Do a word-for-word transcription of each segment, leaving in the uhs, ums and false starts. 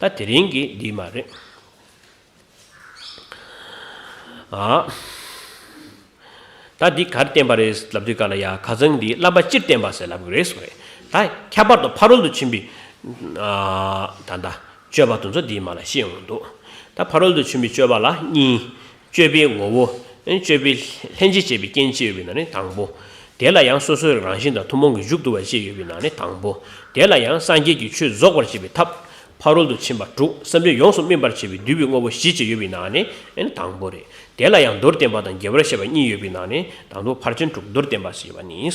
ད་དེ་རིང་གི་འདི་མ་རེད། ཨ། ད་འདི་གར་བསྟན་པ་རེད་ལབ་དུས་ག་ལ་ཡ་ཁ་སང་འདི་བསླབ་པ་སྤྱིར་བསྟན་པ་ཟེར་ལབ་གི་རེད་ཟེར་བ་རེད། ད་ཁྱད་པར་དུ་ཕ་རོལ་ཏུ་ཕྱིན་པའི་ཨ་ད་ད་སྤྱོད་པ་དེ་ཚོ་འདིའི་མ་ལ་ཤེས་ཡོང་འདུག་ད་ཕ་རོལ་ཏུ་ཕྱིན་པའི་སྤྱོད་པ་ལ་གཉིས། སྤྱོད་པའི་ངོ་བོ། སྤྱོད་པའི་ལྷན་ཅིག་བྱེད་པའི་རྐྱེན་བཅས་ཡོད་པའི་ནང་ནས་དང་པོ། དེ་ལ་ཡང་སོ་སོའི་རང་བཞིན་དང་ཐུན་མོང་གི་གཞུང་བསྡུ་བ་བཅས་ཡོད་པའི་ནང་ནས་དང་པོ། དེ་ལ་ཡང་སངས་རྒྱས་ཀྱི་ཆོས་རྫོགས་པར་བྱེད་པའི་ཐབས། ཕ་རོལ་ཏུ་ཕྱིན་པ་དྲུག་བསམ་གཏན་ཡོངས་སུ་སྨིན་པར་བྱེད་པའི་བསྡུས་པའི་དངོས་པོ་བཞི་བཅས་ཡོད་པའི་ནང་ནས་དང་པོ་རེད། དེ་ལ་ཡང་མདོར་བསྟན་པ་དང་རྒྱས་པར་བཤད་པ་གཉིས་ཡོད་པའི་ནང་ནས་དང་པོ་ཕར་ཕྱིན་དྲུག་མདོར་བསྟན་པ་ཞེས་པ་ནི།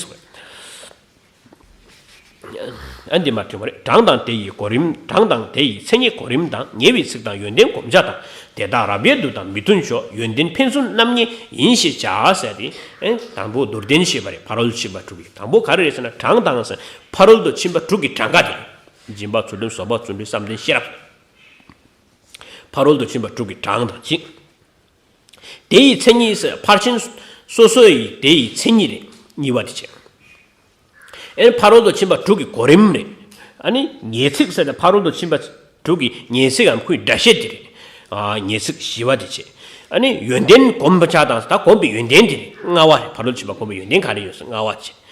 ཨ་འདི་མ་དྲན་པ་རེད། གྲངས་དང་དེ་ཡི་གོ་རིམ། གྲངས་དང་དེ་ཡི་མཚན་ཉིད་གོ་རིམ་དང་ཉེ་བའི་ཚིག་དང་ཡོན་ཏན་གོམས་ཆ་དང་དེ་དག་རབ་དབྱེ་བསྡུ་དང་མི་མཐུན་ཕྱོགས་ཡོན་ཏན་ཕན་ཚུན་རྣམ་ངེས་ཡིན་ཞེས་བྱ་ཟེར་ཏེ། ཨེ་དང་པོ་མདོར་བསྟན་བཤད་པ་རེད། ཕ་རོལ་ཏུ་ཕྱིན་པ་དྲུག་གི་དང་པོ་ག་རེ་རེད་ཟེར་ན་གྲངས་དང་ཟེར་ཕ་རོལ་ཏུ་ཕྱིན་པ་དྲུག་གི་གྲངས་ཀ་དེ་རེད། སྦྱིན་པ་ཚུལ་ཁྲིམས་བཟོད་པ་བརྩོན་འགྲུས་བསམ་གཏན་ཤེས་རབ། ཕ་རོལ་ཏུ་ཕྱིན་པ་དྲུག་གི་གྲངས་དང་གཅིག་དེ་ཡི་མཚན་ཉིད་ཟེར་ཕར་ཕྱིན་སོ་སོ་ཡི་དེ་ཡི་མཚན་ཉིད་རེད། གཉིས་པ་དེ་བྱས། ཨེ་ཕ་རོལ་ཏུ་ཕྱིན་པ་དྲུག་གི་གོ་རིམ་རེད། ཨ་ནི་ངེས་ཚིག་ཟེར་ཏེ་ཕ་རོལ་ཏུ་ཕྱིན་པ་དྲུག་གི་ངེས་ཚིག་གམ་ཁོའི་སྒྲ་བཤད་དེ་རེད། ཨ་ངེས་ཚིག་བཞི་པ་དེ་བྱས། ཨ་ནི་ཡོན་ཏན་གོམས་ཆ་དང་ད་གོམས་པའི་ཡོན་ཏན་དེ་རེད། ལྔ་པ་རེད། ཕ་རོལ་ཕྱིན་པ་གོམས་པའི་ཡོན་ཏན་ག་རེ་ཡོད་ཟེར་ལྔ་པ་དེ་བྱས།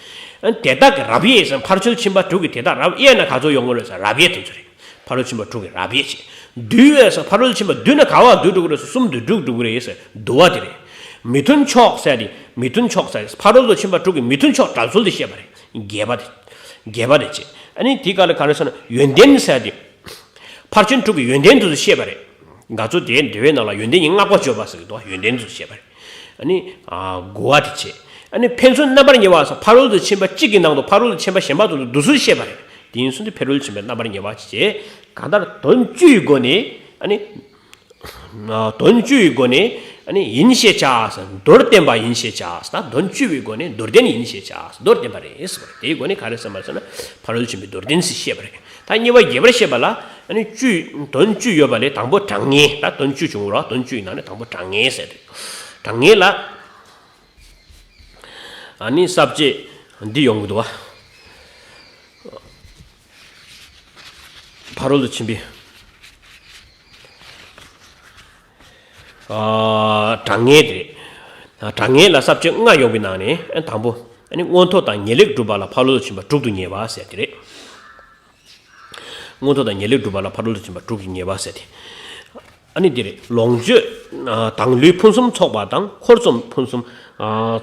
ཨ་ནི་དེ་དག་གི་རབ་དབྱེ་ཟེར་ཕར་ཕྱིན་ཕྱིན་པ་དྲུག་གི་དེ་དག་རབ་དབྱེ་ན་ག་ཚོད་ཡོང་གི་རེད་ཟེར་རབ་དབྱེ་དེ་ཚོ་རེད། ཕ་རོལ་ཕྱིན་པ་དྲུག་གི་རབ་དབྱེ་བྱས། བསྡུས་པས་ཕ་རོལ་ཕྱིན་པ་བསྡུས་ན་ག་བ་བསྡུས་འགྲོ་གི་རེད་ཟེར་གསུམ་དུ་འགྲུབ་འགྲོ་གི་རེད་ཟེར་བསྡུ་བ་དེ་རེད། མི་མཐུན་ཕྱོགས་ཟེར་དེ་མི་མཐུན་ཕྱོགས་ཟེར་ཕ་རོལ་ཏུ་ཕྱིན་པ་དྲུག་གི་མི་མཐུན་ཕྱོགས་འགྲོ་ཚུལ་དེ་བཤད་པ་རེད། བརྒྱད་པ་དེ། བརྒྱད་པ་དེ་བྱས། ཨ་ནི་དེའི་སྐབས་ལ་ག་རེ་ཟེར་ན་ཡོན་ཏན་ཟེར་དེ། ཕར་ཕྱིན་དྲུག་གི་ཡོན་ཏན་དེ་ཚོ་བཤད་པ་རེད། ང་ཚོ་དེའི་འགྲེལ་པའི་ནང་ལ་ཡོན་ཏན་གྱི་བསྔགས་པ་བརྗོད་པ་ཟེར་གྱི་འདུག་ཡོན་ཏན་དེ་ཚོ་བཤད་པ་རེད། ཨ་ནི་ཨ་དགུ་པ་དེ་བྱས། ཨ་ནི་ཕན་ཚུན་རྣམ་པར་ངེས་པ་ཟེར་ཕ་རོལ་ཏུ་ཕྱིན་པ་གཅིག་གི་ནང་དུ་ཕ་རོལ་ཏུ་ཕྱིན་པ་གཞན་པ་དེ་ཚོ་བསྡུ་ཚུལ་བཤད་པ་རེད། དེ་ཡིན་ཙང་དེ་ཕ་རོལ་ཏུ་ཕྱིན་པའི་རྣམ་པར་ངེས་པ་བྱས། གང་ལྟར་དོན་བཅུའི་སྒོ་ནས་ཨ་ནི། དོན་བཅུའི་སྒོ་ནས་ཨ་ནི་ཡིན་ཞེས་བྱ་ཟེར་མདོར་བསྟན་པ་ཡིན་ཞེས་བྱ་ཟེར་དོན་བཅུ་པའི་སྒོ་ནས་མདོར་བསྟན་ཡིན་ཞེས་བྱ་ཟེར་མདོར་བསྟན་པ་རེད་ཟེར་བ་རེད། དེའི་སྒོ་ནས་ག་རེ་ཟེར་མ་ཟེར་ན་ཕ་རོལ་ཕྱིན་པའི་མདོར་བསྟན་ཟེར་བཤད་པ་རེད། ད་གཉིས་པ་རྒྱས་པར་བཤད་པ་ལ་ཨ་ནི་བཅུ་དོན་བཅུ་ཡོད་པ་ལས་དང་པོ་གྲངས་ངེས། ད་དོན་བཅུ་བྱུང་བ་རེད། དོན་བཅུ་ཡི་ནང་ནས་དང་པོ་གྲངས་ངེས་ཟེར་ཏེ། གྲངས་ངེས་ལ་ཨ་ནི་ས་བཅད་འདི་ཡོང་གི་འདུག་བ། ཕ་རོལ་ཏུ་ཕྱིན་པའི་ཨ་གྲངས་ངེས་དེ་རེད། གྲངས་ངེས་ལ་ས་བཅད་ལྔ་ཡོང་བའི་ནང་ནས་དང་པོ་ཨ་ནི་མངོན་མཐོ་དང་ངེས་ལེགས་སྒྲུབ་པ་ལ་ཕ་རོལ་ཏུ་ཕྱིན་པ་དྲུག་ཏུ་ངེས་པ་ཟེར་དེ་རེད། མངོན་མཐོ་དང་ངེས་ལེགས་སྒྲུབ་པ་ལ་ཕ་རོལ་ཏུ་ཕྱིན་པ་དྲུག་གིས་ངེས་པ་ཟེར་ཏེ། ཨ་ནི་འདི་རེད། ལོངས་སྤྱོད་དང་ལུས་ཕུན་སུམ་ཚོགས་པ་དང་འཁོར་གསུམ་ཕུན་སུམ་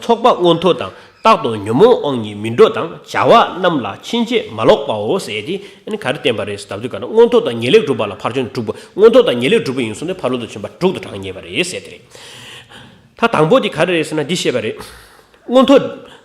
ཚོགས་པ་མངོན་མཐོ་དང་རྟག་ཏུ་ཉོན་མོངས་དབང་གཉིས་མི་འགྲོ་དང་བྱ་བ་རྣམས་ལ་ཕྱིན་ཆད་མ་ལོག་པའོ་ཟེར་ཏེ་ཨ་ནི་ག་རེ་བསྟན་པ་རེད་ཟེར་ལབ་དུས་ག་ན་མངོན་མཐོ་དང་ངེས་ལེགས་སྒྲུབ་པ་ལ་ཕར་ཕྱིན་དྲུག་པོ་མངོན་མཐོ་དང་ངེས་ལེགས་སྒྲུབ་པ་ཡིན་སོང་ནས་ཕ་རོལ་ཏུ་ཕྱིན་པ་དྲུག་ཏུ་གྲངས་ངེས་པ་རེད་ཟེར་དེ་རེད། ད་དང་པོ་འདི་ག་རེ་རེད་ཟེར་ན་འདི་བཤད་པ་རེད། མངོན་མཐོ།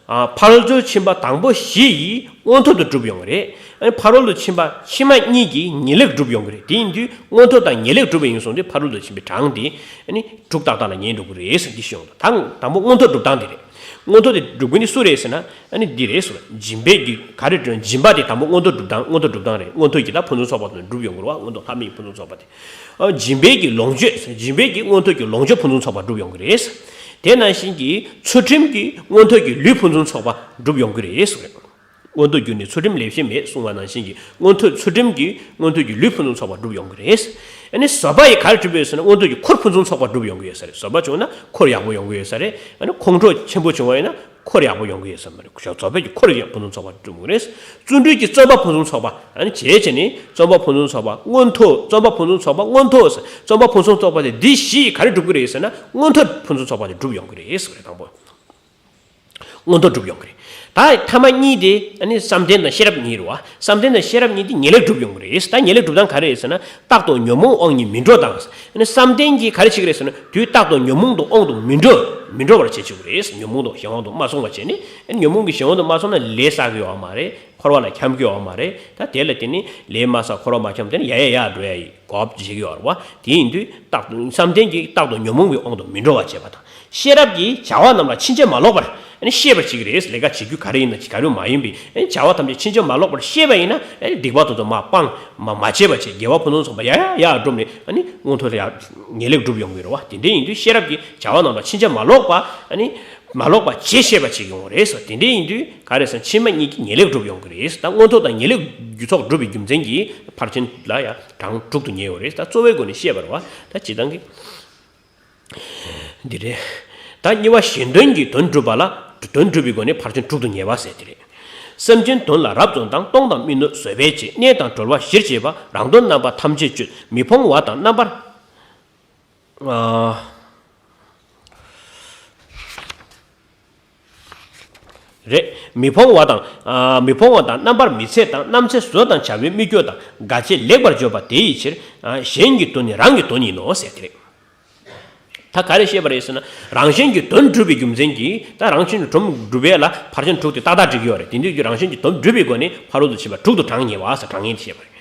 ཕར་ཕྱིན་ཕྱིན་པ་དང་པོ་བཞི་ཡིས་མངོན་མཐོ་དུ་གྲུབ་ཡོང་གི་རེད། ཨ་ནི་ཕ་རོལ་ཏུ་ཕྱིན་པ་ཕྱི་མ་གཉིས་ཀྱིས་ངེས་ལེགས་གྲུབ་ཡོང་གི་རེད། དེ་ཡིན་དུས་མངོན་མཐོ་དང་ངེས་ལེགས་གྲུབ་པ་ཡིན་སོང་དུས་ཕ་རོལ་ཏུ་ཕྱིན་པའི་གྲངས་དེ་ཨ་ནི་དྲུག་ཏག་ཏག་ལ་ངེས་འགྲོ་གི་རེད་ཟེར་འདི་ཤོད་ཡོང་དང་། དང་དང་པོ་མངོན་མཐོ་གྲུབ་སྟངས་དེ་རེད། མངོན་མཐོ་དེ་གྲུབ་མཁན་དེ་སུ་རེད་ཟེར་ན་ཨ་ནི་འདི་རེད་ཟེར། སྦྱིན་པའི་གི་ག་རེ་སྦྱིན་པ་དེ་དང་པོ་མངོན་མཐོ་གྲུབ་སྟངས་མངོན་མཐོ་གྲུབ་སྟངས་རེད། མངོན་མཐོ་གི་ད་ཕུན་སུམ་ཚོགས་པ་དང་གྲུབ་ཡོང་གི་རེད་བ། མངོན་མཐོ་ལྷ་མིའི་ཕུན་སུམ་ཚོགས་པ་དེ། སྦྱིན་པའི་གི་ལོངས་སྤྱོད། སྦྱིན་པའི་གི་མངོན་མཐོ་གི་ལོངས་སྤྱོད་ཕུན་སུམ་ཚོགས་པ་འགྲུབ་ཡོང་གི་རེད། དེ་ནང་བཞིན་གྱི་ཚུལ་ཁྲིམས་ཀྱི་མངོན་མཐོ་གི་ལུས་ཕུན་སུམ་ཚོགས་པ་འགྲུབ་ཡོང་གི་རེད། མངོན་མཐོ་གྱུར་ནས་ཚུལ་ཁྲིམས་ལེགས་ཤོམ་མེད་གསུངས་པ་ནང་བཞིན་གྱི་མངོན་མཐོ་ཚུལ་ཁྲིམས་ཀྱི་མངོན་མཐོ་གི་ལུས་ཕུན་སུམ་ཚོགས་པ་འགྲུབ་ཡོང་གི་རེད། ཨ་ནི་བཟོད་པ་ཡི་ག་རེ་འགྲུབ་ཡོད་ཟེར་ན་མངོན་མཐོ་གི་འཁོར་ཕུན་སུམ་ཚོགས་པ་འགྲུབ་ཡོང་གི་ཡོད་ས་རེད། བཟོད་པ་བྱུང་ན་འཁོར་ཡག་པོ་ཡོང་གི་ཡོད་ས་རེད། ཨ་ནི་ཁོང་ཁྲོ་ཆེན་པོ་བྱུང་བ་ཡིན་ན། འཁོར་ཡག་པོ་ཡོང་གི་ཡོད་ས་མ་རེད། བཟོད་པའི་གི་འཁོར་ཡག་ཕུན་སུམ་ཚོགས་པ་འགྲུབ་ཀྱི་རེད། བརྩོན་འགྲུས་ཀྱི་བརྩོན་པ་ཕུན་སུམ་ཚོགས་པ་ཨ་ནི་བྱས་བྱས་ནས་བརྩོན་པ་ཕུན་སུམ་ཚོགས་པ་མངོན་མཐོ་བརྩོན་པ་ཕུན་སུམ་ཚོགས་པ་མངོན་མཐོ་ཟེར་བརྩོན་པ་ཕུན་སུམ་ཚོགས་པ་དེ་འདི་བཞི་ག་རེ་སྒྲུབ་ཀྱི་རེད་ཟེར་ན་མངོན་མཐོ་ཕུན་སུམ་ཚོགས་པ་དེ་སྒྲུབ་ཡོང་གི་རེད་ཟེར་བ་རེད། དང་པོ་མངོན་མཐོ་སྒྲུབ་ཡོང་གི་རེད། ད་ཐ་མ་གཉིས་དེ་ཨ་ནི་བསམ་གཏན་དང་ཤེས་རབ་གཉིས་རེད་བ། བསམ་གཏན་དང་ཤེས་རབ་གཉིས་དེ་ངེས་ལེགས་སྒྲུབ་ཡོང་གི་རེད། ད་ངེས་ལེགས་སྒྲུབ་སྟངས་ག་རེ་རེད་ཟེར་ན། རྟག་ཏུ་ཉོན་མོངས་དབང་གཉིས་མི་འགྲོ་དང་། ཨ་ནི་བསམ་གཏན་གྱིས་ག་རེ་བྱེད་ཀྱི་རེད་ཟེར་ན་དུས་རྟག་ཏུ་ཉོན་མོངས་དང་དབང་དུ་མི་འགྲོ་མི་འགྲོ་བར་བྱེད་བཅུག་གི་རེད། ཉོན་མོངས་དང་གཞན་དབང་དུ་མ་སོང་བ་བྱས་ནས་ཨ་ནི་ཉོན་མོངས་ཀྱི་གཞན་དབང་དུ་མ་སོང་ན་ལས་བསགས་ཀྱི་ཡོད་མ་རེད། འཁོར་བ་ལ་འཁྱམས་ཀྱི་ཡོད་མ་རེད། ད་དེ་ལ་བརྟེན་ནས་ལས་མ་བསགས་འཁོར་བ་མ་འཁྱམས་དེ་ནི་ཡ་ཡ་ཡ་འགྲོ་ཡ་ཡི་གོ་སྐབས་བྱེད་ཀྱི་ཡོད་རེད་བ། དེ་ཡིན་དུས་རྟག་ཏུ་བསམ་གཏན་གྱིས་རྟག་ཏུ་ཉོན་མོངས་ཀྱི་དབང་དུ་མི་འགྲོ་བ་བྱེད་པ་དང་། ཤེས་རབ་ཀྱིས་བྱ་བ་རྣམས་ལ་ཕྱིན་ཆད་མ་ལོག་པར་ཨ་ནི་ཤེས་པར་བྱེད་ཀྱི་རེད། ལས་ཀ་བྱེད་རྒྱུ་ག་རེ་ཡིན་ན་ག་རེ་མ་ཡིན་པའི་ཨ་ནི་བྱ་བ་ཐམས་ཅད་ཕྱིན་ཆད་མ་ལོག་པར་ཤེས་པ་ཡིན་ན་ཨ་ནི་སྡིག་པ་དེ་ཚོ་མར་སྤང་མ་མ་བྱེད་པ་བྱེད། དགེ་བ་ཕུན་སུམ་ཚོགས་པ་ཡ་ཡ་ཡ་སྒྲུབ་ནས་ཨ་ནི་མངོན་མཐོ་ལ་ཡ་ངེས་ལེགས་སྒྲུབ་ཡོང་གི་རེད་བ། དེ་འདྲ་ཡིན་དུས་ཤེས་རབ་ཀྱིས་བྱ་བ་རྣམས་ལ་ཕྱིན་ཆད་མ་ལོག་པ་ཨ་ནི་ མ་ལོག་པ་ཇི་བཤད་པ་བྱེད་ཀྱི་ཡོང་རེད་ཟེར། དེ་འདྲ་ཡིན་དུས་ག་རེ་ཟེར་ན་ཕྱི་མ་གཉིས་ཀྱི་ངེས་ལེགས་གྲུབ་ཡོང་གི་རེད་ཟེར། ད་མངོན་རྟོགས་དང་ངེས་ལེགས་རྒྱུ་ཚོགས་གྲུབ་པའི་རྒྱུ་མཚན་གྱིས་ཕར་ཕྱིན་ལ་ཡང་གྲངས་དྲུག་ཏུ་ངེས་ཡོང་རེད་ཟེར། ད་གཙོ་བོའི་སྒོ་ནས་བཤད་པ་རེད་བ། ད་སྤྱིར་བཏང་གི་འདི་རེད། ད་གཉིས་པ་གཞན་དོན་གྱི་དོན་སྒྲུབ་པ་ལ་དོན་སྒྲུབ་པའི་སྒོ་ནས་ཕར་ཕྱིན་དྲུག་ཏུ་ངེས་པ་ཟེར་དེ་རེད། སེམས་ཅན་དོན་ལ་རབ་བརྩོན་དང་། གཏོང་དང་མི་གནོད་བཟོད་པས་བྱེད། གནས་དང་གྲོལ་བ་གཞིར་བྱེད་པ། རང་དོན་རྣམ་པ་ཐམས་ཅད་གཅོད། མི་ཕོངས་པ་དང་རྣམ་པར། ཨ། རེད། མི་ཕོངས་པ་དང་། ཨ། མི་ཕོངས་པ་དང་རྣམ་པར་མི་འཚེ་དང་། རྣམ་འཚེ་བཟོད་དང་བྱ་བའི་མི་སྐྱོ་དང་། དགའ་བྱེད་ལེགས་པར་བརྗོད་པ་དེ་ཡི་ཕྱིར། ཨ། གཞན་གྱི་དོན་ནི་རང་གི་དོན་ཡིན་ནོ་ཟེར་དེ་རེད། ད་ག་རེ་བཤད་པ་རེད་ཟེར་ན། རང་གཞན་གྱི་དོན་སྒྲུབ་པའི་རྒྱུ་མཚན་གྱིས། ད་རང་གཞན་གྱི་དོན་སྒྲུབ་པ་ལ་ཕར་ཕྱིན་དྲུག་དེ་ཏག་ཏག་འགྲིག་གི་ཡོད་རེད། དེ་འདྲའི་རང་གཞན་གྱི་དོན་སྒྲུབ་པའི་སྒོ་ནས་ཕ་རོལ་ཏུ་ཕྱིན་པ་དྲུག་ཏུ་གྲངས་ངེས་པ་ཟེར། གྲངས་ངེས་དེ་བཤད་པ་རེད།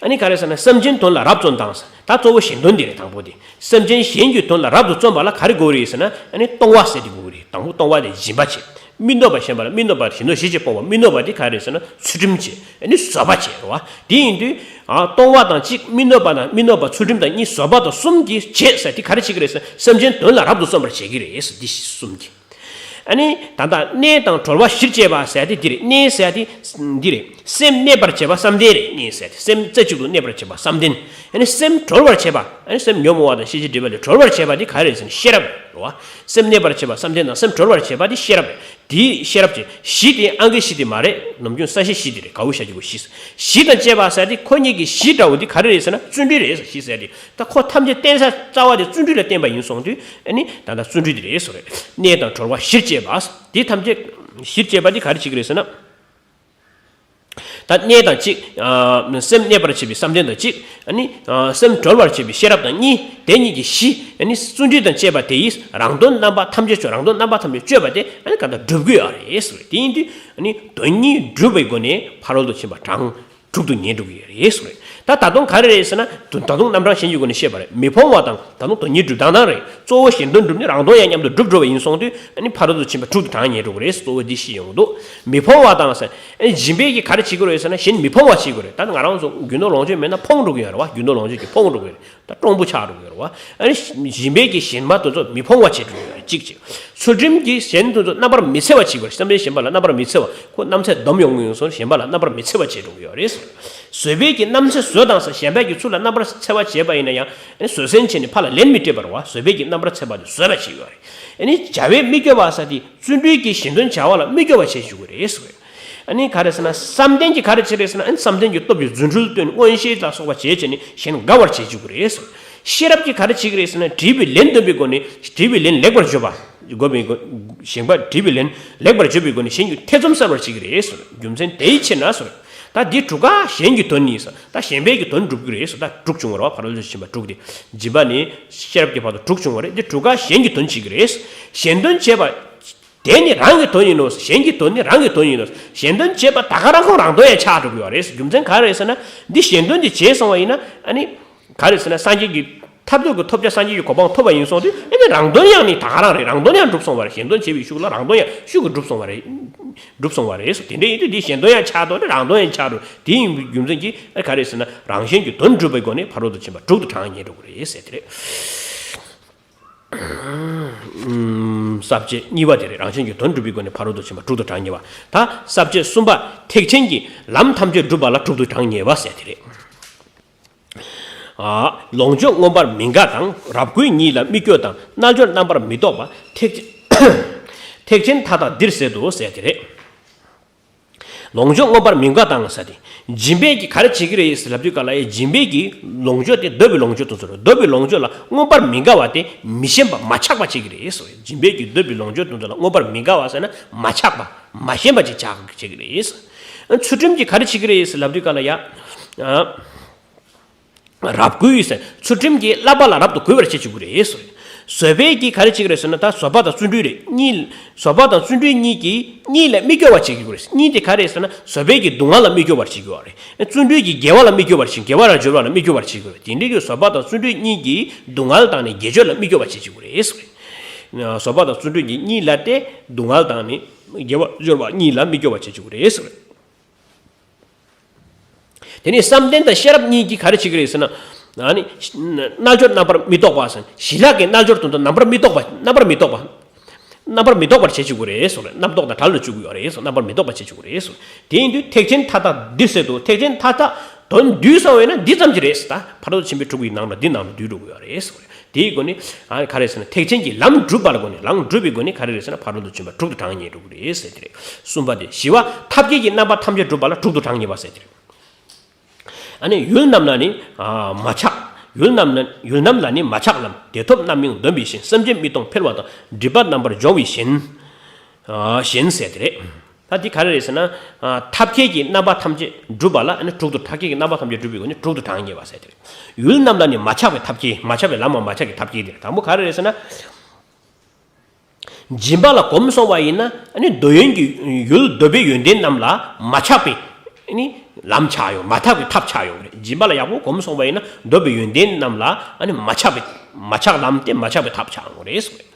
ཨ་ནི་ག་རེ་ཟེར་ན། སེམས་ཅན་དོན་ལ་རབ་བརྩོན་དང་ཟེར། ད་གཙོ་བོ་གཞན་དོན་དེ་རེད། དང་པོ་དེ། སེམས་ཅན་གཞན་གྱི་དོན་ལ་རབ་ཏུ་བརྩོན་པ་ལ་ག་རེ་དགོས་རེད་ཟེར་ན། ཨ་ནི་གཏོང་བ་ཟེར་དེ་དགོས་ཀྱི་རེད། དང་པོ་གཏོང་བ་དེ་སྦྱིན་པ་བྱེད། མི་གནོད་པ་གཞན་པ་ལ་མི་གནོད་པ། གཞན་དོན་གཞིར་བྱས་སྤོང་བ། མི་གནོད་པ་དེ་ག་རེ་ཟེར་ན། ཚུལ་ཁྲིམས་བྱེད། ཨ་ནི་བཟོད་པ་བྱེད་རེད་བ། དེ་ཡིན་དུས། ཨ། གཏོང་བ་དང་གཅིག་མི་གནོད་པ་དང་། མི་གནོད་པ་ཚུལ་ཁྲིམས་དང་གཉིས། བཟོད་པ་དང་གསུམ་གྱིས་བྱེད་ཟེར་དེ་ག་རེ་བྱེད་ཀྱི་རེད་ཟེར་ན། སེམས་ཅན་དོན་ལ་རབ་ཏུ་བརྩོན་པར་བྱེད་ཀྱི་རེད་ཟེར། འདི་གསུམ་གྱིས། ཨ་ནི་ད་ལྟ་གནས་དང་གྲོལ་བ་གཞིར་བྱེད་པ་ཟེར་དེ་འདི་རེད། གནས་ཟེར་དེ་འདི་རེད། སེམས་གནས་པར་བྱེད་པ་བསམ་གཏན་རེད། གནས་ཟེར་དེ་སེམས་རྩེ་གཅིག་ཏུ་གནས་པར་བྱེད་པ་བསམ་གཏན། ཨ་ནི་སེམས་གྲོལ་བར་བྱེད་པ། ཨ་ནི་སེམས་ཉོན་མོངས་པ་དང་ཤེས་བྱའི་སྒྲིབ་པ་ལས་གྲོལ་བར་བྱེད་པ་དེ་ག་རེ་རེད་ཟེར་ན། ཤེས་རབ་རེད་བ། སེམས་གནས་པར་བྱེད་པ་བསམ་གཏན་དང་། སེམས་གྲོལ་བར་བྱེད་པ་དེ་ཤེས་རབ་རེད། དེའི་ཤེས་རབ་ཀྱི་གཞི་དེ་ཨང་ཀའི་གཞི་དེ་མ་རེད། ནམ་རྒྱུན་ས་གཞི་བཞི་དེ་རེད། ག་འུ་ཞ་གི་གུ་གཞི། གཞི་དང་བཅས་པ་ཟེར་དེ་ཁོ་གཉིས་ཀྱི་གཞི་འདྲ་བོ་དེ་ག་རེ་རེད་ཟེར་ན། བརྩོན་འགྲུས་རེད་ཟེར། གཞི་ཟེར་དེ། ད་ཁོ་ཐམས་ཅད་བརྟེན་ས་རྩ་བ་དེ་བརྩོན་འགྲུས་ལ་བརྟེན་པ་ཡིན་སོང་དུས། ཨ་ནི་ད་ལྟ་བརྩོན་འགྲུས་དེ་རེད་ཟེར་རེད། གནས་དང་གྲོལ་བ་གཞིར་བྱེད་པ། དེ་ཐམས་ཅད་གཞིར་བྱེད་པ་དེ་ག་རེ་བྱེད་ཀྱི་རེད་ཟེར་ན། ད་གནས་དང་གཅིག་ཨ། སེམས་གནས་པར་བྱེད་པའི་བསམ་གཏན་དང་གཅིག་ཨ་ནི། ཨ། སེམས་གྲོལ་བར་བྱེད་པའི་ཤེས་རབ་དང་གཉིས། དེ་གཉིས་ཀྱི་གཞི། ཨ་ནི་བརྩོན་འགྲུས་དང་བཅས་པ་དེ་ཡིས་རང་དོན་རྣམ་པ་ཐམས་ཅད་གཅོད། རང་དོན་རྣམ་པ་ཐམས་ཅད་གཅོད་པ་དེ་ཨ་ནི་གང་ལྟར་སྒྲུབ་དགོས་ཡོད་རེད་ཟེར། དེ་ཡིན་དུས་ཨ་ནི་དོན་གཉིས་སྒྲུབ་པའི་སྒོ་ནས་ཕ་རོལ་ཏུ་ཕྱིན་པ་གྲངས་དྲུག་ཏུ་ངེས་འགྲོ་གི་ཡོད་རེད་ཟེར། ད་ད་དུང་ག་རེ་རེད་ཟེར་ན། ད་དུང་རྣམ་གྲངས་གཞན་གྱི་སྒོ་ནས་བཤད་པ་རེད། མི་ཕོངས་པ་དང་། ད་དུང་དོན་གཉིས་སྒྲུབ་སྟངས་དང་རེད། གཙོ་བོ་གཞན་དོན་སྒྲུབ་ནས་རང་དོན་ཡང་མཉམ་དུ་སྒྲུབ་འགྲོ་བ་ཡིན་སོང་དུས། ཨ་ནི་ཕ་རོལ་ཏུ་ཕྱིན་པ་དྲུག་ཏུ་གྲངས་ངེས་འགྲོ་གི་རེད། གཙོ་བོ་འདི་བཤད་ཡོང་གི་འདུག་མི་ཕོངས་པ་དང་ཟེར། ཨ་ནི་སྦྱིན་པའི་གི་ག་རེ་བྱེད་དགོས་རེད་ཟེར་ན། གཞན་མི་ཕོངས་པ་བྱེད་དགོས་རེད། ད་ང་རང་ཚོ་རྒྱུ་ནོར་ལོངས་སྤྱོད་མེད་ན་ཕོངས་འགྲོ་གི་ཡོད་རེད་བ། རྒྱུ་ནོར་ལོངས་སྤྱོད་ཀྱིས་ཕོངས་འགྲོ་གི་ཡོད་རེད། ད་སྤྲང་པོ་ཆགས་འགྲོ་གི་ཡོད་རེད་བ། ཨ་ནི་སྦྱིན་པའི་གི་གཞན་མ་དེ་ཚོ་མི་ཕོངས་པ་བྱེད་འགྲོ་གི་ཡོད་རེད། གཅིག་བྱེད། ཚུལ་ཁྲིམས་ཀྱིས་གཞན་དེ་ཚོ་རྣམ་པར་མི་འཚེ་བ་བྱེད་དགོས་རེད། བསམ་གཏན་གཞན་པ་ལ་རྣམ་པར་མི་འཚེ་བ། ཁོ་རྣམ་འཚེ་སྡོམ་ཡོང་གི་ཡོང་སོང་། གཞན་པ་ལ་རྣམ་པར་མི་འཚེ་བ་བྱེད་འགྲོ་གི་ཡོད་རེད། བཟོད་པའི་གི་རྣམ་འཚེ་བཟོད་དང་ཟེར། གཞན་པའི་གི་ཚུལ་ལ་རྣམ་པར་འཚེ་བ་བྱེད་པ་ཡིན་ན་ཡང་། ཨ་ནི་བཟོད་བསྲན་བྱས་ནས་ཕར་ལ་ལན་མི་སྤྲད་པ་རེད་བ། བཟོད་པའི་གི་རྣམ་པར་འཚེ་བ་དེ་བཟོད་པ་བྱེད་ཀྱི་ཡོད་རེད། ཨ་ནི་བྱ་བའི་མི་སྐྱོ་བ་ཟེར་དེ་བརྩོན་འགྲུས་ཀྱིས་གཞན་དོན་བྱ་བ་ལ་མི་སྐྱོ་བ་བྱེད་འཇུག་གི་རེད་ཟེར། ཨ་ནི་ག་རེ་ཟེར་ན། བསམ་གཏན་གྱིས་ག་རེ་བྱེད་རེད་ཟེར་ན། ཨ་ནི་བསམ་གཏན་གྱི་སྟོབས་ཀྱིས་རྫུ་འཕྲུལ་སྟོན། མངོན་ཤེས་ལ་སོགས་པ་བྱེད་བྱས་ནས་གཞན་དགའ་བར་བྱེད་འཇུག་གི་རེད་ཟེར། ཤེས་རབ་ཀྱིས་ག་རེ་བྱེད་ཀྱི་རེད་ཟེར་ན། སྒྲིབ་པའི་ལན་སྟོན་པའི་སྒོ་ནས། སྒྲིབ་པའི་ལན་ལེགས་པར་བརྗོད་པ། དགོས་པའི་སྒོ། གཞན་པ་སྒྲིབ་པའི་ལན་ལེགས་པར་བརྗོད་པའི་སྒོ་ནས་གཞན་གྱི་ཐེ་ཚོམ་སེལ་བར་བྱེད་ཀྱི་རེད་ཟེར། རྒྱུ་མཚན་དེའི་ཕྱིར་ན་ཟེར། ད་འདི་དྲུག་ཀ་གཞན་གྱི་དོན་ཡིན་ཟེར། ད་གཞན་པའི་གི་དོན་སྒྲུབ་ཀྱི་རེད་ཟེར། ད་དྲུག་བྱུང་བ་རེད་བ། ཕ་རོལ་ཏུ་ཕྱིན་པ་དྲུག་དེ། སྦྱིན་པ་ནས་ཤེས་རབ་ཀྱི་བར་དུ་དྲུག་བྱུང་བ་རེད། འདི་དྲུག་ཀ་གཞན་གྱི་དོན་བྱེད་ཀྱི་རེད། གཞན་དོན་བྱེད་པ་དེ་ནི་རང་གི་དོན་ཡིན་ནོ། གཞན་གྱི་དོན་ནི་རང་གི་དོན་ཡིན་ནོ། གཞན་དོན་བྱེད་པ་ད་ག་རང་ཁོ་རང་དོན་ཡང་ཆགས་འགྲོ་གི་ཡོད་རེད། རྒྱུ་མཚན་ག་རེ་རེད་ཟེར་ན། འདི་གཞན་དོན་འདི་བྱས་སོང་བ་ཡིན་ན། ཨ་ནི་ག་རེ་ཟེར་ན། སངས་རྒྱས་ཀྱི་མཐར་ཐུག་གི་ཐོབ་བྱ་སངས་རྒྱས་ཀྱི་གོ་འཕང་ཐོབ་པ་ཡིན་སོང་དུས། ཨ་ནི་རང་དོན་ཡང་ནི་ད་ག་རང་རེད། རང་དོན་ཡང་འགྲུབ་སོང་བ་རེད། གཞན་དོན་བྱེད་པའི་ཤུགས་ལ་རང་དོན་ཡང་ཤུགས་ཀྱིས་འགྲུབ་སོང་བ་རེད། འགྲུབ་སོང་བ་རེད་ཟེར། དེ་འདྲ་ཡིན་དུས་འདི་གཞན་དོན་ཡང་ཆགས་འགྲོ་རེད། རང་དོན་ཡང་ཆགས་འགྲོ། དེ་ཡིན་པའི་རྒྱུ་མཚན་གྱིས་ཨ་ག་རེ་ཟེར་ན། རང་གཞན་གྱི་དོན་སྒྲུབ་པའི་སྒོ་ནས་ཕ་རོལ་ཏུ་ཕྱིན་པ་དྲུག་ཏུ་གྲངས་ངེས་འགྲོ་གི་རེད་ཟེར་དེ་རེད། ཨུམ། ས་བཅད་གཉིས་པ་དེ་རེད། རང་གཞན་གྱི་དོན་སྒྲུབ་པའི་སྒོ་ནས་ཕ་རོལ་ཏུ་ཕྱིན་པ་དྲུག་ཏུ་གྲངས་ངེས་པ། ད་ས་བཅད་གསུམ་པ། ཐེག་ཆེན་གྱི་ལམ་ཐམས་ཅད་སྒྲུབ་པ་ལ་དྲུག་ཏུ་གྲངས་ངེས་པ་ཟེར་དེ་རེད། ཨ། ལོངས་སྤྱོད་མངོན་པར་མི་དགའ་དང་། རབ་དགོས་གཉིས་ལ་མི་སྐྱོ་དང་། རྣལ་འབྱོར་རྣམ་པར་མི་རྟོག་པ། ཐེག་ཐེག་ཆེན་མཐའ་དག་འདིར་ཟད་དོ་ཟེར་དེ་རེད། ལོངས་སྤྱོད་མངོན་པར་མི་དགའ་དང་ཟེར་དེ། སྦྱིན་པས་ཀྱིས་ག་རེ་བྱེད་ཀྱི་རེད་ཟེར་ལབ་དུས་ག་ལ་ཡ། སྦྱིན་པས་ཀྱིས་ལོངས་སྤྱོད་དེ་འདོད་པའི་ལོངས་སྤྱོད་དེ་ཚོ་རེད། འདོད་པའི་ལོངས་སྤྱོད་ལ་མངོན་པར་མི་དགའ་བ་དེ་མི་ཞེན་པ་མ་ཆགས་པ་བྱེད་ཀྱི་རེད་ཟེར། སྦྱིན་པས་ཀྱིས་འདོད་པའི་ལོངས་སྤྱོད་དེ་ཚོ་ལ་མངོན་པར་མི་དགའ་བ་ཟེར་ན། མ་ཆགས་པ་མ་ཞེན་པ་ཅིག་ཆགས་བྱེད་ཀྱི་རེད། ཚུལ་ཁྲིམས་ཀྱིས་ག་རེ་བྱེད་ཀྱི་རེད་ཟེར་ལབ་དུས་ག་ལ་ཡ། ཨ། རབ་དགོས་ཟེར། ཚུལ་ཁྲིམས་ཀྱིས་བསླབ་པ་ལ་རབ་ཏུ་དགོད་པར་བྱེད་བཅུག་གི་རེད་ཟེར། བཟོད་པས་ཀྱིས་ག་རེ་བྱེད་ཀྱི་རེད་ཟེར་ན། ད་བཟོད་པ་དང་བརྩོན་འགྲུས་རེད། གཉིས། བཟོད་པ་དང་བརྩོན་འགྲུས་གཉིས་ཀྱིས་གཉིས་ལ་མི་སྐྱོ་བར་བྱེད་ཀྱི་རེད། གཉིས་དེ་ག་རེ་ཟེར་ན། བཟོད་པས་ཀྱིས་སྡུག་བསྔལ་ལ་མི་སྐྱོ་བར་བྱེད་ཀྱི་རེད། བརྩོན་འགྲུས་ཀྱིས་དགེ་བ་ལ་མི་སྐྱོ་བར་བྱེད། དགེ་བ་ལ་སྦྱོར་བ་ལ་མི་སྐྱོ་བར་བྱེད་ཀྱི་རེད། དེ་འདྲའི་གི་བཟོད་པ་དང་བརྩོན་འགྲུས་གཉིས་ཀྱིས་སྡུག་བསྔལ་དང་ནི་དགེ་སྦྱོར་ལ་མི་སྐྱོ་བར་བྱེད་བཅུག་གི་རེད་ཟེར། བཟོད་པ་དང་བརྩོན་འགྲུས་ཀྱིས་གཉིས་ལ་སྟེ། སྡུག་བསྔལ་དང་ནི་དགེ་བ་སྦྱོར་བ་གཉིས་ལ་མི་སྐྱོ་བར་བྱེད་བཅུག་གི་རེད་ཟེར། དེ་ནས་བསམ་གཏན་དང་ཤེས་རབ་གཉིས་ཀྱིས་ག་རེ་བྱེད་ཀྱི་རེད་ཟེར་ན། ཨ་ནི། རྣལ་འབྱོར་རྣམ་པར་མི་རྟོག་པ་ཟེར། ཞི་ལྷག་གི་རྣལ་འབྱོར་དེ་ཚོ་རྣམ་པར་མི་རྟོག་པ། རྣམ་པར་མི་རྟོག་པ། རྣམ་པར་མི་རྟོག་པར་བྱེད་བཅུག་གི་རེད་ཟེར། རྣམ་རྟོག་དང་བྲལ་དུ་བཅུག་གི་ཡོད་རེད་ཟེར། རྣམ་པར་མི་རྟོག་པར་བྱེད་བཅུག་གི་རེད་ཟེར། དེ་ཡིན་དུས་ཐེག་ཆེན་མཐའ་དག་འདི་ཟེར་དུས། ཐེག་ཆེན་མཐའ་དག་དོན་བསྡུས་ཙམ་ཡིན་ན་འདི་ཙམ་གྱི་རེད་ཟེར། ད་ཕ་རོལ་ཏུ་ཕྱིན་པའི་དྲུག་གི་ནང་ལ་འདི་ནང་ལ་འདུས་འགྲོ་གི་ཡོད་རེད་ཟེར། དེའི་སྒོ་ནས་ཨ་ག་རེ་ཟེར་ན། ཐེག་ཆེན་གྱི་ལམ་བསྒྲུབ་པ་ལ་སྒོ་ནས། ལམ་བསྒྲུབ་པའི་སྒོ་ནས་ག་རེ་རེད་ཟེར་ན། ཕ་རོལ་ཏུ་ཕྱིན་པ་དྲུག་ཏུ་གྲངས་ངེས་འགྲོ་གི་རེད་ཟེར་དེ་རེད། གསུམ་པ་དེ་ཞི་བ་ཐབས་མཁས་ཀྱིས་རྣམ་པ་ཐམས་ཅད་བསྒྲུབ་པ་ལ་དྲུག་ཏུ་གྲངས་ངེས་པ་ཟེར་དེ་རེད། ཨ་ནི་ཡུལ་རྣམས་ལ་ནི་ཨ་མ་ཆགས། ཡུལ་རྣམས་ལ་ཡུལ་རྣམས་ལ་ནི་མ་ཆགས་ལམ། བདེ་ཐོབ་རྣམ་གཡེང་འདོམས་པའི་ཞིང་། སེམས་ཅན་མི་གཏོང་འཕེལ་བ་དང་། སྒྲིབ་པ་རྣམ་པར་སྦྱོང་བའི་ཞིང་། ཨ་ཞིང་ཟེར་དེ་རེད། ད་འདི་ག་རེ་རེད་ཟེར་ན། ཨ་ཐབས་མཁས་ཀྱིས་རྣམ་པ་ཐམས་ཅད་བསྒྲུབ་པ་ལ། ཨ་ནི་དྲུག་ཏུ། ཐབས་མཁས་ཀྱིས་རྣམ་པ་ཐམས་ཅད་བསྒྲུབ་པའི་སྒོ་ནས་དྲུག་ཏུ་གྲངས་ངེས་པ་ཟེར་དེ་རེད། ཡུལ་རྣམས་ལ་ནི་མ་ཆགས་པའི་ཐབས་མཁས། མ་ཆགས་པའི་ལམ་མ་མ་ཆགས་ཀྱི་ཐབས་མཁས་དེ་རེད། དང་པོ་ག་རེ་རེད་ཟེར་ན། སྦྱིན་པ་ལ་གོམས་སོང་བ་ཡིན་ན། ཨ་ནི་འདོད་ཡོན་གྱི་ཡུལ་འདོད་པའི་ཡོན་ཏན་རྣམས་ལ་མ་ཆགས་པའི་ཨ་ནི་ལམ་ཆགས་ཡོང་། མ་ཐག་པའི་ཐབས་ཆགས་ཡོང་གི་རེད། སྦྱིན་པ་ལ་ཡག་པོ་གོམས་སོང་བ་ཡིན་ན། འདོད་པའི་ཡོན་ཏན་རྣམས་ལ་ཨ་ནི་མ་ཆགས་པའི། མ་ཆགས་ལམ་སྟེ་མ་ཆགས་པའི་ཐབས་ཆགས་ཡོང་གི་རེད་གསུངས་པས།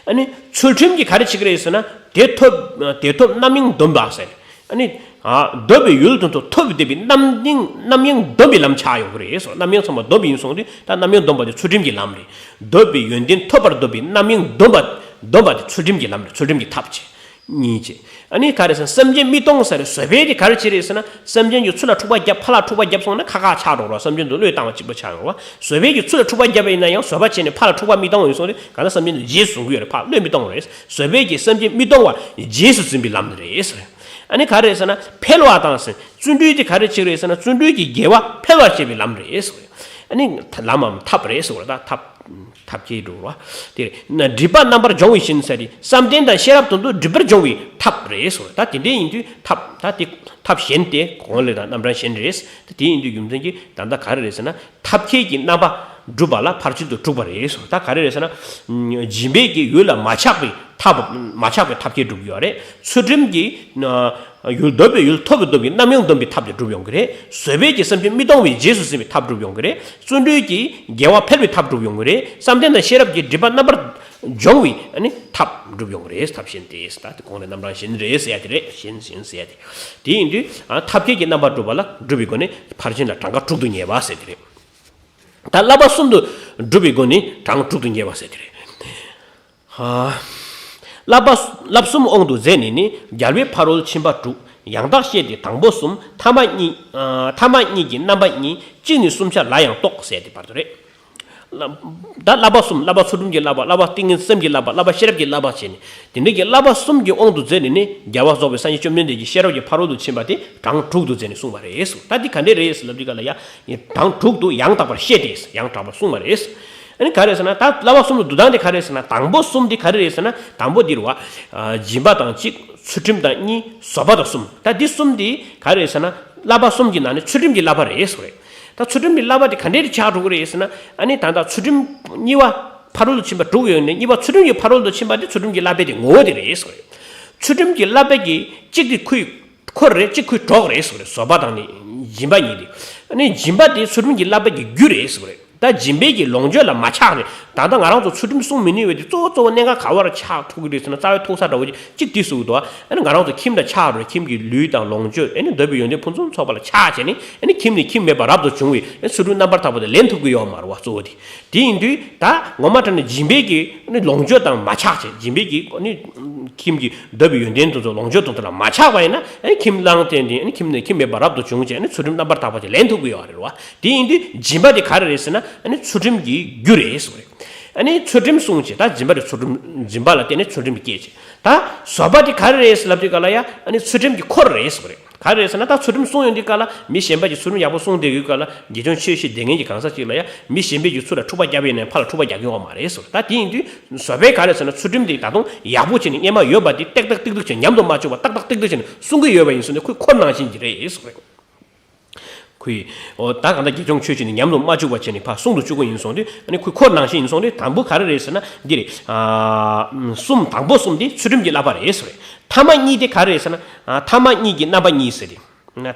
ཨ་ནི་ཚུལ་ཁྲིམས་ཀྱིས་ག་རེ་བྱེད་ཀྱི་རེད་ཟེར་ན། བདེ་ཐོབ། བདེ་ཐོབ་རྣམ་གཡེང་འདོམས་པ་ཟེར། ཨ་ནི་ཨ་འདོད་པའི་ཡུལ་དུ་ཐོབ་བདེ་བའི་རྣམ་གཡེང་། རྣམ་གཡེང་འདོམས་པའི་ལམ་ཆགས་ཡོང་གི་རེད་གསུངས། རྣམ་གཡེང་ཚང་མ་འདོམས་པ་ཡིན་སོང་དུས། ད་རྣམ་གཡེང་འདོམས་པ་དེ་ཚུལ་ཁྲིམས་ཀྱི་ལམ་རེད། འདོད་པའི་ཡོན་ཏན་ཐོབ་པར་འདོད་པའི་རྣམ་གཡེང་འདོམས་པ། འདོམས་པ་དེ་ཚུལ་ཁྲིམས་ཀྱི་ལམ་རེད། ཚུལ་ཁྲིམས་ཀྱི་ཐབས་བྱེད། གཉིས་བྱེད། ཨ་ནི་ག་རེ་ཟེར་ན། སེམས་ཅན་མི་གཏོང་ཟེར་རེད། བཟོད་པས་དེ་ག་རེ་བྱེད་རེད་ཟེར་ན། སེམས་ཅན་གྱི་ཚུལ་ལ་འཁྲུག་པ་བརྒྱབ། ཕར་ལ་འཁྲུག་པ་བརྒྱབ་སོང་ན་ཁ་ཁ་ཆགས་འགྲོ་རོགས། སེམས་ཅན་དུ་བློས་བཏང་བ་གཅིག་པ་ཆགས་ཡོང་རོགས། བཟོད་པས་ཀྱི་ཚུལ་ལ་འཁྲུག་པ་བརྒྱབ་པ་ཡིན་ན་ཡང་། བཟོད་པ་བྱས་ནས་ཕར་ལ་འཁྲུག་པ་མི་གཏོང་བ་ཡིན་སོང་དུས། གང་ལྟར་སེམས་ཅན་དུ་རྗེས་སུ་བཟུང་གི་ཡོད་རེད། ཕར་བློས་མི་གཏོང་རེད། བཟོད་པས་ཀྱི་སེམས་ཅན་མི་གཏོང་བ་རྗེས་སུ་འཛིན་པའི་ལམ་རེད་ཟེར། ཨ་ནི་ག་རེ་ཟེར་ན། འཕེལ་བ་དང་ཟེར། བརྩོན་འགྲུས་དེ་ག་རེ་བྱེད་རེད་ཟེར་ན། བརྩོན་འགྲུས་ཀྱི་དགེ་བ་འཕེལ་བར་བྱེད་པའི་ལམ་རེད་ཟེར། ཨ་ནི་ལམ་མམ་ཐབས་རེད་ཟེར་བ། ད་ཐབས། ཐབས་མཁས་འགྲོ་བ་དེ་རེད། སྒྲིབ་པ་རྣམ་པར་སྦྱོང་བའི་ཞིང་ཟེར་དེ། བསམ་གཏན་དང་ཤེས་རབ་དོན་དུ་སྒྲིབ་པར་སྦྱོང་བའི་ཐབས་རེད་ཟེར་བ། ད་དེ་འདྲ་ཡིན་དུས་ཐབས། ད་དེ་ཐབས་གཞན་ཏེ། གོང་ལས་དང་རྣམ་གྲངས་གཞན་རེད། ད་དེ་ཡིན་དུས་རྒྱུ་མཚན་གྱིས་ད་ལྟ་ག་རེ་རེད་ཟེར་ན། ཐབས་མཁས་ཀྱིས་རྣམ་པ་བསྒྲུབ་པ་ལ་ཕར་ཕྱིན་དུ་དྲུག་པ་རེད་ཟེར་བ། ད་ག་རེ་རེད་ཟེར་ན། སྦྱིན་པས་ཀྱི་ཡུལ་ལ་མ་ཆགས་པའི་ཐབས། མ་ཆགས་པའི་ཐབས་མཁས་སྒྲུབ་ཀྱི་ཡོད་རེད། ཚུལ་ཁྲིམས་ཀྱིས་ཡུལ། འདོད་པའི་ཡུལ་ཐོབ་པའི་འདོད་པའི་རྣམ་གཡེང་འདོམས་པའི་ཐབས་དེ་སྒྲུབ་ཡོང་གི་རེད། བཟོད་པས་ཀྱི་སེམས་ཅན་མི་གཏོང་བའི་རྗེས་སུ་འཛིན་པའི་ཐབས་སྒྲུབ་ཡོང་གི་རེད། བརྩོན་འགྲུས་ཀྱིས་དགེ་བ་འཕེལ་བའི་ཐབས་སྒྲུབ་ཡོང་གི་རེད། བསམ་གཏན་དང་ཤེས་རབ་ཀྱིས་སྒྲིབ་པ་རྣམ་པར་སྦྱོང་བའི་ཨ་ནི་ཐབས་སྒྲུབ་ཡོང་གི་རེད། ཐབས་གཞན་ཏེ། ད་དེ་གོང་ལས་རྣམ་གྲངས་གཞན་རེད་ཟེར་ཡ་དེ་རེད། གཞན་གཞན་ཟེར་ཡ་དེ། དེ་ཡིན་དུས་ཨ་ཐབས་མཁས་ཀྱིས་རྣམ་པར་བསྒྲུབས་པ་ལ་སྒྲུབ་པའི་སྒོ་ནས་ཕར་ཕྱིན་ལ་གྲངས་ཀ་དྲུག་ཏུ་ངེས་པ་ཟེར་དེ་རེད། ད་བསླབ་པ་གསུམ་དུ་སྒྲུབ་པའི་སྒོ་ནས་གྲངས་དྲུག་ཏུ་ངེས་པ་ཟེར་དེ་རེད། ཨ། བསླབ་པ། བསླབ་གསུམ་དབང་དུ་མཛད་ནས་ནི། རྒྱལ་བའི་ཕ་རོལ་ཕྱིན་པ་དྲུག་ཡང་དག་བཤད་དེ། དང་པོ་གསུམ་ཐ་མ་གཉིས། ཨ་ཐ་མ་གཉིས་ཀྱི་རྣམ་པ་གཉིས། གཅིག་ནི་གསུམ་ཆར་ལ་ཡང་རྟོག་ཟེར་དེ་བར་དུ་རེད། བསླབ། ད་བསླབ་པ་གསུམ། བསླབ་པ་ཚུལ་ཁྲིམས་ཀྱི་བསླབ་པ། བསླབ་པ་ཏིང་ངེ་འཛིན་སེམས་ཀྱི་བསླབ་པ། བསླབ་པ་ཤེས་རབ་ཀྱི་བསླབ་པ་བྱས་ནས། དེ་འདྲ་གི་བསླབ་པ་གསུམ་གྱི་དབང་དུ་མཛད་ནས་ནི། རྒྱལ་བ་རྫོགས་པའི་སངས་རྒྱས་བཅོམ་ལྡན་འདས་ཀྱི་ཤེས་རབ་ཀྱི་ཕ་རོལ་ཏུ་ཕྱིན་པ་དེ་གྲངས་དྲུག་ཏུ་མཛད་ནས་གསུངས་པ་རེད་གསུངས། ད་འདི་ག་འདྲས་རེད་ཟེར་ལབ་དུས་ག་ལ་ཡ། གྲངས་དྲུག་ཏུ་ཡང་དག་པར་བཤད་དེ། ཡང་དག་པར་གསུངས་པ་རེད། ཨ་ནི་ག་རེ་ཟེར་ན། ད་བསླབ་པ་གསུམ་ལ་འདུ་སྟངས་དེ་ག་རེ་ཟེར་ན། དང་པོ་གསུམ་དེ་ག་རེ་རེད་ཟེར་ན། དང་པོ་འདི་རུ་བ། ཨ་སྦྱིན་པ་དང་གཅིག་ཚུལ་ཁྲིམས་དང་གཉིས། བཟོད་པ་དང་གསུམ། ད་འདི་གསུམ་དེ་ག་རེ་རེད་ཟེར་ན། བསླབ་པ་གསུམ་གྱི་ནང་ནས་ཚུལ་ཁྲིམས་ཀྱི་བསླབ་པ་རེད་ཟེར་བ་རེད། ད་ཚུལ་ཁྲིམས་ཀྱི་བསླབ་པ་དེ་ག་འདྲས་ཆགས་འགྲོ་གི་རེད་ཟེར་ན། ཨ་ནི་ད་ལྟ་ཚུལ་ཁྲིམས་གཉིས་པ་ཕ་རོལ་ཏུ་ཕྱིན་པ་དྲུག་ཡོད་ནས། གཉིས་པ་ཚུལ་ཁྲིམས་ཀྱི་ཕ་རོལ་ཏུ་ཕྱིན་པ་དེ་ཚུལ་ཁྲིམས་ཀྱི་བསླབ་པའི་དེ་ངོ་བོ་དེ་རེད་ཟེར་བ་རེད། ཚུལ་ཁྲིམས་ཀྱི་བསླབ་པའི་གི་གཅིག་དེ་ཁོའི་འཁོར་རེད། གཅིག་ཁོའི་གྲོགས་རེད་ཟེར་བ་རེད། བཟོད་པ་དང་ནི་སྦྱིན་པ་གཉིས་དེ། ཨ་ནི་སྦྱིན་པ་དེ་ཚུལ་ཁྲིམས་ཀྱི་བསླབ་པའི་གི་རྒྱུ་རེད་ཟེར་བ་རེད། ད་སྦྱིན་པའི་གི་ལོངས་སྤྱོད་ལ་མ་ཆགས་ནས། ད་ལྟ་ང་རང་ཚོ་ཚུལ་ཁྲིམས་སྲུང་མི་ནུས་པའི་དེ་གཙོ་བོ་གཙོ་བོ་གནད་འགག་ག་བར་ཆགས་ཐུག་གི་རེད་ཟེར་ན། རྩ་བའི་ཐོག་ས་འདྲ་བོ་ཅིག་གཅིག་དེ་ཟེར་གི་འདུག་ཨ་ནི་ང་རང་ཚོ་ཁྱིམ་དང་ཆགས་རེད། ཁྱིམ་གྱི་ལུས་དང་ལོངས་སྤྱོད། ཨ་ནི་འདོད་པའི་ཡོན་ཏན་ཕུན་སུམ་ཚོགས་པ་ལ་ཆགས་བྱས་ནས། ཨ་ནི་ཁྱིམ་ནས་ཁྱིམ་མེད་པར་རབ་ཏུ་བྱུང་བའི་ཨ་ནི་ཚུལ་ཁྲིམས་རྣམ་པར་དག་པ་དེ་ལེན་ཐུབ་ཀྱི་ཡོད་མ་རེད་བ། གཙོ་བོ་དེ། དེ་ཡིན་དུས་ད་ངོ་མ་དྲང་ནས་སྦྱིན་པའི་གི་ཨ་ནི་ལོངས་སྤྱོད་དང་མ་ཆགས་བྱས། སྦྱིན་པའི་གི་ཨ་ནི་ཁྱིམ་གྱི་འདོད་པའི་ཡོན་ཏན་དེ་ཚོ་ལོངས་སྤྱོད་དེ་ཚོ་ལ་མ་ཆགས་པ་ཡིན་ན། ཨ་ནི་ཁྱིམ་བླངས་ཏེ་འདི་ཨ་ནི་ཁྱིམ་ནས་ཁྱིམ་མེད་པར་རབ་ཏུ་བྱུང་བྱས། ཨ་ནི་ཚུལ་ཁྲིམས་རྣམ་པར་དག་པ་དེ་ལེན་ཐུབ་ཀྱི་ཡོད་རེད་བ། དེ་ཡིན་དུས་སྦྱིན་པ་དེ་ག་རེ་རེད་ཟེར་ན། ཨ་ནི་ཚུལ་ཁྲིམས་ཀྱི་རྒྱུ་རེད་ཟེར་བ་རེད། ཨ་ནི་ཚུལ་ཁྲིམས་སྲུང་བྱས། ད་སྦྱིན་པ་དེ་ཚུལ་ཁྲིམས། སྦྱིན་པ་ལ་བརྟེན་ནས་ཚུལ་ཁྲིམས་སྐྱེད་བྱས། ད་བཟོད་པ་དེ་ག་རེ་རེད་ཟེར་ལབ་དུས་ག་ལ་ཡ། ཨ་ནི་ཚུལ་ཁྲིམས་ཀྱི་འཁོར་རེད་ཟེར་བ་རེད། ག་རེ་རེད་ཟེར་ན། ད་ཚུལ་ཁྲིམས་སྲུང་ཡོང་དུས་ག་ལ། མི་གཞན་པ་གྱིས་ཚུལ་ཁྲིམས་ཡག་པོ་སྲུང་བསྡད་དུས་ག་ལ། དགེ་སྦྱོང་ཆོས་བཞི་སྡེ་ངན་གྱི་གང་ཟག་ཅིག་ལ་ཡ། མི་གཞན་པའི་གྱི་ཚུལ་ལ་འཁྲུག་པ་རྒྱབ་ཡིན་ནའི་ཕར་ལ་འཁྲུག་པ་རྒྱག་གི་ཡོད་མ་རེད་ཟེར། ད་དེ་ཡིན་དུས་བཟོད་པས་ག་རེ་ཟེར་ན། ཚུལ་ཁྲིམས་དེ་ད་དུང་ཡག་པོ་བྱས་ནས། སྔོན་མ་ཡོད་པ་དེ་ཏག་ཏག་ཏིག་ཏིག་བྱས། ཉམས་དུ་མ་བཅུག་པ། ཏག་ཏག་ཏིག་ཏིག་བྱས་ནས་སྲུང་གི་ཡོད་པ་ཡིན་ཟེར་ནས། ཁོའི་འཁོར་ནང་བཞིན་གྱི་རེད་ཟེར་བ་རེད། ཁོས། འོ། ད་གང་ལྟར་དགེ་སྦྱོང་ཆོས་བཞི་ནི་ཉམས་སུ་མ་བཅུག་པ་བྱས་ནས་ཕར་སྲུང་དུ་བཅུག་གི་ཡིན་སོང་དུས། ཨ་ནི་ཁོའི་འཁོར་ནང་བཞིན་ཡིན་སོང་དུས། དང་པོ་ག་རེ་རེད་ཟེར་ན། འདི་རེད། ཨ་གསུམ། དང་པོ་གསུམ་དེ་ཚུལ་ཁྲིམས་ཀྱི་བསླབ་པ་རེད་ཟེར་བ་རེད། ཐ་མ་གཉིས་དེ་ག་རེ་རེད་ཟེར་ན། ཨ་ཐ་མ་གཉིས་ཀྱི་རྣམ་པ་གཉིས་ཟེར་ཏེ།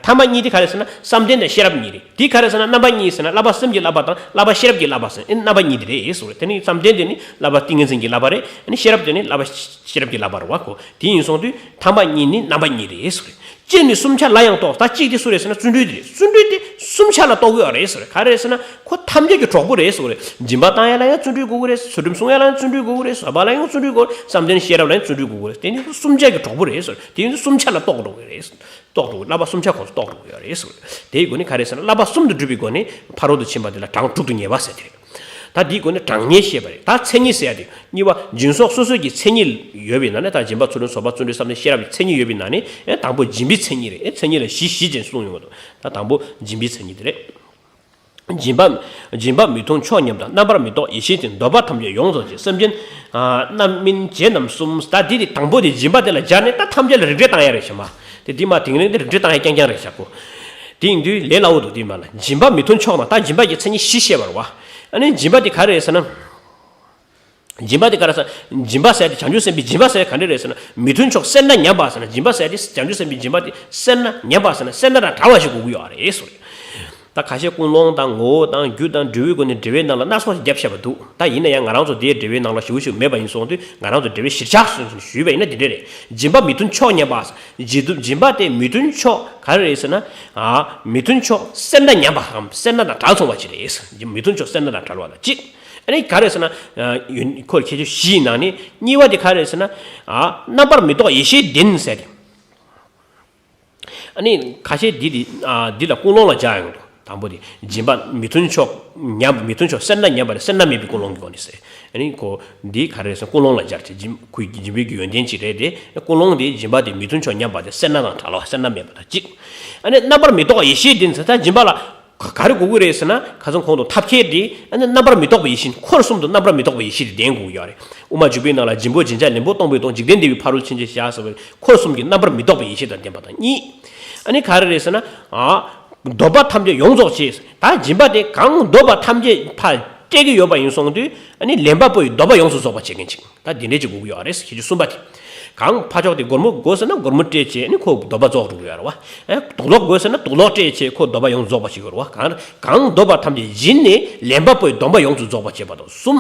ཐ་མ་གཉིས་དེ་ག་རེ་ཟེར་ན། བསམ་གཏན་དང་ཤེས་རབ་གཉིས་རེད། དེ་ག་རེ་ཟེར་ན། རྣམ་པ་གཉིས་ཟེར་ན། བསླབ་པ་སེམས་ཀྱི་བསླབ་པ་དང་བསླབ་པ་ཤེས་རབ་ཀྱི་བསླབ་པ་ཟེར། ཨ་ནི་རྣམ་པ་གཉིས་དེ་རེད་ཟེར་བ་རེད། དེ་ནི་བསམ་གཏན་དེ་ནི་བསླབ་པ་ཏིང་ངེ་འཛིན་གྱི་བསླབ་པ་རེད། ཨ་ནི་ཤེས་རབ་དེ་ནི་བསླབ་པ་ཤེས་རབ་ཀྱི་བསླབ་པ་རེད་བ་ཁོ། དེ་ཡིན་སོང་དུས་ཐ་མ་གཉིས་ནི་རྣམ་པ་གཉིས་རེད་ཟེར་བ་རེད། གཅིག་ནི་གསུམ་ཆ་ལ་ཡང་གཏོགས། ད་གཅིག་དེ་སུ་རེད་ཟེར་ན་བརྩོན་འགྲུས་དེ་རེད། བརྩོན་འགྲུས་དེ་གསུམ་ཆ་ལ་གཏོགས་ཀྱི་ཡོད་རེད་ཟེར། ག་རེ་རེད་ཟེར་ན་ཁོ་ཐམས་ཅད་ཀྱི་གྲོགས་པོ་རེད་ཟེར། སྦྱིན་པ་བཏང་ཡ་ལ་ཡང་བརྩོན་འགྲུས་དགོས་ཀྱི་རེད། ཚུལ་ཁྲིམས་སྲུང་ཡ་ལ་ཡང་བརྩོན་འགྲུས་དགོས་ཀྱི་རེད། བཟོད་པ་ལ་ཡང་བརྩོན་འགྲུས་དགོས། བསམ་གཏན་ཤེས་རབ་ལ་ཡང་བརྩོན་འགྲུས་དགོས་ཀྱི་རེད། དེ་ནི་གསུམ་ཆ་གི་གྲོགས་པོ་རེད་ཟེར། དེ་ནི་གསུམ་ཆ་ལ་གཏོགས་འགྲོ་གི་རེད། གཏོགས་འགྲོ་གི། བསླབ་པ་གསུམ་ཆ་ཁོང་ཚོ་གཏོགས་འགྲོ་གི་ཡོད་རེད་ཟེར། དེའི་སྒོ་ནས་ག་རེ་ཟེར་ན་བསླབ་པ་གསུམ་དུ་གྲུབ་པའི་སྒོ་ནས་ཕ་རོལ་ཏུ་ཕྱིན་པ་དེ་ལ་གྲངས་དྲུག་ཏུ་ངེས་པ་ཟེར་དེ་རེད། ད་འདིའི་སྒོ་ནས་གྲངས་ངེས་བཤད་པ་རེད། ད་མཚན་ཉིད་ཟེར་ཡ་དེ་གཉིས་པ་སྦྱིན་སོགས་སོ་སོའི་གི་མཚན་ཉིད་ཡོད་པའི་ནང་ནས། ད་སྦྱིན་པ་ཚུལ་ཁྲིམས་བཟོད་པ་བརྩོན་འགྲུས་བསམ་གཏན་ཤེས་རབ་ཀྱི་མཚན་ཉིད་ཡོད་པའི་ནང་ནས། ཨེ་དང་པོ་སྦྱིན་པའི་མཚན་ཉིད་རེད། ཨེ་མཚན་ཉིད་ལ་བཞི་བཞི་ཅན་གསུངས་ཡོང་གི་འདུག་ད་དང་པོ་སྦྱིན་པའི་མཚན་ཉིད་དེ་རེད། སྦྱིན་པ། སྦྱིན་པ་མི་མཐུན་ཕྱོགས་ཉམས་དང་། རྣམ་པར་མི་རྟོག་ཡེ་ཤེས་ལྡན། འདོད་པ་ཐམས་ཅད་ཡོངས་རྫོགས་བྱེད། སེམས་ཅན་རྣམ་སྨིན་བྱེད་རྣམ་གསུམ། ད་འདི་དེ་དང་པོ་དེ་སྦྱིན་པ་དེ་ལ་སྦྱར་ནས་ད་ཐམས་ཅད་ལ་རིགས་འགྲེ་བཏང་ཡ་རེད་ཤག་མ། དེ་འདི་མ་དེང་རིང་དེ་རིགས་འགྲེ་བཏང་ཡ་རྐྱང་རྐྱང་རེད་ཤག་གོ། དེ་ཡིན་དུས་ལས་སླ་བོ་འདུག་དེ་མ་ལ་སྦྱིན་པ་མི་མཐུན་ཕྱོགས་དང་། ད་སྦྱིན་པ་གི་མཚན་ཉིད་བཞི་བཤད་པ་རེད་བ། ཨ་ནི་སྦྱིན་པ་དེ་ག་རེ་རེད་ཟེར་ན། སྦྱིན་པ་དེ་ག་རེ་ཟེར། སྦྱིན་པ་ཟེར་དེ་བྱང་ཆུབ་སེམས་དཔའི་སྦྱིན་པ་ཟེར་ག་འདྲ་རེད་ཟེར་ན། མི་མཐུན་ཕྱོགས་སེར་སྣ་ཉམས་པ་ཟེར་ན། སྦྱིན་པ་ཟེར་དེ་བྱང་ཆུབ་སེམས་དཔའི་སྦྱིན་པ་དེ་སེར་སྣ་ཉམས་པ་ཟེར་ན་སེར་སྣ་དང་བྲལ་བ་ཞིག་དགོས་ཀྱི་ཡོད་རེད་ཟེར། ད་ཁ་ཤས་ཀུན་སློང་དང་ངོ་བོ་དང་རྒྱུ་དང་འབྲས་བུའི་སྒོ་ནས་འགྲེལ་བའི་ནང་ལ་སྣ་ཚོགས་ཤིག་བརྒྱབ་བཞག་པ་འདུག་ད་ཡིན་ན་ཡང་ང་རང་ཚོ་དེའི་འགྲེལ་བའི་ནང་ལ་ཞེ་པོ་ཞིག་མེད་པ་ཡིན་སོང་དུས། ང་རང་ཚོ་འགྲེལ་བའི་གཞིར་བཞག་སོང་ཞུས་པ་ཡིན་ན་དེ་འདྲ་རེད། སྦྱིན་པ་མི་མཐུན་ཕྱོགས་ཉམས་པ། སྦྱིན་སྦྱིན་པ་དེ་མི་མཐུན་ཕྱོགས་ག་རེ་རེད་ཟེར་ན། ཨ་མི་མཐུན་ཕྱོགས་སེར་སྣ་ཉམས་པའམ་སེར་སྣ་དང་བྲལ་སོང་བ་ཞིག་རེད། མི་མཐུན་ཕྱོགས་སེར་སྣ་དང་བྲལ་བ་དང་གཅིག་ཨ་ནི་ག་རེ་ཟེར་ན། ཨ་ཡོན་ཁོ་ཁྱད་ཆོས་བཞིའི་ནང་ནས་གཉིས་པ་དེ་ག་རེ་ཟེར་ན། ཨ་རྣམ་པར་མི་རྟོག་ཡེ་ཤེས་ལྡན་ཟེར་ཏེ། ཨ་ནི་ཁ་ཤས་འདི་དེ་ཨ་འདི་ལ་ཀུན་སློང་ལ་སྦྱར་ཡོང་དུས། དང་པོ་དེ་སྦྱིན་པ་མི་མཐུན་ཕྱོགས་ཉམས། མི་མཐུན་ཕྱོགས་སེར་སྣ་ཉམས་པ་རེད། སེར་སྣ་མེད་པའི་ཀུན་སློང་གི་སྒོ་ནས་ཟེར། ཨ་ནི་ཁོ་འདི་ག་རེ་ཟེར། ཀུན་སློང་ལ་སྦྱར་ཏེ་སྦྱིན་ཁོའི་སྦྱིན་པའི་གི་ཡོན་ཏན་ཅིག་རེད་དེ། ཀུན་སློང་དེ་སྦྱིན་པ་དེ་མི་མཐུན་ཕྱོགས་ཉམས་པ་དེ་སེར་སྣ་དང་བྲལ་བ། སེར་སྣ་མེད་པ་དང་གཅིག་ཨ་ནི་རྣམ་པར་མི་རྟོག་ཡེ་ཤེས་ལྡན་ཟེར། ད་སྦྱིན་པ་ལ་ག་རེ་དགོས་ཀྱི་རེད་ཟེར་ན། ཁ་སང་གོང་དུ་ཐབས་མཁས་དེ་ཨ་ནི་རྣམ་པར་མི་རྟོག་པའི་ཡེ་ཤེས། འཁོར་གསུམ་དུ་རྣམ་པར་མི་རྟོག་པའི་ཡེ་ཤེས་དེ་ལྡན་དགོས་ཀྱི་ཡོད་རེད། དབུ་མ་འཇུག་པའི་ནང་ལ་སྦྱིན་པོ་སྦྱིན་བྱ་ལེན་པོ་གཏོང་པོས་སྟོང་། འཇིག་རྟེན་འདས་པའི་ཕ་རོལ་ཕྱིན་ཆེན་ཞེས་སོགས་པའི་འཁོར་གསུམ་གྱི་རྣམ་པར་མི་རྟོག་པའི་ཡེ་ཤེས་དང་ལྡན་པ་དང་གཉིས། ཨ་ནི་ག་རེ་རེད་ཟེར་ན། ཨ་འདོད་པ་ཐམས་ཅད་ཡོངས་རྫོགས་བྱེད། ད་སྦྱིན་པ་དེ་གང་འདོད་པ་ཐམས་ཅད་ཕར་སྤྲད་ཀྱི་ཡོད་པ་ཡིན་སོང་དུས། ཨ་ནི་ལེན་པ་པོ་ཡི་འདོད་པ་ཡོངས་སུ་རྫོགས་པར་བྱེད་མཁན་ཅིག་ད་དེ་འདྲས་ཅིག་དགོས་ཀྱི་ཡོད་རེད། ཁྱད་ཆོས་གསུམ་པ་དེ། གང་ཕ་ཕྱོགས་དེ་སྒོར་མོ་དགོས་ཟེར་ན་སྒོར་མོ་སྤྲད་བྱས་ཨ་ནི་ཁོ་འདོད་པ་རྫོགས་འགྲོ་གི་ཡོད་རེད་བ། ཨ་དུག་ལོག་དགོས་ཟེར་ན་དུག་ལོག་སྤྲད་བྱས་ཁོ་འདོད་པ་ཡོངས་རྫོགས་པ་ཞིག་ཡོད་རེད་བ། གང་གང་འདོད་པ་ཐམས་ཅད་སྦྱིན་ནས་ལེན་པ་པོའི་འདོད་པ་ཡོངས་སུ་རྫོགས་པར་བྱེད་པ་དང་གསུམ།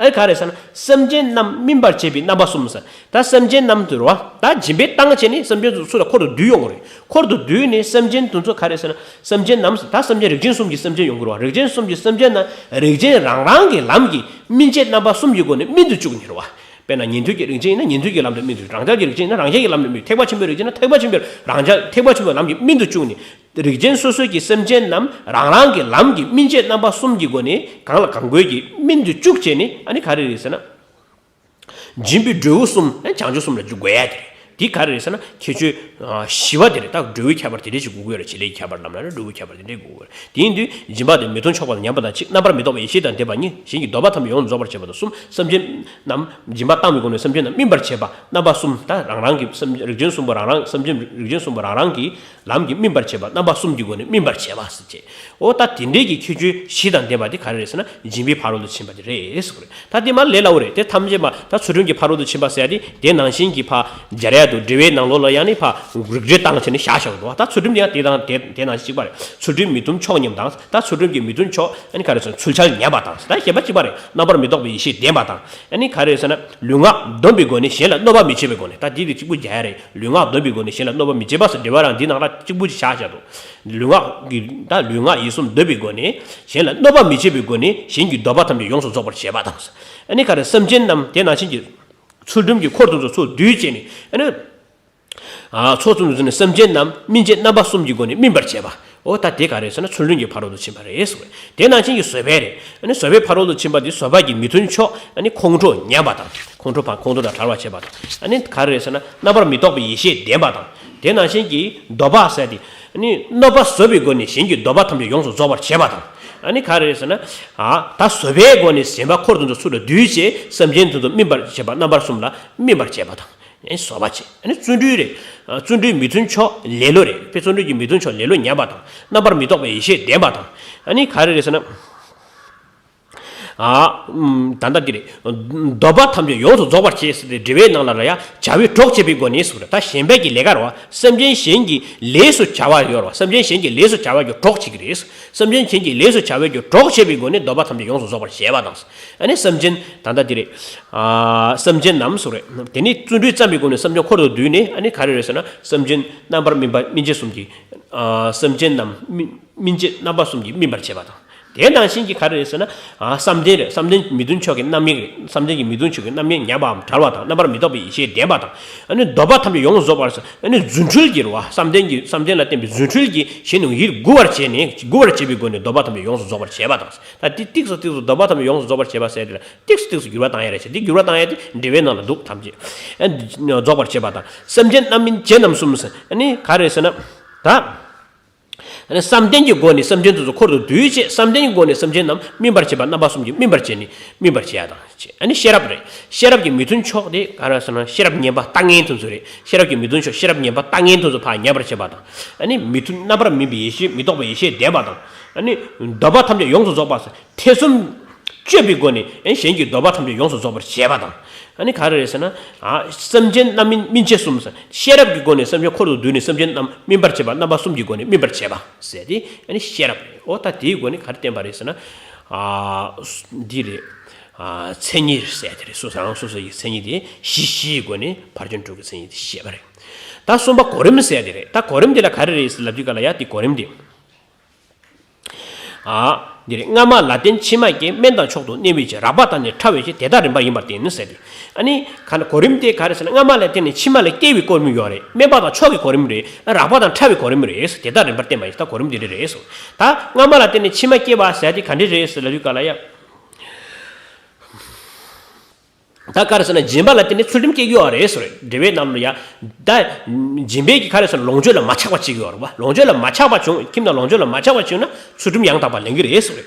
ཨ་ག་རེ་ཟེར་ན། སེམས་ཅན་རྣམས་སྨིན་པར་བྱེད་པའི་རྣམ་པ་གསུམ་ཟེར། ད་སེམས་ཅན་རྣམས་དུ་རུ་བ། ད་སྦྱིན་པའི་བཏང་བྱས་ནས་སེམས་ཅན་ཚོ་ཚུར་ལ་འཁོར་དུ་བསྡུས་ཡོང་གི་རེད། འཁོར་དུ་བསྡུས་ནས་སེམས་ཅན་དུ་ཚོ་ག་རེ་ཟེར་ན། སེམས་ཅན་རྣམས་ཟེར། ད་སེམས་ཅན་རིགས་ཅན་གསུམ་གྱི་སེམས་ཅན་ཡོང་གི་རུ་བ། རིགས་ཅན་གསུམ་གྱི་སེམས་ཅན་རྣམས་རིགས་ཅན་རང་རང་གི་ལམ་གྱི་སྨིན་བྱེད་རྣམ་པ་གསུམ་གྱི་སྒོ་ནས་སྨིན་དུ་བཅུག་ནི་རུ་བ། དཔེར་ན་ཉན་ཐོས་ཀྱི་རིགས་ཅན་ཡིན་ན་ཉན་ཐོས་ཀྱི་ལམ་དུ་སྨིན་དུ། རང་རྒྱལ་གྱི་རིགས་ཅན་ཡིན་ན་རང་རྒྱལ་གྱི་ལམ་དུ་སྨིན། ཐེག་པ་ཆེན་པོའི་རིགས་ཅན་ཡིན་ན་ཐེག་པ་ཆེན་པོའི་རང་རྒྱལ་ཐེག་པ་ཆེན་པོའི་ལམ་གྱི་སྨིན་དུ་བཅུག་ནི། རིགས་ཅན་སོ་སོའི་གི་སེམས་ཅན་རྣམས་རང་རང་གི་ལམ་གྱི་སྨིན་བྱེད་རྣམ་པ་གསུམ་གྱི་སྒོ་ནས་གང་ལ་གང་དགོས་ཀྱི་སྨིན་དུ་བཅུག་བྱས་ནས། ཨ་ནི་ག་རེ་རེད་ཟེར་ན། སྦྱིན་པའི་འབྲས་བུ་གསུམ་ཨ་ནི་བྱང་ཆུབ་གསུམ་ལ་འཇུག་དགོས་ཡ་དེ་རེད། འདི་ག་རེ་རེད་ཟེར་ན་ཁྱད་ཆོས་ཨ་བཞི་པ་དེ་རེད། ད་འབྲས་བུའི་ཁྱད་པར་དེ་འདྲས་ཞིག་དགོས་ཀྱི་ཡོད་རེད། བྱེད་ལས་ཀྱི་ཁྱད་པར་ལམ་ན་ནི་འབྲས་བུའི་ཁྱད་པར་དེ་འདྲས་དགོས་ཀྱི་ཡོད་རེད། དེ་ཡིན་དུས་སྦྱིན་པ་དེ་མི་མཐུན་ཕྱོགས་པ་དང་ཉམས་པ་དང་གཅིག་རྣམ་པར་མི་རྟོག་པའི་ཡེ་ཤེས་དང་ལྡན་པ་གཉིས། གཞན་གྱི་འདོད་པ་ཐམས་ཅད་ཡོངས་སུ་རྫོགས་པར་བྱེད་པ་དང་གསུམ། སེམས་ཅན་རྣམས་སྦྱིན་པ་བཏང་བའི་སྒོ་ནས་སེམས་ཅན་རྣམས་སྨིན་པར་བྱེད་པ་རྣམ་པ་གསུམ། ད་རང་རང་གི་སེམས་རིགས་ཅན་གསུམ་པོ་རང་རང་སེམས་ཅན་རིགས་ཅན་གསུམ་པོ་རང་རང་གི་ལམ་གྱིས་སྨིན་པར་བྱེད་པ་རྣམ་པ་གསུམ་གྱི་སྒོ་ནས་སྨིན་པར་བྱེད་པ་ཟེར་བྱས། འོ་ད་དེ་འདྲའི་གི་ཁྱད་ཆོས་བཞི་དང་ལྡན་པ་དེ་ག་རེ་རེད་ཟེར་ན་སྦྱིན་པའི་ཕ་རོལ་ཏུ་ཕྱིན་པ་དེ་རེད་ཟེར་བ་རེད། ད་དེ་མ་ལས་སླ་བོ་རེད། དེ་ཐམས་ཅད་མ་ད་ཚུལ་ཁྲིམས་ཀྱི་ཕ་རོལ་ཏུ་ཕྱིན་པ་ཟེར་ཡ་དེ་དེ་ནང་བཞིན་གྱི་ཕ་སྦྱར་ཡ་དུ་འགྲེལ་བའི་ནང་ལོགས་ལ་ཡང་ནི་ཕ་རིགས་འགྲེ་བཏང་བྱས་ནས་བཞག་བཞག་འདུག་ད་ཚུལ་ཁྲིམས་དེ་ཡང་དེ་དང་དེ་དེ་ནང་བཞིན་གཅིག་པ་རེད། ཚུལ་ཁྲིམས་མི་མཐུན་ཕྱོགས་ཉམས་དང་། ད་ཚུལ་ཁྲིམས་ཀྱི་མི་མཐུན་ཕྱོགས་ཨ་ནི་ག་རེ་ཟེར་ན་ཚུལ་འཆལ་ཉམས་པ་དང་། ད་ཞེས་པ་གཅིག་པ་རེད། རྣམ་པར་མི་རྟོག་པའི་ཡེ་ཤེས་ལྡན་པ་དང་། ཨ་ནི་ག་རེ་ཟེར་ན་ལུས་ངག་སྡོམ་པའི་སྒོ་ནས་གཞན་ལ་གནོད་པ་མི་བྱེད་པའི་སྒོ་ནས། ད་འདི་དེ་གཅིག་པུ་སྦྱར་ཡ་རེད། ལུས་ངག་སྡོམ་པའི་སྒོ་ནས་གཞན་ལ་གནོད་པ་མི་བྱེད་པ་ཟེར་འགྲེལ་བ་རང་འདི་ནང་ལ་གཅིག་པུ་ཅིག་བཞག་བཞག་འདུག་ལུས་ངག་གི་ད་ལུས་ངག་ཡིད་གསུམ་སྡོམ་པའི་སྒོ་ནས་གཞན་ལ་གནོད་པ་མི་བྱེད་པའི་སྒོ་ནས་གཞན་གྱི་འདོད་པ་ཐམས་ཅད་ཡོངས་སུ་རྫོགས་པར་བྱེད་པ་དང་། ཨ་ནི་ག་རེ་སེམས་ཅན་རྣམས་དེ་ནང་བཞིན་གྱི་ཚུལ་ཁྲིམས་ཀྱི་འཁོར་དུ་ཚོ་ཚུར་བསྡུས་བྱས་ནས། ཨ་ནི་ཨ་ཚོགས་གསུམ་དུ་བརྩིས་ནས་སེམས་ཅན་རྣམས་སྨིན་བྱེད་རྣམ་པ་གསུམ་གྱི་སྒོ་ནས་སྨིན་པར་བྱེད་པ། འོ་ད་དེ་ག་རེ་ཟེར་ན་ཚུལ་ཁྲིམས་ཀྱི་ཕ་རོལ་ཏུ་ཕྱིན་པ་རེད་ཟེར་བས། དེ་ནང་བཞིན་གྱི་བཟོད་པ་རེད། ཨ་ནི་བཟོད་པའི་ཕ་རོལ་ཏུ་ཕྱིན་པ་འདི་བཟོད་པ་གི་མི་མཐུན་ཕྱོགས་ཨ་ནི་ཁོང་ཁྲོ་ཉམས་པ་དང་། ཁོང་ཁྲོ་ཕ་ཁོང་ཁྲོ་དང་བྲལ་བར་བྱེད་པ་དང་། ཨ་ནི་ག་རེ་ཟེར་ན་རྣམ་པར་མི་རྟོག་པའི་ཡེ་ཤེས་ལྡན་པ་དང་། དེ་ནང་བཞིན་གྱི་འདོད་པ་ཟེར་དེ་ཨ་ནི་གནོད་པ་བཟོད་པའི་སྒོ་ནས་གཞན་གྱི་འདོད་པ་ཐམས་ཅད་ཡོངས་སུ་རྫོགས་པར་བྱེད་པ་དང་། ཨ་ནི་ག་རེ་ཟེར་ན་ཨ་ད་བཟོད་པའི་སྒོ་ནས་སེམས་པ་འཁོར་དུ་འགྲོ་ཚུལ་ལ་འདུས་བྱས་སེམས་ཅན་དུ་སྨིན་པར་བྱེད་པ་རྣམ་པར་གསུམ་ལ་སྨིན་པར་བྱེད་པ་དང་། ཨེ་བཟོད་པ་བྱེད། ཨ་ནི་བརྩོན་འགྲུས་རེད། ཨ་བརྩོན་འགྲུས་མི་མཐུན་ཕྱོགས་ལེ་ལོ་རེད། དཔེ་བརྩོན་འགྲུས་ཀྱི་མི་མཐུན་ཕྱོགས་ལེ་ལོ་ཉམས་པ་དང་། རྣམ་པར་མི་རྟོག་པའི་ཡེ་ཤེས་ལྡན་པ་དང་། ཨ་ནི་ག་རེ་རེད་ཟེར་ན། ཨ། ད་ལྟ་འདི་རེད། འདོད་པ་ཐམས་ཅད་ཡོངས་སུ་རྫོགས་པར་བྱེད་ཟེར་ཏེ་འགྲེལ་པའི་ནང་ལ་ལ་ཡ་བྱ་བའི་གྲོགས་བྱེད་པའི་སྒོ་ནས་ཟེར་བ་རེད། ད་གཞན་ཕན་གྱི་ལས་ཀ་རེད་བ། སེམས་ཅན་གཞན་གྱི་ལས་སུ་བྱ་བ་ཡོད་རེད་བ། སེམས་ཅན་གཞན་གྱི་ལས་སུ་བྱ་བའི་གྲོགས་བྱེད་ཀྱི་རེད། སེམས་ཅན་གཞན་གྱི་ལས་སུ་བྱ་བའི་གྲོགས་བྱེད་པའི་སྒོ་ནས་འདོད་པ་ཐམས་ཅད་ཡོངས་སུ་རྫོགས་པར་བྱེད་པ་དང་། ཨ་ནི་སེམས་ཅན་ད་ལྟ་འདི་རེད། ཨ། སེམས་ཅན་རྣམས་ཟེར་བ་རེད། དེ་ནི་བརྩོན་འགྲུས་བརྩམས་པའི་སྒོ་ནས་སེམས་ཅན་འཁོར་དུ་བསྡུས་ནས། ཨ་ནི་ག་རེ་རེད་ཟེར་ན། སེམས་ཅན་རྣམ་པར་སྨིན་པ་སྨིན་བྱེད་གསུམ་གྱིས། ཨ། སེམས་ཅན་རྣམས་སྨིན་སྨིན་བྱེད་རྣམ་པ་གསུམ་གྱིས་སྨིན་པར་བྱེད་པ་དང་། དེ་ནང་བཞིན་གྱི་ག་རེ་རེད་ཟེར་ན། ཨ། བསམ་གཏན་རེད། བསམ་གཏན་མི་མཐུན་ཕྱོགས་ཀྱི་རྣམ་གཡེང་རེད། བསམ་གཏན་གྱི་མི་མཐུན་ཕྱོགས་ཀྱི་རྣམ་གཡེང་ཉམས་པའམ་བྲལ་བ་དང་། རྣམ་པར་མི་རྟོག་པའི་ཡེ་ཤེས་ལྡན་པ་དང་། ཨ་ནི་འདོད་པ་ཐམས་ཅད་ཡོངས་སུ་རྫོགས་པར་ཟེར། ཨ་ནི་རྫུ་འཕྲུལ་གྱི་རེད་བ། བསམ་གཏན་གྱི་བསམ་གཏན་ལ་བརྟེན་པའི་རྫུ་འཕྲུལ་གྱིས་གཞན་ཡིད་མགུ་བར་བྱས་ནས། མགུ་བར་བྱེད་པའི་སྒོ་ནས་འདོད་པ་ཐམས་ཅད་ཡོངས་སུ་རྫོགས་པར་བྱེད་པ་དང་། ད་འདི་ཏིག་ཙམ་ཏིག་ཙམ་འདོད་པ་ཐམས་ཅད་ཡོངས་སུ་རྫོགས་པར་བྱེད་པ་ཟེར་དེ་ལ་ཏིག་ཙམ་ཏིག་ཙམ་འགྱུར་བ་བཏང་ཡ་རེད་ཟེར། འདི་འགྱུར་བ་བཏང་ཡ་དེ་འགྲེལ་པའི་ནང་ལ་འདུག་ཐམས་ཅད། ཨ། རྫོགས་པར་བྱེད་པ་དང་། སེམས་ཅན་རྣམ་སྨིན་བྱེད་རྣམ་གསུམ་ཟེར། ཨ་ནི་ག་རེ་ཟེར་ན། ད། ཨ་ནི་བསམ་གཏན་གྱི་སྒོ་ནས་སེམས་ཅན་དེ་ཚོ་འཁོར་དུ་བསྡུས་བྱས། བསམ་གཏན་གྱི་སྒོ་ནས་སེམས་ཅན་རྣམས་སྨིན་པར་བྱེད་པ་རྣམ་པ་གསུམ་གྱིས་སྨིན་པར་བྱེད་ནས་སྨིན་པར་བྱེད་ཡ་དང་བྱས། ཨ་ནི་ཤེས་རབ་རེད། ཤེས་རབ་ཀྱི་མི་མཐུན་ཕྱོགས་དེ་ག་རེ་ཟེར་ན། ཤེས་རབ་ངན་པ་ལྟ་ངན་དེ་ཚོ་རེད། ཤེས་རབ་ཀྱི་མི་མཐུན་ཕྱོགས། ཤེས་རབ་ངན་པ་ལྟ་ངན་དེ་ཚོ་ཕར་ཉམས་པར་བྱེད་པ་དང་། ཨ་ནི་མི་མཐུན་རྣམ་པར་སྨིན་པའི་ཡེ་ཤེས། མི་རྟོག་པའི་ཡེ་ཤེས་ལྡན་པ་དང་། ཨ་ནི་འདོད་པ་ཐམས་ཅད་ཡོངས་སུ་རྫོགས་པ་ཟེར། ཐེ་ཚོམ་གཅོད་པའི་སྒོ་ནས། ཨ། གཞན་གྱི་འདོད་པ་ཐམས་ཅད་ཡོངས་སུ་རྫོགས་པར་བྱེད་པ་དང་། ཨ་ནི་ག་རེ་རེད་ཟེར་ན། ཨ། སེམས་ཅན་རྣམ་སྨིན་སྨིན་བྱེད་གསུམ་ཟེར། ཤེས་རབ་ཀྱི་སྒོ་ནས་སེམས་ཅན་འཁོར་དུ་བསྡུས་ནས་སེམས་ཅན་རྣམས་སྨིན་པར་བྱེད་པ། རྣམ་པ་གསུམ་གྱི་སྒོ་ནས་སྨིན་པར་བྱེད་པ་ཟེར་ཏེ། ཨ་ནི་ཤེས་རབ་རེད། འོ་ད་དེའི་སྒོ་ནས་ག་རེ་བསྟན་པ་རེད་ཟེར་ན། ཨ། འདི་རེད། ཨ། མཚན་ཉིད་ཟེར་དེ་རེད། སོ་སོ་རང་སོ་སོ་ཡི་མཚན་ཉིད་དེ་བཞི་བཞིའི་སྒོ་ནས་ཕར་ཕྱིན་དྲུག་གི་མཚན་ཉིད་དེ་བཤད་པ་རེད། ད་གསུམ་པ་གོ་རིམ་ཟེར་དེ་རེད། ད་གོ་རིམ་དེ་ལ་ག་རེ་རེད་ཟེར་ལབ་དུས་ག་ལ་ཡ། དེ་གོ་རིམ་དེ། ཨ། འདི་རེད། སྔ་མ་ལ་བརྟེན་ཕྱི་མ་སྐྱེ། དམན་དང་མཆོག་ཏུ་གནས་པའི་ཕྱིར། རགས་པ་དང་ནི་ཕྲ་བའི་ཕྱིར། དེ་དག་རིམ་པར་ཡིན་པར་བསྟན་ཟེར་ཏེ། ཨ་ནི་ག་ན་གོ་རིམ་དེ་ག་རེ་ཟེར་ན། སྔ་མ་ལ་བརྟེན་ནས་ཕྱི་མ་ལ་སྐྱེ་བའི་གོ་རིམ་ཡོད་རེད། དམན་པ་དང་མཆོག་གི་གོ་རིམ་རེད། རགས་པ་དང་ཕྲ་བའི་གོ་རིམ་རེད། དེ་དག་རིམ་པར་བསྟན་པ་ཡིན། ད་གོ་རིམ་འདི་འདྲ་རེད་ཟེར། ད་སྔ་མ་ལ་བརྟེན་ནས་ཕྱི་མ་སྐྱེ་བ་ཟེར་དེ་ག་འདྲ་རེད་ཟེར་ལབ་དུས་ག་ལ་ཡ། ད་ག་རེ་ཟེར་ན། སྦྱིན་པ་ལ་བརྟེན་ནས་ཚུལ་ཁྲིམས་སྐྱེ་གི་ཡོད་རེད་ཟེར། འགྲེལ་པའི་ནང་ལ་ཡ། ད་སྦྱིན་པའི་གི་ག་རེ་ཟེར་ན། ལོངས་སྤྱོད་ལ་མ་ཆགས་པ་བྱེད་ཀྱི་ཡོད་རེད་བ། ལོངས་སྤྱོད་ལ་མ་ཆགས་པ་བྱུང་། ཁྱིམ་ནང་ལོངས་སྤྱོད་ལ་མ་ཆགས་པ་བྱུང་ན་ཚུལ་ཁྲིམས་ཡང་དག་པ་ལེན་གི་རེད་ཟེར།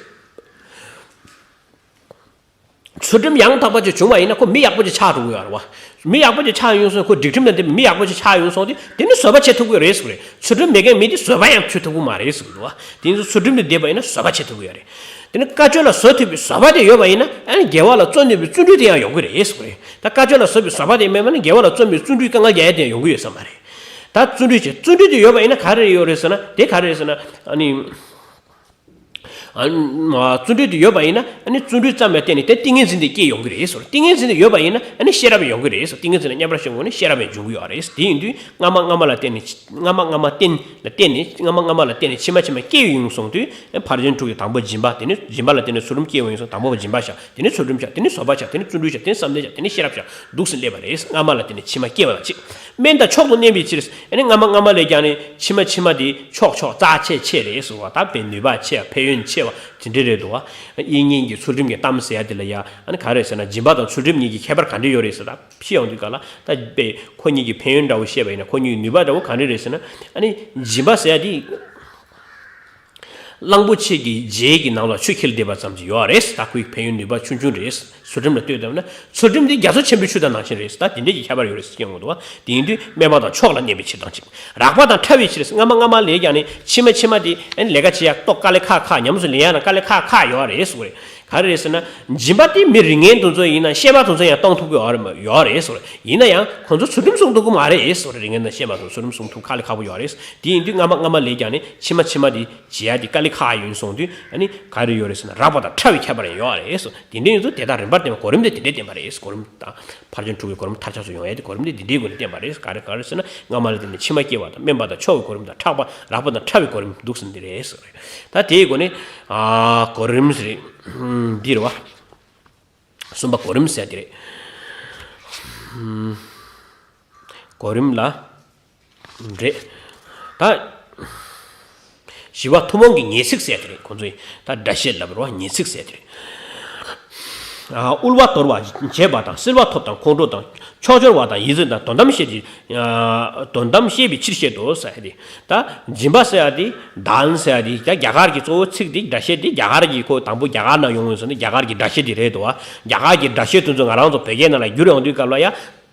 ཚུལ་ཁྲིམས་ཡང་དག་པ་ཅིག་བྱུང་བ་ཡིན་ན་ཁོ་མི་ཡག་པོ་ཅིག་ཆགས་འགྲོ་གི་ཡོད་རེད་བ། མི་ཡག་པོ་ཅིག་ཆགས་ཡོང་སོང་། ཁོ་སྒྲིག་ཁྲིམས་དང་ལྡན་པའི་མི་ཡག་པོ་ཅིག་ཆགས་ཡོང་སོང་སྟེ། དེ་ནི་བཟོད་པ་བྱེད་ཐུབ་ཀྱི་རེད་ཟེར་བ་རེད། ཚུལ་ཁྲིམས་མེད་མཁན་མི་དེ་བཟོད་པ་ཡང་བྱེད་ཐུབ་ཀྱི་མ་རེད་ཟེར་གི་འདུག་བ། དེ་ཡིན་ཙང་ཚུལ་ཁྲིམས་དེ་ལྡན་པ་ཡིན་ན་བཟོད་པ་བྱེད་ཐུབ་ཀྱི་ཡོད་རེད། དེ་ནི་དཀའ་སྤྱད་ལ་བཟོད་ཐུབ་པའི་བཟོད་པ་དེ་ཡོད་པ་ཡིན་ན། ཨ་ནི་དགེ་བ་ལ་བརྩོན་ནུས་པའི་བརྩོན་འགྲུས་དེ་ཡང་ཡོང་གི་རེད་ཟེར་བ་རེད། ད་དཀའ་སྤྱད་ལ་བཟོད་པའི་བཟོད་པ་དེ་མེད་པ་ན་དགེ་བ་ལ་བརྩོན་པའི་བརྩོན་འགྲུས་དཀའ་ངལ་རྒྱག་ཡ་དེ་ཡང་ཡོང་གི་ཡོད་ས་མ་རེད། ད་བརྩོན་འགྲུས་བྱེད། བརྩོན་འགྲུས་དེ་ཡོད་པ་ཡིན་ན་ག་རེ་ཡོད་རེད་ཟེར་ན། དེ་ག་རེ་རེད་ཟེར་ན། ཨ་ནི། ཨ། བརྩོན་འགྲུས་དེ་ཡོད་པ་ཡིན་ན། ཨ་ནི་བརྩོན་འགྲུས་ཙམ་ལ་བརྟེན་ནས་དེ་ཏིང་ངེ་འཛིན་དེ་སྐྱེ་ཡོང་གི་རེད་ཟེར། ཏིང་ངེ་འཛིན་དེ་ཡོད་པ་ཡིན་ན། ཨ་ནི་ཤེས་རབ་ཡོང་གི་རེད་ཟེར། ཏིང་ངེ་འཛིན་ལ་མཉམ་པར་ཞོག་ནས་ཤེས་རབ་ཡང་འབྱུང་གི་ཡོད་རེད། དེ་ཡིན་དུས་སྔ་མ་སྔ་མ་ལ་བརྟེན་ནས། སྔ་མ་སྔ་མ་བརྟེན་ལ་བརྟེན་ནས། སྔ་མ་སྔ་མ་ལ་བརྟེན་ནས་ཕྱི་མ་ཕྱི་མ་སྐྱེ་ཡོང་སོང་དུས། ཕར་ཕྱིན་དྲུག་གི་དང་པོ་སྦྱིན་པ། དེ་ནས་སྦྱིན་པ་ལ་བརྟེན་ནས་ཚུལ་ཁྲིམས་སྐྱེ་ཡོང་སོང་། དང་པོ་སྦྱིན་པ་བཞག་དེ་ནས་ཚུལ་ཁྲིམས་བཞག་དེ་ནས་བཟོད་པ་བཞག་དེ་ནས་བརྩོན་འགྲུས་བཞག་དེ་ནས་བསམ་གཏན་བཞག་དེ་ནས་ཤེས་རབ་བཞག་འདུག་སེ་སླེབས་པ་རེད། སྔ་མ་ལ་བརྟེན་ནས་ཕྱི་མ་སྐྱེ་བ་ལ་གཅིག་དམན་དང་མཆོག་ཏུ་གནས་པའི་ཕྱིར། ཨ་ནི་སྔ་མ་སྔ་མ་ལས་ཀྱང་ནི་ཕྱི་མ་ཕྱི་མ་དེ་ཕྱོགས་ཕྱོགས་རྩ་ཆེ་ཆེ་རེད་ཟེར་བ། ད་དཔེ་ནུས་པ་ཆེ་བ། ཕན་ཡོན་ཆེ་བ་དེ་འདྲ་རེད་འདུག་བ། དབྱིག་གཉེན་གྱི་ཚུལ་ཁྲིམས་ཀྱི་གཏམ་ཟེར་ཡ་དེ་ལ་ཡ། ཨ་ནི་ག་རེ་ཟེར་ན། སྦྱིན་པ་དང་ཚུལ་ཁྲིམས་གཉིས་ཀྱི་ཁྱད་པར་ག་འདྲ་ཡོད་རེད་ཟེར། ད་ཕྱི་ཡོང་དུས་ག་ལ་ད་དཔེ་ཁོ་གཉིས་ཀྱི་ཕན་ཡོན་འདྲ་བོ་བཤད་པ་ཡིན་ན། ཁོ་གཉིས་ཀྱི་ནུས་པ་འདྲ་བོ་ག་འདྲ་རེད་ཟེར་ན། ཨ་ནི་སྦྱིན་པ་ཟེར་ཡ་དེ། གླང་པོ་ཆེ་གི་རྗེས་ཀྱི་ནང་ལ་ཆུ་འཁྱིལ་བསྡད་པ་ཙམ་གྱི་ཡོད་རེད། ད་ཁོའི་ཕན་ཡོན་ནུས་པ་ཆུང་ཆུང་རེད། ཚུལ་ཁྲིམས་ལ་ལྟོས་བསྡད་ན་ཚུལ་ཁྲིམས་འདི་རྒྱ་མཚོ་ཆེན་པོའི་ཆུ་དང་ནང་བཞིན་རེད། ད་དེ་འདྲས་ཀྱི་ཁྱད་པར་ཡོད་རེད་ཟེར་སྐྱེ་ཡོང་གི་འདུག་བ། དེ་ཡིན་དུས་དམན་པ་དང་མཆོག་ལ་གནས་པའི་ཕྱིར་དང་གཅིག་རགས་པ་དང་ཕྲ་བའི་ཕྱིར། སྔ་མ་སྔ་མ་ལས་ཀྱང་ནི་ཕྱི་མ་ཕྱི་མ་དེ་ཨ་ནི་ལས་ཀ་བྱེད་ཡག་ཏོག་དཀའ་ལས་ཁག་ཁག་ཉམས་སུ་ལེན་ཡག་ན་དཀའ་ལས་ཁག་ཁག་ཡོད་རེད་ཟེར་བ་རེད། ག་རེ་རེད་ཟེར་ན། སྦྱིན་པ་དེ་མི་རིགས་ངན་དེ་ཚོ་ཡིན་ན་བཤད་པ་དེ་ཚོ་ཡང་གཏོང་ཐུབ་ཀྱི་ཡོད་རེད་མ་ཡོད་རེད་ཟེར་བ་རེད། ཡིན་ན་ཡང་ཁོང་ཚོ་ཚུལ་ཁྲིམས་སྲུང་ཐུབ་ཀྱི་མ་རེད་ཟེར་བ་རེད། རིགས་ངན་དང་བཤད་པ་དང་ཚུལ་ཁྲིམས་སྲུང་ཐུབ་དཀའ་ལས་ཁག་པོ་ཡོད་རེད། དེ་ཡིན་དུས་སྔ་མ་སྔ་མ་ལས་ཀྱང་ནི་ཕྱི་མ་ཕྱི་མ་དེ་བྱེད་ཡ་དེ་དཀའ་ལས་ཁག་ཡིན་སོང་དུས། ཨ་ནི་ག་རེ་ཡོད་རེད་ཟེར་ན། རགས་པ་དང་ཕྲ་བའི་ཁྱད་པར་ཡང་ཡོད་རེད་ཟེར། དེ་འདྲ་ཡིན་ཚུལ་དེ་དག་རིམ་པར་བསྟན་པ། གོ་རིམ་དེ་དེ་འདྲས་བསྟན་པ་རེད། གོ་རིམ་དང་ཕར་ཕྱིན་དྲུག་གི་གོ་རིམ་མཐར་ཆགས་སུ་ཡོང་ཡ་དེ་གོ་རིམ་དེ་དེ་འདྲའི་སྒོ་ནས་བསྟན་པ་རེད། ག་རེ་ག་རེ་ཟེར་ན། སྔ་མ་ལ་བརྟེན་ནས་ཕྱི་མ་སྐྱེ་བ་དང་། དམན་པ་དང་མཆོག་གི་གོ་རིམ་དང་། ཕྲག་པ་རགས་པ་དང་ཕྲ་བའི་གོ་རིམ་འདུག་ཟེར་འདི་རེད་ཟེར་བ་རེད། ད་དེའི་སྒོ་ནས་ཨ་གོ་རིམ་ཟེར་འདི་རེད་བ། གསུམ་པ་གོ་རིམ་ཟེར་འདི་རེད། གོ་རིམ་ལ་རེད། ད་བཞི་པ་ཐུན་མོང་གི་ངེས་ཚིག་ཟེར་དེ་རེད། ཁོང་ཚོས་ད་སྒྲ་བཤད་ལབ་རོ། ངེས་ཚིག་ཟེར་དེ་རེད། ཨ་དབུལ་བ་དོར་བར་བྱེད་པ་དང་། བསིལ་བ་ཐོབ་དང་ཁོང་ཁྲོ་དང་། ཕྱོགས་འཆོར་བ་དང་ཡིད་འཛིན་དང་། དོན་དམ་བཤད་ཀྱི་དོན་དམ་བཤད་པའི་ཕྱིར་བཤད་དོ་ཟེར་ཏེ། ད་སྦྱིན་པ་ཟེར་ཡ་དེ། དཱན་ཟེར་ཡ་དེ་རྒྱ་རྒྱ་གར་གྱི་གཙོ་བོ་ཚིག་དེ་སྒྲ་བཤད་དེ་རྒྱ་གར་གྱི་ཁོ་དང་པོ་རྒྱ་གར་ནང་ཡོང་ཡོད་ཟེར་ན་རྒྱ་གར་གྱི་སྒྲ་བཤད་དེ་རེད་དོ། རྒྱ་གར་གྱི་སྒྲ་བཤད་དེ་ཚོ་ང་རང་ཚོ་བོད་སྐད་ནང་ལ་བསྒྱུར་ཡོང་དུས་སྐབས་ལ་ཡ།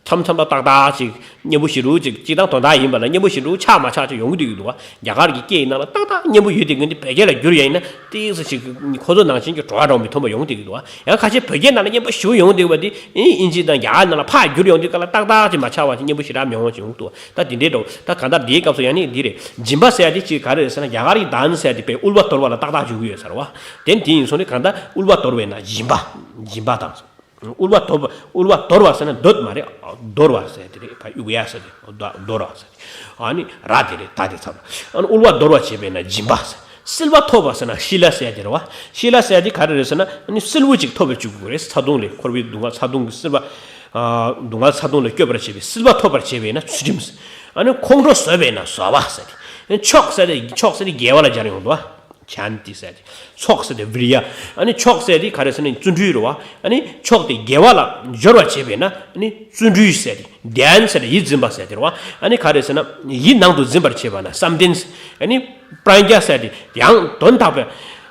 མཚམས་མཚམས་ལ་ཏག་ཏག་ཅིག་སྙན་པོ་ཞེ་དྲག་ཅིག་སྤྱིར་བཏང་དོན་དག་ཡིན་པ་ལ་སྙན་པོ་ཞེ་དྲག་ཆགས་མ་ཆགས་ཅིག་ཡོང་གི་འདུག་འདུག་བ། རྒྱ་གར་གྱི་སྐད་ཡིན་ན་ལ་ཏག་ཏག་སྙན་པོ་ཡོད་དེ་གི་འདི་བོད་སྐད་ལ་བསྒྱུར་ཡ་ཡིན་ན་ཏིག་ཙམ་ཞིག་ཁོ་ཚོ་ནང་བཞིན་གྱི་བྲོ་བ་འདྲ་མི་མཐོང་བ་ཡོང་གི་འདུག་བ། ཡང་ཁ་ཤས་བོད་སྐད་ནང་ལ་སྙན་པོ་ཞེ་པོ་ཡོང་གི་འདུག་བ། འདི་ཨིན་ཇི་དང་རྒྱ་གར་ནང་ལ་ཕར་བསྒྱུར་ཡོང་དུས་སྐབས་ལ་ཏག་ཏག་ཅིག་མ་ཆགས་པ་ཅིག་སྙན་པོ་ཞེ་དྲག་མི་ཡོང་བ་ཅིག་ཡོང་གི་འདུག་བ། ད་འདི་འདྲའི་འདྲ་བོ་ད་གང་ལྟར་འདིའི་སྐབས་སུ་ཡང་ནི་འདི་རེད། སྦྱིན་པ་ཟེར་ཡ་དེ་ཅིག་ག་རེ་རེད་ཟེར་ན་རྒྱ་གར་གྱི་དཱན་ཟེར་ཡ་དེ་དཔེ་དབུལ་བ་དོར་བ་ལ་ཏག་ཏག་འཇུག་གི་ཡོད་ཟེར་བ། དེ་འདི་ཡིན་སོང་ནི་གང་ལྟར་དབུལ་བ་དོར་བས་ན་སྦྱིན་པ། སྦྱིན་པ་དང་། དབུལ་བ་དོར་བ། དབུལ་བ་དོར་བ་ཟེར་ན་འདོད་མ་རེད། དོར་བ་ཟེར་དེ་རེད། ཕ་གཡུག་ཡ་ཟེར་དེ་དོ་དོར་བ་ཟེར། ཨ་ནི་ར་དེ་རེད། ད་དེ་ཚར་བ། ཨ་ནི་དབུལ་བ་དོར་བ་བྱེད་པས་ན་སྦྱིན་པ་ཟེར། བསིལ་བ་ཐོབ་པ་ཟེར་ན་ཤི་ལ་ཟེར་དེ་རེད་བ། ཤི་ལ་ཟེར་དེ་ག་རེ་རེད་ཟེར་ན་ཨ་ནི་བསིལ་བ་ཅིག་ཐོབ་པའི་བཅུག་དགོས་རེད། ཚ་གདུང་ལས་འཁོར་བའི་སྡུག་བསྔལ་ཚ་གདུང་གི་བསིལ་བ། ཨ་སྡུག་བསྔལ་ཚ་གདུང་ལས་སྐྱོབ་པར་བྱེད་པའི་བསིལ་བ་ཐོབ་པར་བྱེད་པས་ན་ཚུལ་ཁྲིམས་ཟེར། ཨ་ནི་ཁོང་ཁྲོ་བཟོད་པས་ན་བཟོད་པ་ཟེར་དེ། ཨ་ནི་མཆོག་ཟེར་དེ་མཆོག་ཟེར་དེ་དགེ་བ་ལ་སྦྱར་ཡོང་འདུག་བ། ཆན་ཏི་ཟེར་ཏེ། ཚོགས་ཟེར་ཏེ་བི་རི་ཡ། ཨ་ནི་མཆོག་ཟེར་ཏེ་ག་རེ་ཟེར་ན་བརྩོན་འགྲུས་རེད་བ། ཨ་ནི་མཆོག་དེ་དགེ་བ་ལ་སྦྱོར་བར་བྱེད་པས་ན་ཨ་ནི་བརྩོན་འགྲུས་ཟེར་ཏེ། དྷྱན་ཟེར་ཏེ་ཡིད་འཛིན་པ་ཟེར་ཏེ་རེད་བ། ཨ་ནི་ག་རེ་ཟེར་ན་ཡིད་ནང་དུ་འཛིན་པར་བྱེད་པ་ན་བསམ་གཏན། ཨ་ནི་པྲཛྙཱ་ཟེར་ཏེ་ཡང་དོན་དག་པའི་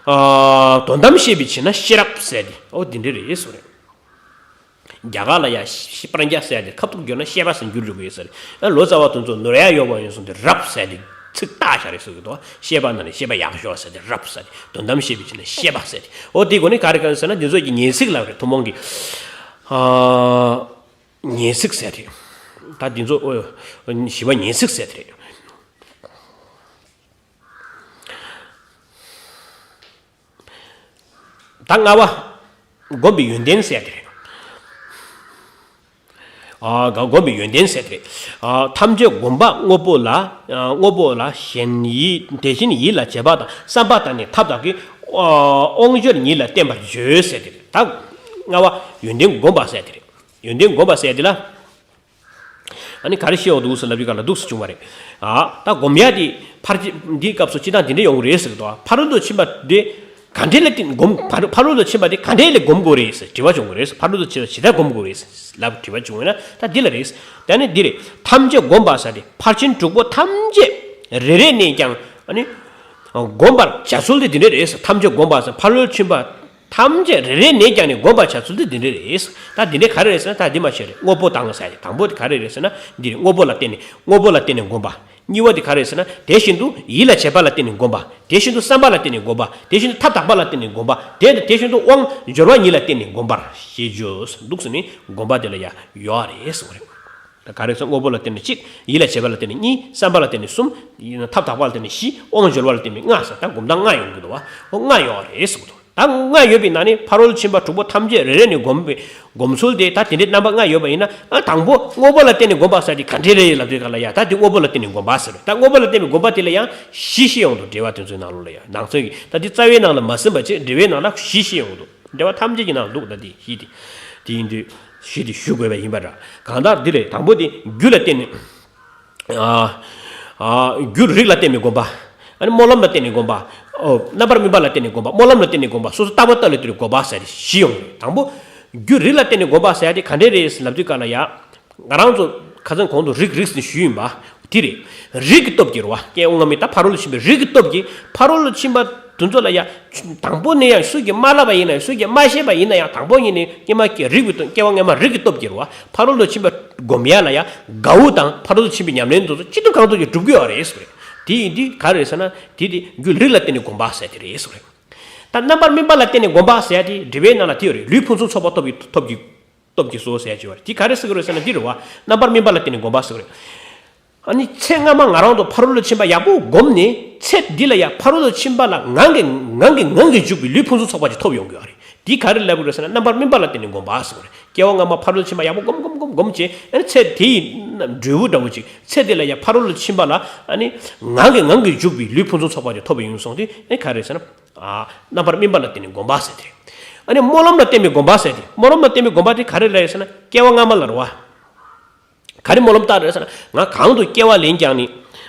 ཨ་དོན་དམ་ཤེས་པའི་ཕྱིར་ན་ཤེས་རབ་ཟེར་ཏེ་ཨོ་དེ་འདྲ་རེད་ཟེར་རེད། རྒྱ་གར་ལ་ཡ་ཤི་པྲཛྙཱ་ཟེར་ཏེ་ཁ་ཐུག་བསྒྱུར་ན་ཤེས་པ་ཟེར་འགྱུར་འགྲོ་གི་ཡོད་ཟེར། ཨ་ལོ་ཙཱ་བ་དེ་ཚོ་ནོར་ཡ་ཡོད་པ་ཡིན་སོང་དེ་རབ་ཟེར་ཏེ་ཚིག་བཏགས་བཞག་རེད་ཟེར་གི་འདུག་ཤེས་པ་ན་ནི་ཤེས་པ་ཡག་ཤོས་ཟེར་ཏེ་རབ་ཟེར་ཏེ་དོན་དམ་ཤེས་པའི་ཕྱིར་ན་ཤེས་པ་ཟེར་ཏེ་ཨོ་དེ་གོ་ནི་ག་རེ་ག་རེ་ཟེར་ན་འདི་ཚོ་གི་ཉེས་ཚིག་ལབ་རེད། ཐུན་མོང་གི་ཨ་ཉེས་ཚིག་ཟེར་ཏེ་ད་འདི་ཚོ་ཨོ་བཞི་པ་ཉེས་ཚིག་ཟེར་ཏེ་རེད། ད་ལྔ་བ། སྒོམ་པའི་ཡོན་ཏན་ཟེར་དེ་རེད། ཨ་སྒོམ་པའི་ཡོན་ཏན་ཟེར་དེ་རེད། ཨ་ཐམས་ཅད་སྒོམ་པ་དངོས་པོ་ལ། ཨ་དངོས་པོ་ལ་གཞན་ཡིད་དེ་བཞིན་ཡིད་ལ་བྱེད་པ་དང་བསམ་པ་དང་ནི་ཐབས་དག་གིས་ཨ་དབང་སྦྱོར་ཉིད་ལ་བརྟེན་པར་བརྗོད་ཟེར་དེ་རེད། ད་ལྔ་བ་ཡོན་ཏན་སྒོམ་པ་ཟེར་དེ་རེད། ཡོན་ཏན་སྒོམ་པ་ཟེར་དེ་ལ། ཨ་ནི་ག་རེ་བཤད་འོ་འདུག་སེ་ལབ་དུས་ག་ལ་འདུག་སེ་བྱུང་བ་རེད། ཨ་ད་སྒོམ་ཡ་དེ་ཕར་ཅི་འདིའི་སྐབས་སུ་ཅི་དང་འདི་འདྲ་ཡོང་གི་རེད་ཟེར་གི་འདུག་ཕ་རོལ་ཏུ་ཕྱིན་པ་དེ་ག་འདྲས་ལ་བརྟེན་སྒོམ་ཕ་རོལ་ཕ་རོལ་ཏུ་ཕྱིན་པ་དེ་ག་འདྲས་ལ་སྒོམ་དགོས་རེད་ཟེར་དྲི་བ་བྱུང་གི་རེད། ཕ་རོལ་ཏུ་ཕྱིན་པ་ཇི་ལྟར་སྒོམ་དགོས་རེད་ཟེར་ལབ་དྲི་བ་བྱུང་བས་ན་ད་འདི་ལ་རེད། ད་ནི་འདི་རེད། ཐམས་ཅད་སྒོམ་པ་ཟེར་དེ་ཕར་ཕྱིན་དྲུག་པོ་ཐམས་ཅད་རེ་རེ་ནས་ཀྱང་ཨ་ནི་སྒོམ་པར་བྱ་ཚུལ་དེ་འདི་འདྲས་རེད་ཟེར། ཐམས་ཅད་སྒོམ་པ་ཟེར་ཕ་རོལ་ཕྱིན་པ། ཐམས་ཅད་རེ་རེ་ནས་ཀྱང་ནི་སྒོམ་པར་བྱ་ཚུལ་དེ་འདི་འདྲ་རེད། ད་འདི་འདྲ་ག་རེ་རེད་ཟེར་ན་ད་འདི་མ་བཤད་རེད། དངོས་པོ་དང་ཟེར་ཡ་དང་པོ་དེ་ག་རེ་རེད་ཟེར་ན་འདི་རེད། དངོས་པོ་ལ་བརྟེན་ནས་དངོས་པོ་ལ་བརྟེན་ནས་སྒོམ་པ། གཉིས་པ་དེ་ག་རེ་རེད་ཟེར་ན་དེ་བཞིན་དུ་ཡིད་ལ་བྱེད་པ་ལ་བརྟེན་ནས་སྒོམ་པ། དེ་བཞིན་དུ་བསམ་པ་ལ་བརྟེན་ནས་སྒོམ་པ། དེ་བཞིན་དུ་ཐབས་དག་པ་ལ་བརྟེན་ནས་སྒོམ་པ། དེ་དེ་བཞིན་དུ་དབང་སྦྱོར་བ་ཉིད་ལ་བརྟེན་ནས་སྒོམ་པར་ཞེས་བརྗོད་འདུག་ཟེར་ནས་སྒོམ་པ་དེ་ལ་ཡང་ཡོད་རེད་ཟེར་བ་རེད། ག་རེ་ཟེར་དངོས་པོ་ལ་བརྟེན་ནས་གཅིག་ཡིད་ལ་བྱེད་པ་ལ་བརྟེན་ནས་གཉིས་བསམ་པ་ལ་བརྟེན་ནས་གསུམ། ཡིན་ན་ཐབས་དག་པ་ལ་བརྟེན་ནས་བཞི། དབང་སྦྱོར་བ་ལ་བརྟེན་ནས་ལྔ་ཟེར་ད་སྒོམ་སྟངས་ལྔ་ཡོང་གི་འདུག་བ། ཨོ་ལྔ་ཡོད་རེད་ཟེར་གི་འདུག་ད་ལྔ་ཡོད་པའི་ནང་ནས་ཕ་རོལ་ཕྱིན་པ་དྲུག་པོ་ཐམས་ཅད་རེ་རེ་ནས་སྒོམ་པའི་སྒོམ་ཚུལ་དེ་ད་དེ་འདྲའི་རྣམ་པ་ལྔ་ཡོད་པ་ཡིན་ན་ཨ་དང་པོ་དངོས་པོ་ལ་བརྟེན་ནས་སྒོམ་པ་ཟེར་དེ་ག་འདྲས་རེད་ལབ་དུས་ག་ལ་ཡ་ད་དེ་དངོས་པོ་ལ་བརྟེན་ནས་སྒོམ་པ་ཟེར། ད་དངོས་པོ་ལ་བརྟེན་པའི་སྒོམ་པ་དེ་ལ་ཡང་བཞི་བཤད་ཡོང་འདུག་འགྲེལ་བ་དེ་ཚོའི་ནང་ལོགས་ལ་ཡང་ནང་ཚན་གྱི་ད་དེ་རྩ་བའི་ནང་ལ་མ་ཟིན་པ་བྱས་འགྲེལ་བའི་ནང་ལ་བཞི་བཤད་ཡོང་འདུག་འགྲེལ་བ་ཐམས་ཅད་ཀྱི་ནང་འདུག་ད་དེ་བཞི་དེ། དེ་ཡིན་དུས་བཞི་དེ་ཞུ་དགོས་པ་ཡིན་པ་འདྲ། གང་ལྟར་འདི་ལས་དང་པོ་དེ་རྒྱུ་ལ་བརྟེན་ནས། ཨ། ཨ། རྒྱུ་རིགས་ལ་བརྟེན་ནས་སྒོམ་པ། ཨ་ནི་སྨོན་ལམ་ལ་བརྟེན་ནས་སྒོམ་པ། ཨོ། རྣམ་པར་སྨིན་པ་ལ་བརྟེན་ནས་སྒོམ་པ། སྨོན་ལམ་ལ་བརྟེན་ནས་སྒོམ་པ། སོ་སོ་རྟག་པ་རྟགས་ལ་བརྟེན་ནས་སྒོམ་པ་ཟེར་ཏེ་བཞི་ཡོང་རེད། དང་པོ། རྒྱུ་རིགས་ལ་བརྟེན་ནས་སྒོམ་པ་ཟེར་ཡ་དེ་ག་འདྲས་རེད་ལབ་དུས་ག་ལ་ཡ། ང་རང་ཚོ་ཁ་སང་གོང་དུ་རིགས་རིགས་ཟེར་ཞུས་ཡིན་པ། དེ་རེད། རིགས་ཀྱི་སྟོབས་ཀྱིས་རེད་བ། སྐྱེ་བ་སྔ་མའི་ད་ཕ་རོལ་ཏུ་ཕྱིན་པའི་རིགས་ཀྱི་སྟོབས་ཀྱིས་ཕ་རོལ་ཏུ་ཕྱིན་པ་དེ་ཚོ་ལ་ཡ། དང་པོ་ནས་ཡང་སུས་ཀྱིས་མ་བསླབས་པ་ཡིན་ན་ཡང་སུས་ཀྱིས་མ་ཤེས་པ་ཡིན་ན་ཡང་དང་པོ་ཉིད་ནས་སྐྱེ་མ་སྐྱེ་རིགས་ཀྱི་སྟོབས་སྐྱེ་བ་སྔ་མ་རིགས་ཀྱི་སྟོབས་ཀྱིས་རེད་བ། ཕ་རོལ་ཏུ་ཕྱིན་པ་སྒོམ་ཡ་ལ་ཡ་དགའ་བོ་དང་ཕ་རོལ་ཏུ་ཕྱིན་པའི་ཉམས་ལེན་དེ་ཚོ་ཅི་ཐུབ་གང་ཐུབ་ཀྱིས་སྒྲུབ་དགོས་པ་རེད་ཟེར། དེ་ཡིན་དུས་ག་རེ་རེད་ཟེར་ན་དེ་དེ་རྒྱུ་རིགས་ལ་བརྟེན་ནས་སྒོམ་པ་ཟེར་དེ་རེད་ཟེར། ད་རྣམ་པར་སྨིན་པ་ལ་བརྟེན་ནས་སྒོམ་པ་ཟེར་ཡ་དེ་འགྲེལ་པའི་ནང་ལ་དེ་ཡོད་རེད། ལུས་ཕུན་སུམ་ཚོགས་པ་སྟོབས་ཀྱིས་སྟོབས་ཀྱིས། སྟོབས་ཀྱིས་སོ་ཟེར་གྱི་བ་རེད། དེ་ག་རེ་ཟེར་གྱི་རེད་ཟེར་ན་འདི་རེད་བ། རྣམ་པར་སྨིན་པ་ལ་བརྟེན་ནས་སྒོམ་པ་ཟེར་གྱི་རེད། ཨ་ནི་ཚེ་སྔ་མ་ང་རང་ཚོ་ཕ་རོལ་ཏུ་ཕྱིན་པ་ཡག་པོ་བསྒོམས་ནས་ཚེ་འདི་ལ་ཡང་ཕ་རོལ་ཏུ་ཕྱིན་པ་ལ་ངང་གིས་ངང་གིས་ངང་གིས་འཇུག་པའི་ལུས་ཕུན་སུམ་ཚོགས་པ་ཅིག་ཐོབ་ཡོང་གི་ཡོད་རེད། དེ་ག་རེ་ལབ་གི་རེད་ཟེར་ན་རྣམ་པར་སྨིན་པ་ལ་བརྟེན་ནས་སྒོམ་པ་ཟེར་གྱི་རེད། སྐྱེ་བ་སྔ་མ་ཕ་རོལ་ཏུ་ཕྱིན་པ་ཡག་པོ་བསྒོམ་བསྒོམ་བསྒོམ་བསྒོམ་བྱས་ཨ་ནི་ཚེ་དེ་ཡི་འབྲས་བུ་འདྲ་བོ་ཅིག་ཚེ་འདི་ལ་ཡང་ཕ་རོལ་ཏུ་ཕྱིན་པ་ལ་ཨ་ནི་ངང་གིས་ངང་གིས་འཇུག་པའི་ལུས་ཕུན་སུམ་ཚོགས་པ་ཅིག་ཐོབ་ཡོང་སོང་སྟེ་ཨ་ནི་ག་རེ་ཟེར་ན། ཨ། རྣམ་པར་སྨིན་པ་ལ་བརྟེན་ནས་སྒོམ་པ་ཟེར་ཏེ། ཨ་ནི་སྨོན་ལམ་ལ་བརྟེན་པའི་སྒོམ་པ་ཟེར་ཏེ། སྨོན་ལམ་ལ་བརྟེན་པའི་སྒོམ་པ་དེ་ག་རེ་ལབ་ཡོད་ཟེར་ན་སྐྱེ་བ་སྔ་མ་ལ་རེད་བ། ག་རེ་སྨོན་ལམ་བཏབ་རེད་ཟེར་ན་ང་གང་དུ་སྐྱེ་བ་ལེན་ཀྱང་ནི།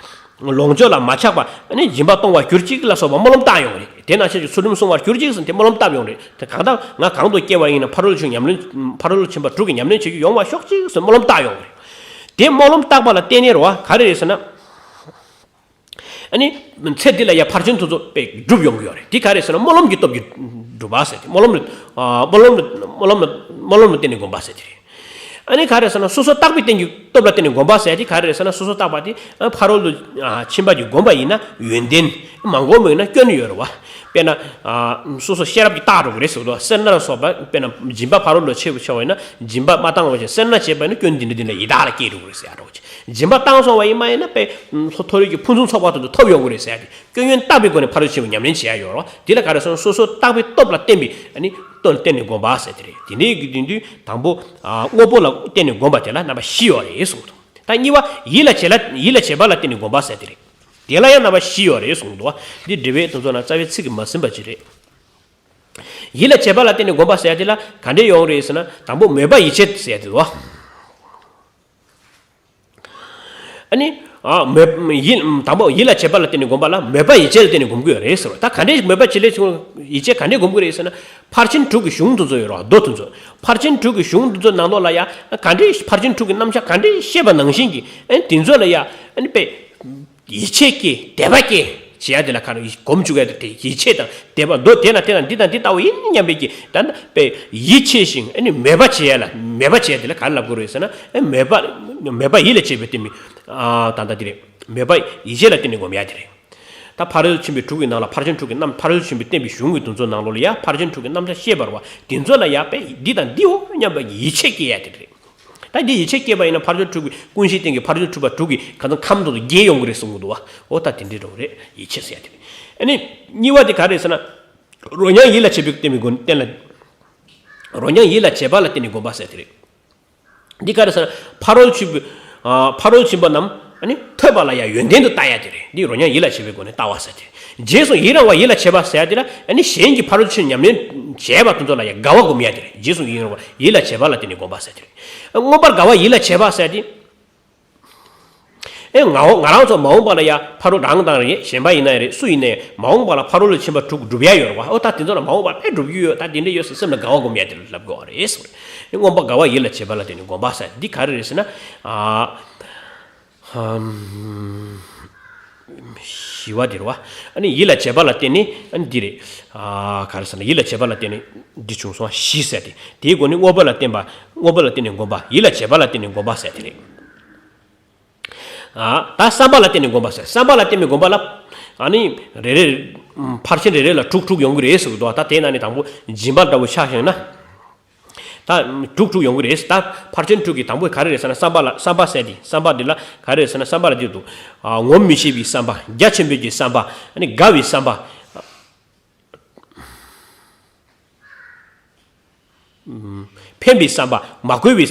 ལོངས་སྤྱོད་ལ་མ་ཆགས་པ་ཨ་ནི་སྦྱིན་པ་གཏོང་བར་གྱུར་ཅིག་ལ་སོགས་པ་སྨོན་ལམ་བཏབ་ཡོང་རེད། དེ་ནང་བཞིན་གྱི་ཚུལ་ཁྲིམས་སྲུང་བར་གྱུར་ཅིག་ཟེར་དེ་སྨོན་ལམ་བཏབ་ཡོང་རེད། དེ་གང་ལྟར་ང་གང་དུ་སྐྱེ་བ་ཡིན་ན་ཕ་རོལ་ཕྱིན་ཉམས་ལེན་ཕ་རོལ་ཕྱིན་པ་དྲུག་གི་ཉམས་ལེན་བྱེད་རྒྱུ་ཡོང་བར་ཤོག་ཅིག་ཟེར་སྨོན་ལམ་བཏབ་ཡོང་རེད། དེ་སྨོན་ལམ་བཏབ་པ་ལ་བརྟེན་ནས་རེད་བ་ག་རེ་རེད་ཟེར་ན། ཨ་ནི། ཚེ་འདི་ལ་ཡང་ཕར་ཕྱིན་དེ་ཚོ་དཔེ་འགྲུབ་ཡོང་གི་ཡོད་རེད། དེ་ག་རེ་ཟེར་ན་སྨོན་ལམ་གྱི་སྟོབས་ཀྱིས་འགྲུབ་པ་ཟེར་ཏེ་སྨོན་ལམ་ལ། ཨ། སྨོན་ལམ་ལ་སྨོན་ལམ་ལ་སྨོན་ལམ་ལ་བརྟེན་ནས་སྒོམ་པ་ཟེར་ཏེ་རེད། ཨ་ནི་ག་རེ་ཟེར་ན་སོ་སོ་བརྟག་པའི་སྟེང་གི་སྟོབས་ལ་བརྟེན་ནས་བསྒོམ་པ་ཟེར་ཡ་དེ་ག་རེ་རེད་ཟེར་ན་སོ་སོ་བརྟག་པ་དེ་ཕ་རོལ་ཏུ་ཕྱིན་པ་གྱི་བསྒོམ་པ་ཡིན་ན་ཡོན་ཏན། མ་བསྒོམ་པ་ཡིན་ན་སྐྱོན་ཡོད་རེད་བ། དཔེར་ན་སོ་སོ་ཤེས་རབ་ཀྱིས་བརྟགས་འགྲོ་གི་རེད་ཟེར་གི་འདུག་སེར་སྣ་ལ་སོགས་པ་དཔེར་ན་སྦྱིན་པ་ཕ་རོལ་ལ་ཕྱིན་པ་ཡིན་ན་སྦྱིན་པ་མ་བཏང་བ་བྱས་སེར་སྣ་བྱས་པ་ཡིན་ན་སྐྱོན་འདི་འདྲ་འདི་འདྲ་ཡི་དྭགས་ལ་སྐྱེས་འགྲོ་གི་རེད་ཟེར་ཡ་འདྲ་བོ་ཅིག་སྦྱིན་པ་བཏང་སོང་བ་ཡིན་མ་ཡིན་ན་དཔེ་མཐོ་རིས་ཀྱི་ཕུན་སུམ་ཚོགས་པ་དེ་ཚོ་ཐོབ་ཡོང་གི་རེད་ཟེར་ཡ་དེ། སྐྱོན་ཡོན་བརྟག་པའི་སྒོ་ནས་ཕ་རོལ་ཏུ་ཕྱིན་པ་ཉམས་ལེན་བྱེད་ཡ་ཡོད་རེད་བ། དེ་ལ་ག་རེ་ཟེར་ན་སོ་སོ་བརྟག་པའི་སྟོབས་ལ་བརྟེན་པའི་ཨ་ནི་སྟོབས་ལ་བརྟེན་ནས་བསྒོམ་པ་ཟེར་དེ་རེད། དེ་འདྲའི་གི་དོན་དུ་དང་པོ་དངོས་པོ་ལ་བརྟེན་ནས་བསྒོམ་པ་དེ་ལ་རྣམ་པ་བཞི་ཡོད་རེད་གསུངས་འདུག་ད་གཉིས་པ་ཡིད་ལ་བྱེད་ལ་ཡིད་ལ་བྱེད་པ་ལ་བརྟེན་ནས་བསྒོམ་པ་ཟེར་དེ་རེད། དེ་ལ་ཡང་རྣམ་པ་བཞི་ཡོད་རེད་གསུངས་འདུག་བ། འདི་འགྲེལ་པའི་དོན་ཚོ་ན་རྩ་བའི་ཚིག་གིས་མ་ཟིན་པ་ཅིག་རེད། ཡིད་ལ་བྱེད་པ་ལ་བརྟེན་ནས་བསྒོམ་པ་ཟེར་ཡ་དེ་ལ་ག་འདྲས་ཡོང་རེད་ཟེར་ན་དང་པོ་མོས་པ་ཡིད་བྱེད་ཟེར་ཡ་དེ་རེད་བ། ཨ་ནི། ཨ་མོས། ཡིད། དང་པོ་ཡིད་ལ་བྱེད་པ་ལ་བརྟེན་ནས་བསྒོམ་པ་ལ་མོས་པ་ཡིད་བྱེད་ལ་བརྟེན་ནས་བསྒོམ་གྱི་ཡོད་རེད་ཟེར་བ། ད་ག་འདྲས་མོས་པ་བྱེད་ལས་བྱུང་ཡིད་བྱེད་ག་འདྲས་བསྒོམ་གྱི་རེད་ཟེར་ན། ཕར་ཕྱིན་དྲུག་གི་གཞུང་དེ་ཚོ་ཡོད་རེད་བ། མདོ་དེ་ཚོ། ཕར་ཕྱིན་དྲུག་གི་གཞུང་དེ་ཚོ་ནང་ལོགས་ལ་ཡ་ག་འདྲས་ཕར་ཕྱིན་དྲུག་གི་རྣམ་གཞག་ག་འདྲས་བཤད་པ་ནང་བཞིན་གྱི་ཨ་ནི་དེ་ཚོ་ལ་ཡ་ཨ་ནི་དཔེ། ཡིད་ཆེས་སྐྱེ། དད་པ་སྐྱེ། བྱེད་ཡ་དེ་ལ་ག་རེ་སྒོམ་བཅུག་ཡ་དེ་ཡིད་ཆེས་དང་དད་པ་མདོ་དེ་ན་དེ་དང་འདི་དང་འདི་ལྟ་བུ་ཡིན་སྙམ་པའི་གི་ད་ནི་དཔེ་ཡིད་ཆེས་ཤིང་ཨ་ནི་མོས་པ་བྱེད་ཡ་ལ་མོས་པ་བྱེད་ཡ་དེ་ལ་ག་རེ་ལབ་དགོས་རེད་ཟེར་ན་ཨ་མོས་པ་མོས་པ་ཡིད་ལ་བྱེད་པའི་རྟེན་མི་ཨ་ད་ལྟ་དེ་རེད། མོས་པ་ཡིད་བྱེད་ལ་བརྟེན་ནས་སྒོམ་ཡ་དེ་རེད། ད་ཕ་རོལ་ཕྱིན་པའི་དྲུག་གི་ནང་ལ་ཕར་ཕྱིན་དྲུག་གི་རྣམ་ཕ་རོལ་ཕྱིན་པའི་བསྟན་པའི་གཞུང་གི་དོན་ཚོ་ནང་ལོགས་ལ་ཡ་ཕར་ཕྱིན་དྲུག་གི་རྣམ་གཞག་བཤད་པ་རེད་བ། དེ་ཚོ་ལ་ཡ་དཔེ་འདི་དང་འདིའོ་སྙམ་པའི་ཡིད་ཆེས་སྐྱེ་ཡ་དེ་རེད། ད་འདི་ཡིད་ཆེས་སྐྱེས་པ་ཡིན་ན་ཕར་ཕྱིན་དྲུག་གི་ཀུན་གཞིའི་སྟེང་གི་ཕར་ཕྱིན་དྲུག་པ་དྲུག་གི་ག་ཚོད་ཁམས་དུ་རྒྱས་ཡོང་གི་རེད་གསུང་གི་འདུག་བ། འོ་ད་དེ་འདྲའི་འགྲོ་གི་རེད་ཡིད་ཆེས་ཟེར་ཡ་དེ་རེད། ཨ་ནི་གཉིས་པ་དེ་ག་རེད་ཟེར་ན། རོ་མྱང་ཡིད་ལ་བྱེད་པའི་རྟེན་པའི་སྒོ་ནས་བསྟན་ལ། རོ་མྱང་ཡིད་ལ་བྱེད་པ་ལ་བརྟེན་ནས་བསྒོམ་པ་ཟེར་དེ་རེད། འདི་ག་རེད་ཟེར་ན་ཕ་རོལ་ཕྱིན་པའི་ཨ་ཕ་རོལ་ཕྱིན་པ་རྣམས་ཨ་ནི་ཐོས་པ་ལ་ཡང་ཡོན་ཏན་དུ་ལྟ་ཡ་དེ་རེད། འདི་རོ་མྱང་ཡིད་ལ་བྱེད་པའི་སྒོ་ནས་ལྟ་བ་ཟེར་དེ་རེད། རྗེས་སུ་ཡི་རང་བ་ཡིད་ལ་བྱེད་པ་ཟེར་ཡ་དེ་ལ་ཨ་ནི་གཞན་གྱི་ཕ་རོལ་ཕྱིན་ཉམས་ལེན་བྱས་པ་དེ་ཚོ་ལ་ཡང་དགའ་བ་སྒོམ་ཡ་དེ་རེད། རྗེས་སུ་ཡི་རང་བ་ཡིད་ལ་བྱེད་པ་ལ་བརྟེན་ནས་བསྒོམ་པ་ཟེར་དེ་རེད། མངོན་པར་དགའ་བ་ཡིད་ལ་བྱེད་པ་ཟེར་དེ། ཨེ་ང་ང་རང་ཚོ་མ་འོངས་པ་ལ་ཡ་ཕ་རོལ་རང་དང་རེད་གཞན་པ་ཡིན་ན་ཡང་རེད་སུ་ཡིན་ན་ཡང་མ་འོངས་པ་ལ་ཕ་རོལ་ལ་ཕྱིན་པ་དྲུག་སྒྲུབ་ཡ་ཡོད་རེད་བ། ཨོ་ད་དེ་ཚོ་ལ་མ་འོངས་པ་ལ་ཕན་སྒྲུབ་རྒྱུ་ཡོད་ད་དེ་འདྲ་ཡོད་ཟེར་སེམས་ལ་དགའ་བ་སྒོམ་ཡ་དེ་ལ་ལབ་དགོས་བ་རེད་གསུངས་རེད། མངོན་པར་དགའ་བ་ཡིད་ལ་བྱེད་པ་ལ་བརྟེན་ནས་བསྒོམ་པ་ཟེར་འདི་ག་རེ་རེད་ཟེར་ན། ཨ་ཧམ། བཞི་བ་དེ་རེད་བ། ཨ་ནི་ཡིད་ལ་བྱེད་པ་ལ་བརྟེན་ནས་ཨ་ནི་འདི་རེད། ཨ་ག་རེ་ཟེར་ན་ཡིད་ལ་བྱེད་པ་ལ་བརྟེན་ནས་འདི་བྱུང་སོང་བཞི་ཟེར་ཏེ་དེའི་སྒོ་ནས་དངོས་པོ་ལ་བརྟེན་པ་དངོས་པོ་ལ་བརྟེན་ནས་བསྒོམ་པ་ཡིད་ལ་བྱེད་པ་ལ་བརྟེན་ནས་བསྒོམ་པ་ཟེར་དེ་རེད། ཨ་ད་བསམ་པ་ལ་བརྟེན་ནས་བསྒོམ་པ་ཟེར་བསམ་པ་ལ་བརྟེན་ནས་བསྒོམ་པ་ལ་ཨ་ནི་རེ་རེ་ཕར་ཕྱིན་རེ་རེ་ལ་དྲུག་དྲུག་ཡོང་གི་རེད་ཟེར་གི་འདུག་ད་དེའི་ནང་ནས་དང་པོ་སྦྱིན་པ་འདྲ་བོ་ཆ་བཞག་ན། ད་དྲུག་དྲུག་ཡོང་གི་རེད། ད་ཕར་ཕྱིན་དྲུག་གི་དང་པོ་ག་རེ་རེད་ཟེར་ན་བསམ་པ་ལ་བསམ་པ་ཟེར་དེ་བསམ་པ་འདི་ལ་ག་རེ་རེད་ཟེར་ན་བསམ་པ་ལ་འདི་འདུག་ཨ་ངོམས་མི་ཤེས་པའི་བསམ་པ་རྒྱ་ཆེན་པོའི་གི་བསམ་པ་ཨ་ནི་དགའ་བའི་བསམ་པ། ཕན་པའི་བསམ་པ་མ་གོས་པའི།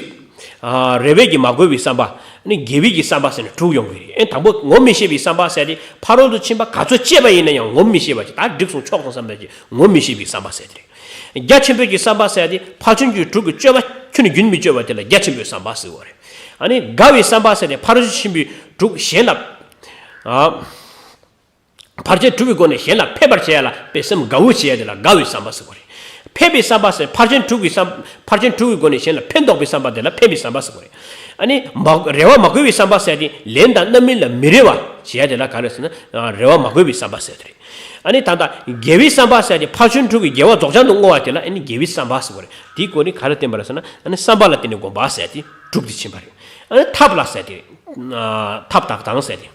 ཨ་རེ་བས་ཀྱི་མ་གོས་པའི་བསམ་པ། ཨ་ནི་དགེ་བའི་གི་བསམ་པ་ཟེར་ནས་དྲུག་ཡོང་གི་རེད། ཨེ་དང་པོ་ངོམས་མི་ཤེས་པའི་བསམ་པ་ཟེར་ཏེ་ཕ་རོལ་ཏུ་ཕྱིན་པ་ག་ཚོད་སྤྱད་པ་ཡིན་ན་ཡང་ངོམས་མི་ཤེས་པ་ཅིག་ད་འགྲིག་སོང་ཆོག་སོང་བསམ་པའི་ཅིག་ངོམས་མི་ཤེས་པའི་བསམ་པ་ཟེར་ཏེ་རེད། རྒྱ་ཆེན་པོའི་གི་བསམ་པ་ཟེར་ཏེ་ཕར་ཕྱིན་གྱི་དྲུག་གི་སྤྱོད་པ་ཁྱོན་ནས་རྒྱུན་མི་སྤྱོད་པ་དེ་ལ་རྒྱ་ཆེན་པོའི་བསམ་པ་ཟེར་བ་རེད། ཨ་ནི་དགའ་བའི་བསམ་པ་ཟེར་ཏེ་ཕ་རོལ་ཏུ་ཕྱིན་པའི་དྲུག་གཞན་ལ། ཨ། ཕར་ཕྱིན་དྲུག་གི་སྒོ་ནས་གཞན་ལ་ཕན་པར་བྱེད་ཡ་ལ་དཔེ་སེམས་དགའ་བོ་བྱེད་ཡ་དེ་ལ་དགའ་བའི་བསམ་པ་ཟེར་བ་རེད། ཕན་པའི་བསམ་པ་ཟེར་ཕར་ཕྱིན་དྲུག་གི་བསམ་ཕར་ཕྱིན་དྲུག་གི་སྒོ་ནས་གཞན་ལ་ཕན་འདོགས་པའི་བསམ་པ་དེ་ལ་ཕན་པའི་བསམ་པ་ཟེར་བ་རེད། ཨ་ནི་མ་རེ་བ་མ་གོས་པའི་བསམ་པ་ཟེར་ཏེ་ལན་དང་རྣམ་སྨིན་ལ་མི་རེ་བ་བྱེད་ཡ་དེ་ལ་ག་རེ་ཟེར་ན་རེ་བ་མ་གོས་པའི་བསམ་པ་ཟེར་དེ་རེད། ཨ་ནི་ད་ལྟ་དགེ་བའི་བསམ་པ་ཟེར་ཏེ་ཕར་ཕྱིན་དྲུག་གི་དགེ་བ་རྫོགས་བྱང་དུ་བསྔོ་བ་དེ་ལ་ཨ་ནི་དགེ་བའི་བསམ་པ་ཟེར་བ་རེད། དེའི་སྒོ་ནས་ག་རེ་བསྟན་པ་རེད་ཟེར་ན་ཨ་ནི་བསམ་པ་ལ་བརྟེན་ནས་བསྒོམ་པ་ཟེར་ཏེ་དྲུག་དེ་ཕྱིན་པ་རེད། ཨ་ནི་ཐབས་ལ་ཟེར་ཏེ་ཐབས་དག་དང་ཟེར་ཏེ།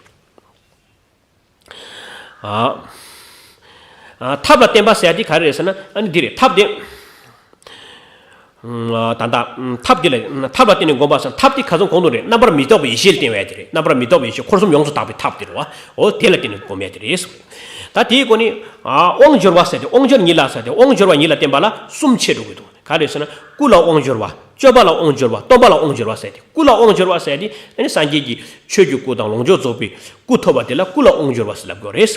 ཨ། ཨ། ཐབས་ལ་བརྟེན་པ་ཟེར་ཡ་དེ་ག་རེ་རེད་ཟེར་ན་ཨ་ནི་འདི་རེད་ཐབས་དེ། ཨ། ད་ལྟ་ཐབས་དེ་ལ་ཐབས་ལ་བརྟེན་ནས་བསྒོམ་པ་ཟེར་ན་ཐབས་དེ་ག་ཚོད་གོང་དུ་རེད་རྣམ་པར་མི་རྟོག་པའི་ཡེ་ཤེས་ལ་བརྟེན་པ་ཡ་དེ་རེད། རྣམ་པར་མི་རྟོག་པའི་ཡེ་ཤེས་འཁོར་གསུམ་ཡོངས་སུ་དག་པའི་ཐབས་དེ་རེད་བ། འོ་དེ་ལ་བརྟེན་ནས་བསྒོམ་ཡ་དེ་རེད། ད་དེའི་སྒོ་ནས་ཨ་དབང་སྦྱོར་བ་ཟེར་ཏེ་དབང་སྦྱོར་ཉིད་ལ་ཟེར་ཏེ་དབང་སྦྱོར་བ་ཉིད་ལ་བརྟེན་པ་ལ་གསུམ་ཕྱེ་འགྲོ་གི་འདུག་ག་རེ་ཟེར་ན་སྐུ་ལ་དབང་སྦྱོར་བ། སྤྱོད་པ་ལ་དབང་སྦྱོར་བ། སྟོན་པ་ལ་དབང་སྦྱོར་བ་ཟེར་ཏེ་སྐུ་ལ་དབང་སྦྱོར་བ་ཟེར་ཏེ་ཨ་ནི་སངས་རྒྱས་ཀྱི་ཆོས་ཀྱི་སྐུ་དང་ལོངས་སྤྱོད་རྫོགས་པའི་སྐུ་ཐོབ་པ་དེ་ལ་སྐུ་ལ་དབང་སྦྱོར་བ་ཟེར་ལབ་དགོས་རེད།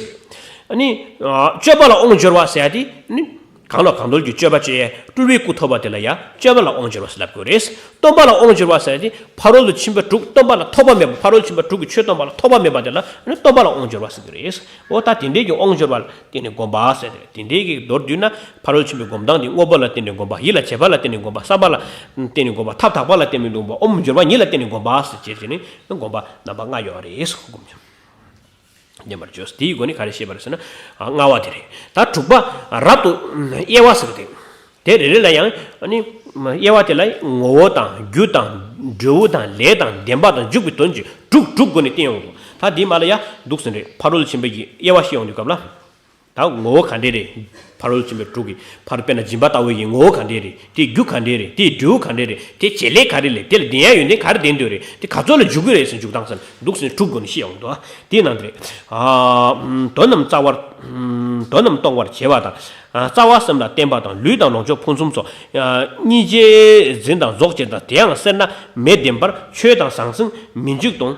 ཨ་ནི་སྤྱོད་པ་ལ་དབང་སྦྱོར་བ་ཟེར་ཏེ་ཨ་ནི་གང་ལ་གང་འདུལ་གྱི་སྤྱོད་པ་སྤྱོད་ཡས་སྤྲུལ་པའི་སྐུ་ཐོབ་པ་དེ་ལ་ཡང་སྤྱོད་པ་ལ་དབང་སྦྱོར་བ་ཟེར་ལབ་དགོས་རེད། སྟོན་པ་ལ་དབང་སྦྱོར་བ་ཟེར་ཏེ་ཕ་རོལ་ཏུ་ཕྱིན་པ་དྲུག་སྟོན་པ་ལ་ཐོགས་པ་མེད་པ་ཕ་རོལ་ཕྱིན་པ་དྲུག་གི་ཆོས་སྟོན་པ་ལ་ཐོགས་པ་མེད་པ་དེ་ལ་ཨ་ནི་སྟོན་པ་ལ་དབང་སྦྱོར་བ་ཟེར་གྱི་རེད། འོ་ད་དེ་འདྲའི་གི་དབང་སྦྱོར་བ་ལ་བརྟེན་ནས་བསྒོམ་པ་ཟེར་ཏེ་དེ་འདྲའི་གི་མདོར་བསྡུས་ན་ཕ་རོལ་ཕྱིན་པའི་སྒོམ་སྟངས་དེ་དངོས་པོ་ལ་བརྟེན་ནས་བསྒོམ་པ་ཡིད་ལ་བྱེད་པ་ལ་བརྟེན་ནས་བསྒོམ་པ་བསམ་པ་ལ་བརྟེན་ནས་བསྒོམ་པ་ཐབས་དག་པ་ལ་བརྟེན་ནས་བསྒོམ་པ་དབང་སྦྱོར་བ་ཉིད་ལ་བརྟེན་ནས་བསྒོམ་པ་ཟེར་བྱས་བྱས་ནས་བསྒོམ་པ་རྣམ་པ་ལྔ་ཡོད་རེད་སྒོམ་རྒྱུ། རྣམ་པར་བརྗོད་དེའི་སྒོ་ནས་ག་རེ་བཤད་པ་རེད་ཟེར་ན་ལྔ་པ་དེ་རེད། ད་དྲུག་པ་རབ་ཏུ་དབྱེ་བ་ཟེར་བ་དེ། དེ་རེ་རེ་ལ་ཡང་ཨ་ནི་དབྱེ་བ་དེ་ལ་ངོ་བོ་དང་རྒྱུ་དང་ འབྲས་བུ་དང་ལས་དང་བདེན་པ་དང་འཇུག་པའི་དོན་གྱི་དྲུག་དྲུག་སྒོ་ནས་བསྟན་ཡོང་འདུག་ད་འདི་མ་ལ་ཡ་འདུག་ཟིན་རེད། ཕ་རོལ་ཕྱིན་པའི་གི་དབྱེ་བ་བཤད་ཡོང་དུས་སྐབས་ལ། ད་ངོ་བོ་ག་འདྲས་རེད། ཕ་རོལ་ཕྱིན་པའི་དྲུག་གི་ཕ་རོལ་དཔེར་ན་སྦྱིན་པ་ལྟ་བུ་ཡི་ངོ་བོ་ག་འདྲས་རེད། དེའི་རྒྱུ་ག་འདྲས་རེད། དེའི་འབྲས་བུ་ག་འདྲས་རེད། དེའི་བྱེད་ལས་ག་རེ་ལས། དེ་ལ་ལྡན་ཡ་ཡོན་ཏན་ག་རེ་ལྡན་འདོད་རེད། དེ་ག་ཚོད་ལ་འཇུག་གི་རེད་ཟེར་འཇུག་སྟངས་ཟེར་འདུག་ཟིན་དྲུག་སྒོ་ནས་བཤད་ཡོང་འདུག་དེའི་ནང་དུ་རེད། ཨ་དོན་རྣམས་རྩ་བར་དོན་རྣམས་སྟོང་པར་བྱེད་པ་དང་། རྩ་བ་སེམས་ལ་བརྟེན་པ་དང་། ལུས་དང་ལོངས་སྤྱོད་ཕུན་སུམ་ཚོགས། སྙིང་རྗེ་འཛིན་དང་རྫོགས་བྱེད་དང་། དེ་ཡང་སེར་སྣ་མེད་བདེན་པར། ཆོས་དང་ཟང་ཟིང་མི་འཇིགས་དང་།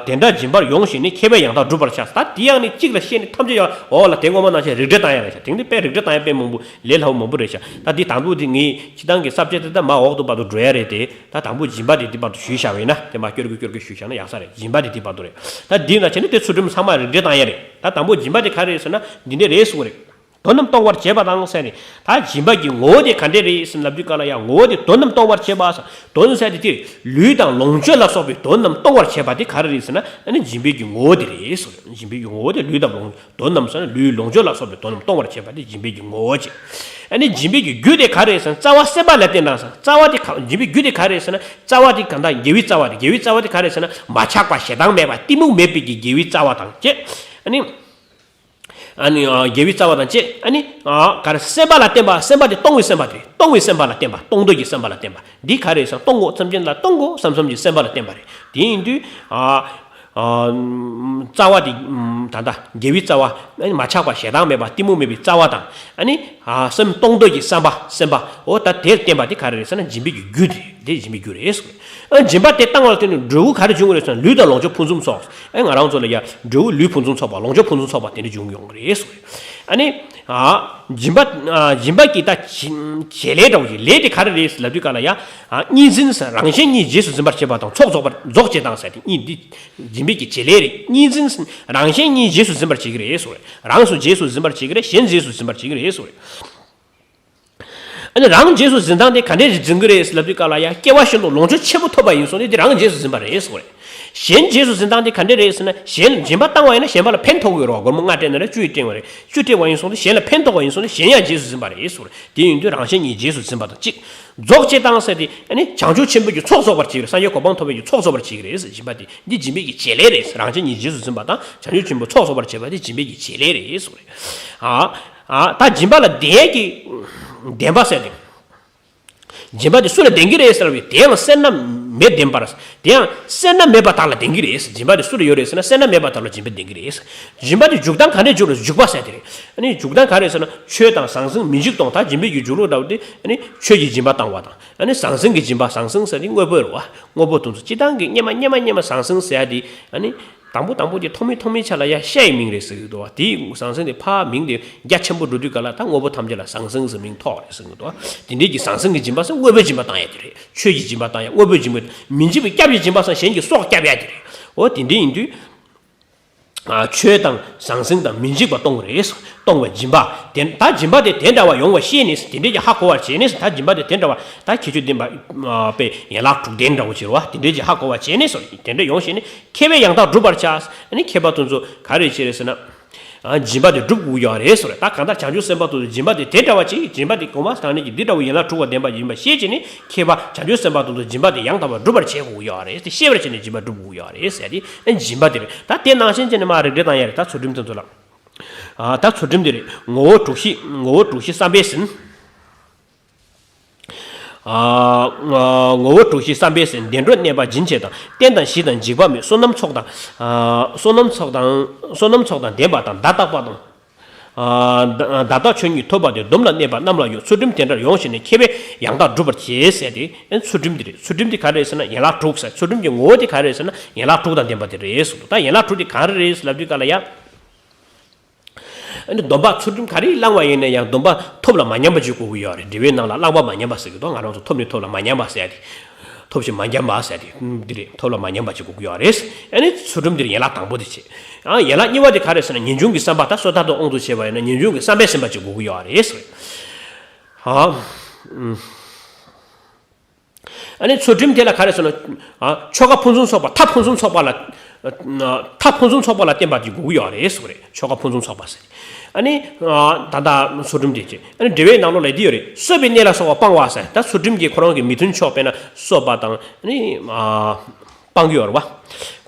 དེ་འདྲ་སྦྱིན་པར་ཡོངས་བཤད་ནས། མཁས་པས་ཡང་དག་བསྒྲུབ་པར་བྱ། ད་དེ་ཡང་ནི་གཅིག་ལ་བཤད་ནས་ཐམས་ཅད་ཡང་འོག་ལ་དེ་སྔོན་མ་ནང་བཞིན་རིགས་འགྲེ་བཏང་ཡ་རེད་ཤག་དེང་དུས་དཔེ་རིགས་འགྲེ་བཏང་ཡ་དཔེ་མང་པོ་ལས་སླ་པོ་མང་པོ་རེད་ཤག་ད་འདི་དང་པོ་དེ་ངས་སྤྱི་བཏང་གི་ས་བཅད་དེ་ད་མ་འོག་ཏུ་བར་དུ་འགྲོ་ཡ་རེད་དེ། ད་དང་པོ་སྦྱིན་པ་དེ་འདི་བར་དུ་ཞུས་བཞག་པ་ཡིན་ན། དེ་མ་སྐྱོར་གི་སྐྱོར་གི་ཞུས་བཞག་ན་ཡག་ས་རེད། སྦྱིན་པ་དེ་འདི་བར་དུ་རེད། ད་འདི་ན་བྱས་ནས་དེ་ཚུལ་ཁྲིམས་ཚང་མ་རིགས་འགྲེ་བཏང་ཡ་རེད། ད་དང་པོ་སྦྱིན་པ་དེ་ག་རེ་རེད་ཟེར་ན་འདི་འདྲ་རེད་གསུངས་རེད། དོན་རྣམས་སྟོང་པར་བྱེད་པ་དང་ཟེར་ནས། ད་སྦྱིན་པ་གི་ངོ་བོ་དེ་ག་འདྲས་རེད་ཟེར་ལབ་དུས་ག་ལ་ཡ། ངོ་བོ་དེ་དོན་རྣམས་སྟོང་པར་བྱེད་པ་ཟེར། དོན་ཟེར་དེ་དེ་ལུས་དང་ལོངས་སྤྱོད་ལ་སོགས་པའི་དོན་རྣམས་སྟོང་པར་བྱེད་པ་དེ་ག་རེ་རེད་ཟེར་ན། ཨ་ནི་སྦྱིན་པའི་གི་ངོ་བོ་དེ་རེད་གསུངས་རེད། སྦྱིན་པའི་གི་ངོ་བོ་དེ་ལུས་དང་ལོངས་དོན་རྣམས་ཟེར་ན་ལུས་ལོངས་སྤྱོད་ལ་སོགས་པའི་དོན་རྣམས་སྟོང་པར་བྱེད་པ་དེ་སྦྱིན་པའི་གི་ངོ་བོ་བྱེད། ཨ་ནི་སྦྱིན་པའི་གི་རྒྱུ་དེ་ག་རེད་ཟེར་ན་རྩ་བ་སེམས་པ་ལ་བརྟེན་དང་ཟེར། རྩ་བ་དེ་ག་སྦྱིན་པའི་རྒྱུ་དེ་ག་རེད་ཟེར་ན། རྩ་བ་དེ་གང་དག་དགེ་བའི་རྩ་བ་དེ། དགེ་བའི་རྩ་བ་དེ་ག་རེད་ཟེར་ན། མ་ཆགས་པ་ཞེ་སྡང་མེད་པ་གཏི་མུག་མེད་པའི་གི་དགེ་བའི་རྩ་བ་དང་བཅས། ཨ་ནི། ཨ་ནི་ཨ་དགེ་བའི་རྩ་བ་དང་བཅས། ཨ་ནི་ཨ་ག་རེ་སེམས་པ་ལ་བརྟེན་པ། སེམས་པ་དེ་སྟོང་བའི་སེམས་པ་དེ། སྟོང་བའི་སེམས་པ་ལ་བརྟེན་པ། སྟོང་འདོད་ཀྱི་སེམས་པ་ལ་བརྟེན་པ། འདི་ག་རེ་ཟེར་ན་སྟོང་གོ་སེམས་ཅན་ལ་སྟོང་གོ་བསམ་བསམ་གྱི་སེམས་པ་ལ་བརྟེན་པ་རེད། དེ་ཡིན་དུས་ཨ་ཨ་རྩ་བ་དེ་ད་ལྟ་དགེ་བའི་རྩ་བ། ཨ་ནི་མ་ཆགས་པ་ཞེ་སྡང་མེད་པ་གཏི་མུག་མེད་པའི་རྩ་བ་དང་། ཨ་ནི་ཨ་སེམས་སྟོང་འདོད་ཀྱི་བསམ་པ་སེམས་པ་འོ་ད་དེར་བརྟེན་པ་དེ་ག་རེ་རེད་ཟེར་ན་སྦྱིན་པའི་རྒྱུ་རེད། དེ་སྦྱིན་པའི་རྒྱུ་རེད་གསུངས། ཨ་སྦྱིན་པ་དེ་བཏང་བ་ལ་བརྟེན་ནས་འབྲས་བུ་ག་རེ་འབྱུང་གི་རེད་ཟེར་ན་ལུས་དང་ལོངས་སྤྱོད་ཕུན་སུམ་ཚོགས། ཨ་ང་རང་ཚོ་ལ་ཡ་འབྲས་བུ་ལུས་ཕུན་སུམ་ཚོགས་པ་ལོངས་སྤྱོད་ཕུན་སུམ་ཚོགས་པ་དེ་འདྲ་འབྱུང་ཡོང་གི་རེད་གསུངས། ཨ་ནི་ཨ་སྦྱིན་པ་ཨ་སྦྱིན་པ་གི་ད་བྱེད་ལས་འདྲ་བོ་ཞིག་ལས་དེ་ག་རེ་རེད་ལབ་དུས་ག་ལ་ཡ། ཨ་གཉིས་འཛིན་ཟེར། རང་གཞན་གཉིས་རྗེས་སུ་འཛིན་པར་བྱེད་པ་དང་ཚོགས་རྫོགས་པར་རྫོགས་བྱེད་དང་ཟེར་དེ་གཉིས་འདི་སྦྱིན་པའི་གི་བྱེད་ལས་རེད། གཉིས་འཛིན་ཟེར་རང་གཞན་གཉིས་རྗེས་སུ་འཛིན་པར་བྱེད་ཀྱི་རེད་གསུངས་རེད། རང་སུ་རྗེས་སུ་འཛིན་པར་བྱེད་ཀྱི་རེད། གཞན་རྗེས་སུ་འཛིན་པར་བྱེད་ཀྱི་རེད་གསུངས་རེད། ཨ་ནི་རང་རྗེས་སུ་འཛིན་སྟངས་དེ་ག་འདྲས་ཞིག་འཛིན་གྱི་རེད་ལབ་དུས་ག་ལ་ཡ། སྐྱེ་བ་ཤིན་ཏུ་ལོངས་སྤྱོད་ཆེན་པོ་ཐོབ་པ་ཡིན་སོང་ནས་དེ་རང་རྗེས་སུ་འཛིན་པ་རེད་གསུངས་རེད། གཞན་རྗེས་སུ་འཛིན་སྟངས་དེ་ག་འདྲས་རེད་ཟེར་ན། གཞན་སྦྱིན་པ་བཏང་བ་ཡིན་ན་གཞན་པ་ལ་ཕན་ཐོགས་ཀྱི་རེད་བ། སྒོར་མོ་ལྔ་སྤྲད་ན་རེད། བཅུ་ཡིས་སྤྲད་པ་རེད། བཅུ་སྤྲད་པ་ཡིན་སོང་ནས་གཞན་ལ་ཕན་ཐོགས་པ་ཡིན་སོང་ནས་གཞན་ཡང་རྗེས་སུ་འཛིན་པ་རེད་གསུངས་རེད། དེ་ཡིན་དུས་རང་གཞན་གཉིས་རྗེས་སུ་འཛིན་པ་དང་གཅིག་རྫོགས་བྱེད་སྟངས་ཟེར་དེ་ཨ་ནི་བྱང་ཆུབ་ཆེན་པོའི་གི་ཚོགས་རྫོགས་པར་བྱེད་ཀྱི་རེད། སངས་རྒྱས་གོ་འཕང་ཐོབ་པའི་གི་ཚོགས་རྫོགས་པར་བྱེད་ཀྱི་རེད་ཟེར། སྦྱིན་པ་དེ་འདི་སྦྱིན་པའི་གི་བྱེད་ལས་རེད། རང་གཞན་གཉིས་རྗེས་སུ་འཛིན་པ་དང་བྱང་ཆུབ་ཆེན་པོའི་ཚོགས་རྫོགས་པར་བྱེད་པ་དེ་སྦྱིན་པའི་གི་བྱེད་ལས་རེད་གསུངས་རེད། ཨ། ཨ། ད་སྦྱིན་པ་ལ་ལྡན་ཡས་ཀྱི་ལྡན་པ་ཟེར་ཏེ། སྦྱིན་པ་དེ་སུ་ལ་ལྡན་གྱི་རེད་ཟེར་བའི་དེ་ཡང་སེར་སྣ་མེད་ལྡན་པར། དེ་ཡང་སེར་སྣ་མེད་པ་དག་ལ་ལྡན་གྱི་རེད། སྦྱིན་པ་དེ་སུ་ལ་ཡོད་རེད་ཟེར་ན་སེར་སྣ་མེད་པ་དག་ལ་སྦྱིན་པ་ལྡན་གྱི་རེད། སྦྱིན་པ་དེ་འཇུག་སྟངས་ག་འདྲས་འཇུག་ལ་འཇུག་པ་ཟེར་དེ་རེད། ཨ་ནི་འཇུག་སྟངས་ག་རེད་ཟེར་ན་ཆོས་དང་ཟང་ཟིང་མི་འཇིགས་གཏོང་། ད་སྦྱིན་པའི་གི་འཇུག་ལུགས་འདྲ་བོ་དེ་ཨ་ནི་ཆོས་ཀྱི་སྦྱིན་པ་བཏང་བ་དང་། ཨ་ནི་ཟང་ཟིང་གི་སྦྱིན་པ། ཟང་ཟིང་ཟེར་དེ་དངོས་པོ་རེད་བ། དངོས་པོ་དེ་ཚོ་སྤྱི་བཏང་གི་སྔོན་མ་སྔོན་མ་སྔོན་མ་ཟང་ཟིང་ཟེར་ཡ་དེ་ཨ་ནི། དང་པོ་དང་པོ་དེ་ཐོག་མའི་ཐོག་མའི་ཆ་ལ་ཡ་ཤ་ཡི་མིང་རེད་ཟེར་གྱི་འདུག་བ། དེའི་ཟང་ཟིང་དེ་ཕར་མིང་དེ་རྒྱ་ཆེན་པོ་འགྲོ་དུས་ག་ལ་ད་དངོས་པོ་ཐམས་ཅད་ལ་ཟང་ཟིང་ཟེར་མིང་ཐོགས་རེད་ཟེར་གྱི་འདུག་བ། དེ་འདྲའི་གི་ཟང་ཟིང་གི་སྦྱིན་པ་ཟེར་དངོས་པོའི་སྦྱིན་པ་བཏང་ཡ་དེ་རེད། ཆོས་ཀྱི་སྦྱིན་པ་བཏང་ཡ། དངོས་པོའི་སྦྱིན་པ། མི་འཇིགས་པའི་སྐྱབས་ཀྱི་སྦྱིན་པ་ཟེར་གཞན་གྱི་སྲོག་སྐྱབས་ཡ་དེ་རེད། འོ་དེ་འདྲ་ཡིན་དུས། ཆོས་དང་ཟང་ཟིང་དང་མི་འཇིགས་པ་གཏོང་གི་རེད། གཏོང་བའི་སྦྱིན་པ་དེ། ད་སྦྱིན་པ་དེ་དེ་འདྲ་བ་ཡོང་བ་ཤེས་ནས་དེ་འདྲས་ཀྱི་ཧ་གོ་བར་བྱས་ནས། ད་སྦྱིན་པ་དེ་དེ་འདྲ་བ་ད་ཁྱད་ཆོས་ལྡན་པ་པའི་ཡན་ལག་དྲུག་ལྡན་འདྲ་བོ་ཅིག་རེད་བ། དེ་འདྲས་ཀྱི་ཧ་གོ་བར་བྱས་ནས་སོ། དེ་འདྲས་ཡོང་ཤེས་ནས་མཁས་པས་ཡང་དག་བསྒྲུབ་པར་བྱ། ཨ་ནི་མཁས་པ་དེ་ཚོ་ག་རེ་བྱས་རེད་ཟེར་ན། སྦྱིན་པ་དེ་སྒྲུབ་དགོས་ཀྱི་ཡོད་རེད་ཟེར་བ་རེད། ད་གང་ལྟར་བྱང་ཆུབ་སེམས་དཔའ་དེ་ཚོ་སྦྱིན་པ་དེ་དེ་འདྲ་བ་ཅིག་སྦྱིན་པ་དེ་གོང་མ་བཏང་ནས་ཀྱི་འདི་འདྲ་བོ་ཡན་ལག་དྲུག་པ་ལྡན་པ་ཡིན་པ་ཤེས་བྱས་ནས་མཁས་པ་བྱང་ཆུབ་སེམས་དཔའ་དེ་ཚོ་སྦྱིན་པ་དེ་ཡང་དག་པར་སྒྲུབ་པར་བྱེད་དགོས་ཀྱི་ཡོད་རེད། དེ་ཤེས་པར་བྱས་ནས་སྦྱིན་པ་སྒྲུབ་དགོས་ཀྱི་ཡོད་རེད་ཟེར་ཏེ། ཨ་སྦྱིན་པ་དེ་རེད། ད་དེ་ནང་བཞིན་བྱས་ནས་མར་རིགས་འགྲེ་བཏང་ཡ་རེད། ད་ཚུལ་ཁྲིམས་དེ་ཚོ་ལ། ཨ་ད་ཚུལ་ཁྲིམས་དེ་རེད། ངོ་བོ་དྲུག་བཞི། ངོ་བོ་དྲུག་བཞི་བསམ་པས་ཟིན། ཨ་ངོ་བོ་དྲུག་བཞི་བསམ་པས་ཟིན། བདེ་འགྲོར་གནས་པ་སྦྱིན་བྱེད་དང་། རྟེན་དང་གཞི་དང་འཇིགས་པ་མེད། བསོད་ནམས་ཚོགས་དང་། ཨ་བསོད་ནམས་ཚོགས་དང་། བསོད་ནམས་ཚོགས་དང་ལྡན་པ་དང་། བརྡ་རྟག་པ་དང་། ཨ་བརྡ་བརྡ་རྟག་ཆོས་ཉིད་ཐོབ་པ་དེ། སྡོམ་ལ་གནས་པ་རྣམས་ལ་ཡོད། ཚུལ་ཁྲིམས་དེ་འདྲར་ཡོངས་ཤེས་ནས། མཁས་པས་ཡང་དག་བསྒྲུབ་པར་བྱེད་ཟེར་ཏེ། ཨ་ཚུལ་ཁྲིམས་དེ་རེད། ཚུལ་ཁྲིམས་དེ་ག་རེ་རེད་ཟེར་ན་ཡན་ལག་དྲུག་ཟེར། ཚུལ་ཁྲིམས་ཀྱི་ངོ་བོ་དེ་ག་རེ་རེད་ཟེར་ན་ཡན་ལག་དྲུག་དང་ལྡན་པ་དེ་རེད་གསུངས་འདུག་ད་ཡན་ལག་དྲུག་དེ་ག་རེ་རེད་ལབ་དུས་ག་ལ་ཡ། ཨ་ནི་སྡོམ་པ་ཚུལ་ཁྲིམས་ག་རེ་བླངས་པ་ཡིན་ན་ཡང་སྡོམ་པ་ཐོབ་ལ་མ་ཉམས་པ་ཅིག་དགོས་ཀྱི་ཡོད་རེད། འགྲེལ་པའི་ནང་ལ་བླངས་པ་མ་ཉམས་པ་ཟེར་གྱི་འདུག་ང་རང་ཚོ་ཐོབ་ནས་ཐོབ་ལ་མ་ཉམས་པ་ཟེར་ཏེ། ཐོབ་ཞིང་མ་ཉམས་པ་ཟེར་ཏེ་འདི་རེད། ཐོབ་ལ་མ་ཉམས་པ་ཅིག་དགོས་ཀྱི་ཡོད་རེད། ཨ་ནི་ཚུལ་ཁྲིམས་འདིར་ཡན་ལག་དང་པོ་དེ་བྱེད། ཨ་ཡན་ལག་གཉིས་པ་དེ་ག་རེ་ཟེར་ན་ངེས་འབྱུང་གི་བསམ་པ། ད་སོ་ཐར་དུ་དབང་དུ་བྱས་པ་ཡིན་ན་ངེས་འབྱུང་གི་བསམ་པས་ཟིན་པ་ཅིག་དགོས་ཀྱི་ཡོད་རེད། ཨ། ཨ་ནི་ཚུལ་ཁྲིམས་དེ་ལ་ག་རེ་ཟེར་ན། ཨ་ཆོ་ག་ཕུན་སུམ་ཚོགས་པ། མཐའ་ཕུན་སུམ་ཚོགས་པ་ལ། མཐའ་ཕུན་སུམ་ཚོགས་པ་ལ་བརྟེན་པ་ཅིག་དགོས་ཀྱི་ཡོད་རེད་ཟེར་གྱི་རེད། ཆོ་ག་ཕུན་སུམ་ཚོགས་པ་ཟེར། ཨ་ནི་ད་ལྟ་ཚུལ་ཁྲིམས་དེ་ཅིག་ཨ་ནི་འགྲེལ་པའི་ནང་ལོགས་ལ་འདི་ཡོད་རེད། གསོད་པའི་གནས་ལ་སོགས་པ་སྤང་བ་ཟེར། ད་ཚུལ་ཁྲིམས་ཀྱི་ཁོ་རང་གི་མི་མཐུན་ཕྱོགས་དཔེར་ན་གསོད་པ་དང་ཨ་ནི་སྤང་གི་ཡོད་རེད་བ།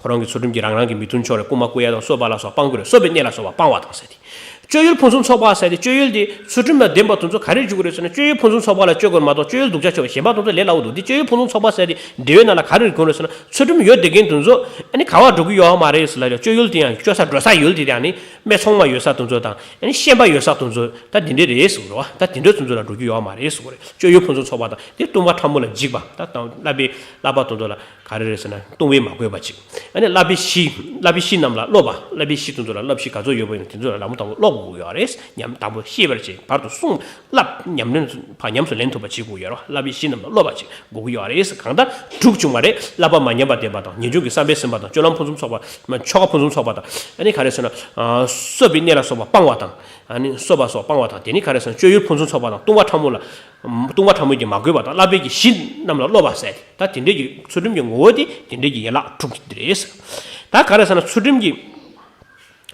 ཁོ་རང་གི་ཚུལ་ཁྲིམས་ཀྱི་རང་རང་གི་མི་མཐུན་ཕྱོགས་རེད། རྐུ་མ་རྐུ་ཡ་དང་གསོད་པ་ལ་སོགས་སྤང་གི་རེད། གསོད་པའི་གནས་ལ་སོགས་པ་སྤང་བ་དང་ཟེར་ཏེ། སྤྱོད་ཡུལ་ཕུན་སུམ་ཚོགས་པ་ཟེར་ཏེ། སྤྱོད་ཡུལ་དེ་ཚུལ་ཁྲིམས་ལ་ལྡན་པ་དེ་ཚོ་ག་རེར་འཇུག་གི་རེད་ཟེར་ན། སྤྱོད་ཡུལ་ཕུན་སུམ་ཚོགས་པ་ལ་སྤྱོད་དགོས་མ་གཏོགས་སྤྱོད་ཡུལ་སྡུག་ཅག་སྤྱོད་པ་གཞན་པ་དེ་ཚོ་ལས་སླ་བོ་འདུག་འདི་སྤྱོད་ཡུལ་ཕུན་སུམ་ཚོགས་པ་ཟེར་ཏེ་འགྲེལ་པའི་ནང་ལ་ག་རེ་གོ་རེད་ཟེར་ན། ཚུལ་ཁྲིམས་ཡོད་བསྡད་མཁན་དེ་ཚོ་ཨ་ནི་ག་བ་འགྲོ་གི་ཡོད་མ་རེད་ཟེར་ལ། སྤྱོད་ཡུལ་དེ་ཡང་སྤྱོད་ས་འགྲོ་ས་ཡུལ་དེ་ཡང་ནི་སྨད་འཚོང་མ་ཡོད་ས་དེ་ཚོ་དང་ཨ་ནི་ཤན་པ་ཡོད་ས་དེ་ཚོ་ད་དེ་འདྲས་རེད་ཟེར་གི་རེད་བ། ད་དེ་འདྲས་དེ་ཚོ་ལ་འགྲོ་གི་ཡོད་མ་རེད་ཟེར་གི་རེད། སྤྱོད་ཡུལ་ཕུན་སུམ་ཚོགས་པ་དང་དེ་ལྟུང་བ་ཕྲ་མོ་ལ་འཇིགས་པ། ད་དང་བསླབ་པའི་བསླབ་པ་དེ་ཚོ་ལ་ག་རེ་རེད་ཟེར་ན། ལྟུང་བས་མ་གོས་པ་ཅིག་ཨ་ནི་བསླབ་པའི་གཞི། བསླབ་པའི་གཞི་རྣམས་ལ་སློབ་པ། བསླབ་པའི་གཞི་དེ་ཚོ་ལ་བསླབ་གཞི་ག་ཚོད་ཡོད་པ་ཡིན་དེ་ཚོ་ལ་ལམ་དང་པོ་སློབ་དགོས་ཀྱི་ཡོད་རེད། ཉམས་དང་པོ་ཤེས་པར་བྱེད། བར་དུ་གསུངས། བསླབ། ཉམས་ལེན། ཕར་ཉམས་སུ་ལེན་ཐུབ་པ་བྱེད་དགོས་ཀྱི་ཡོད་རེད། བསླབ་པའི་གཞི་རྣམས་ལ་སློབ་པ་ཅིག་དགོས་ཀྱི་ཡོད་རེད། གང་ལྟར་དྲུག་བྱུང་བ་རེད། བསླབ་པ་མ་ཉམས་པ་ལྡན་པ་དང་། ངེས་འབྱུང་གི་བསམ་པས་ཟིན་པ་དང་། སྤྱོད་ལམ་ཕུན་སུམ་ཚོགས་པ། ཆོ་ག་ཕུན་སུམ་ཚོགས་པ་དང་། ཨ་ནི་ག་རེ་ཟེར་ན། གསོད་པའི་གནས་ལ་སོགས་པ་སྤང་བ་དང་། ཨ་ནི་གསོད་པ་སོགས་སྤང་བ་དང་། དེ་ནི་ག་རེ་ཟེར་ན། སྤྱོད་ཡུལ་ཕུན་སུམ་ཚོགས་པ་དང་། ལྟུང་བ་ཕྲ་མོ་ལ། ལྟུང་བ་ཕྲ་མོ་གྱིས་མ་གོས་པ་དང་། བསླབ་པའི་གཞི་རྣམས་ལ་སློབ་པ་ཟེར། ད་དེ་འདྲས་ཀྱི་ཚུལ་ཁྲིམས་ཀྱི་ངོ་བོ་དེ་དེ་འདྲས་ཀྱི་ཡན་ལག་དྲུག་དེ་རེད། ད་ག་རེ་ཟེར་ན། ཚུལ་ཁྲིམས་ཀྱི་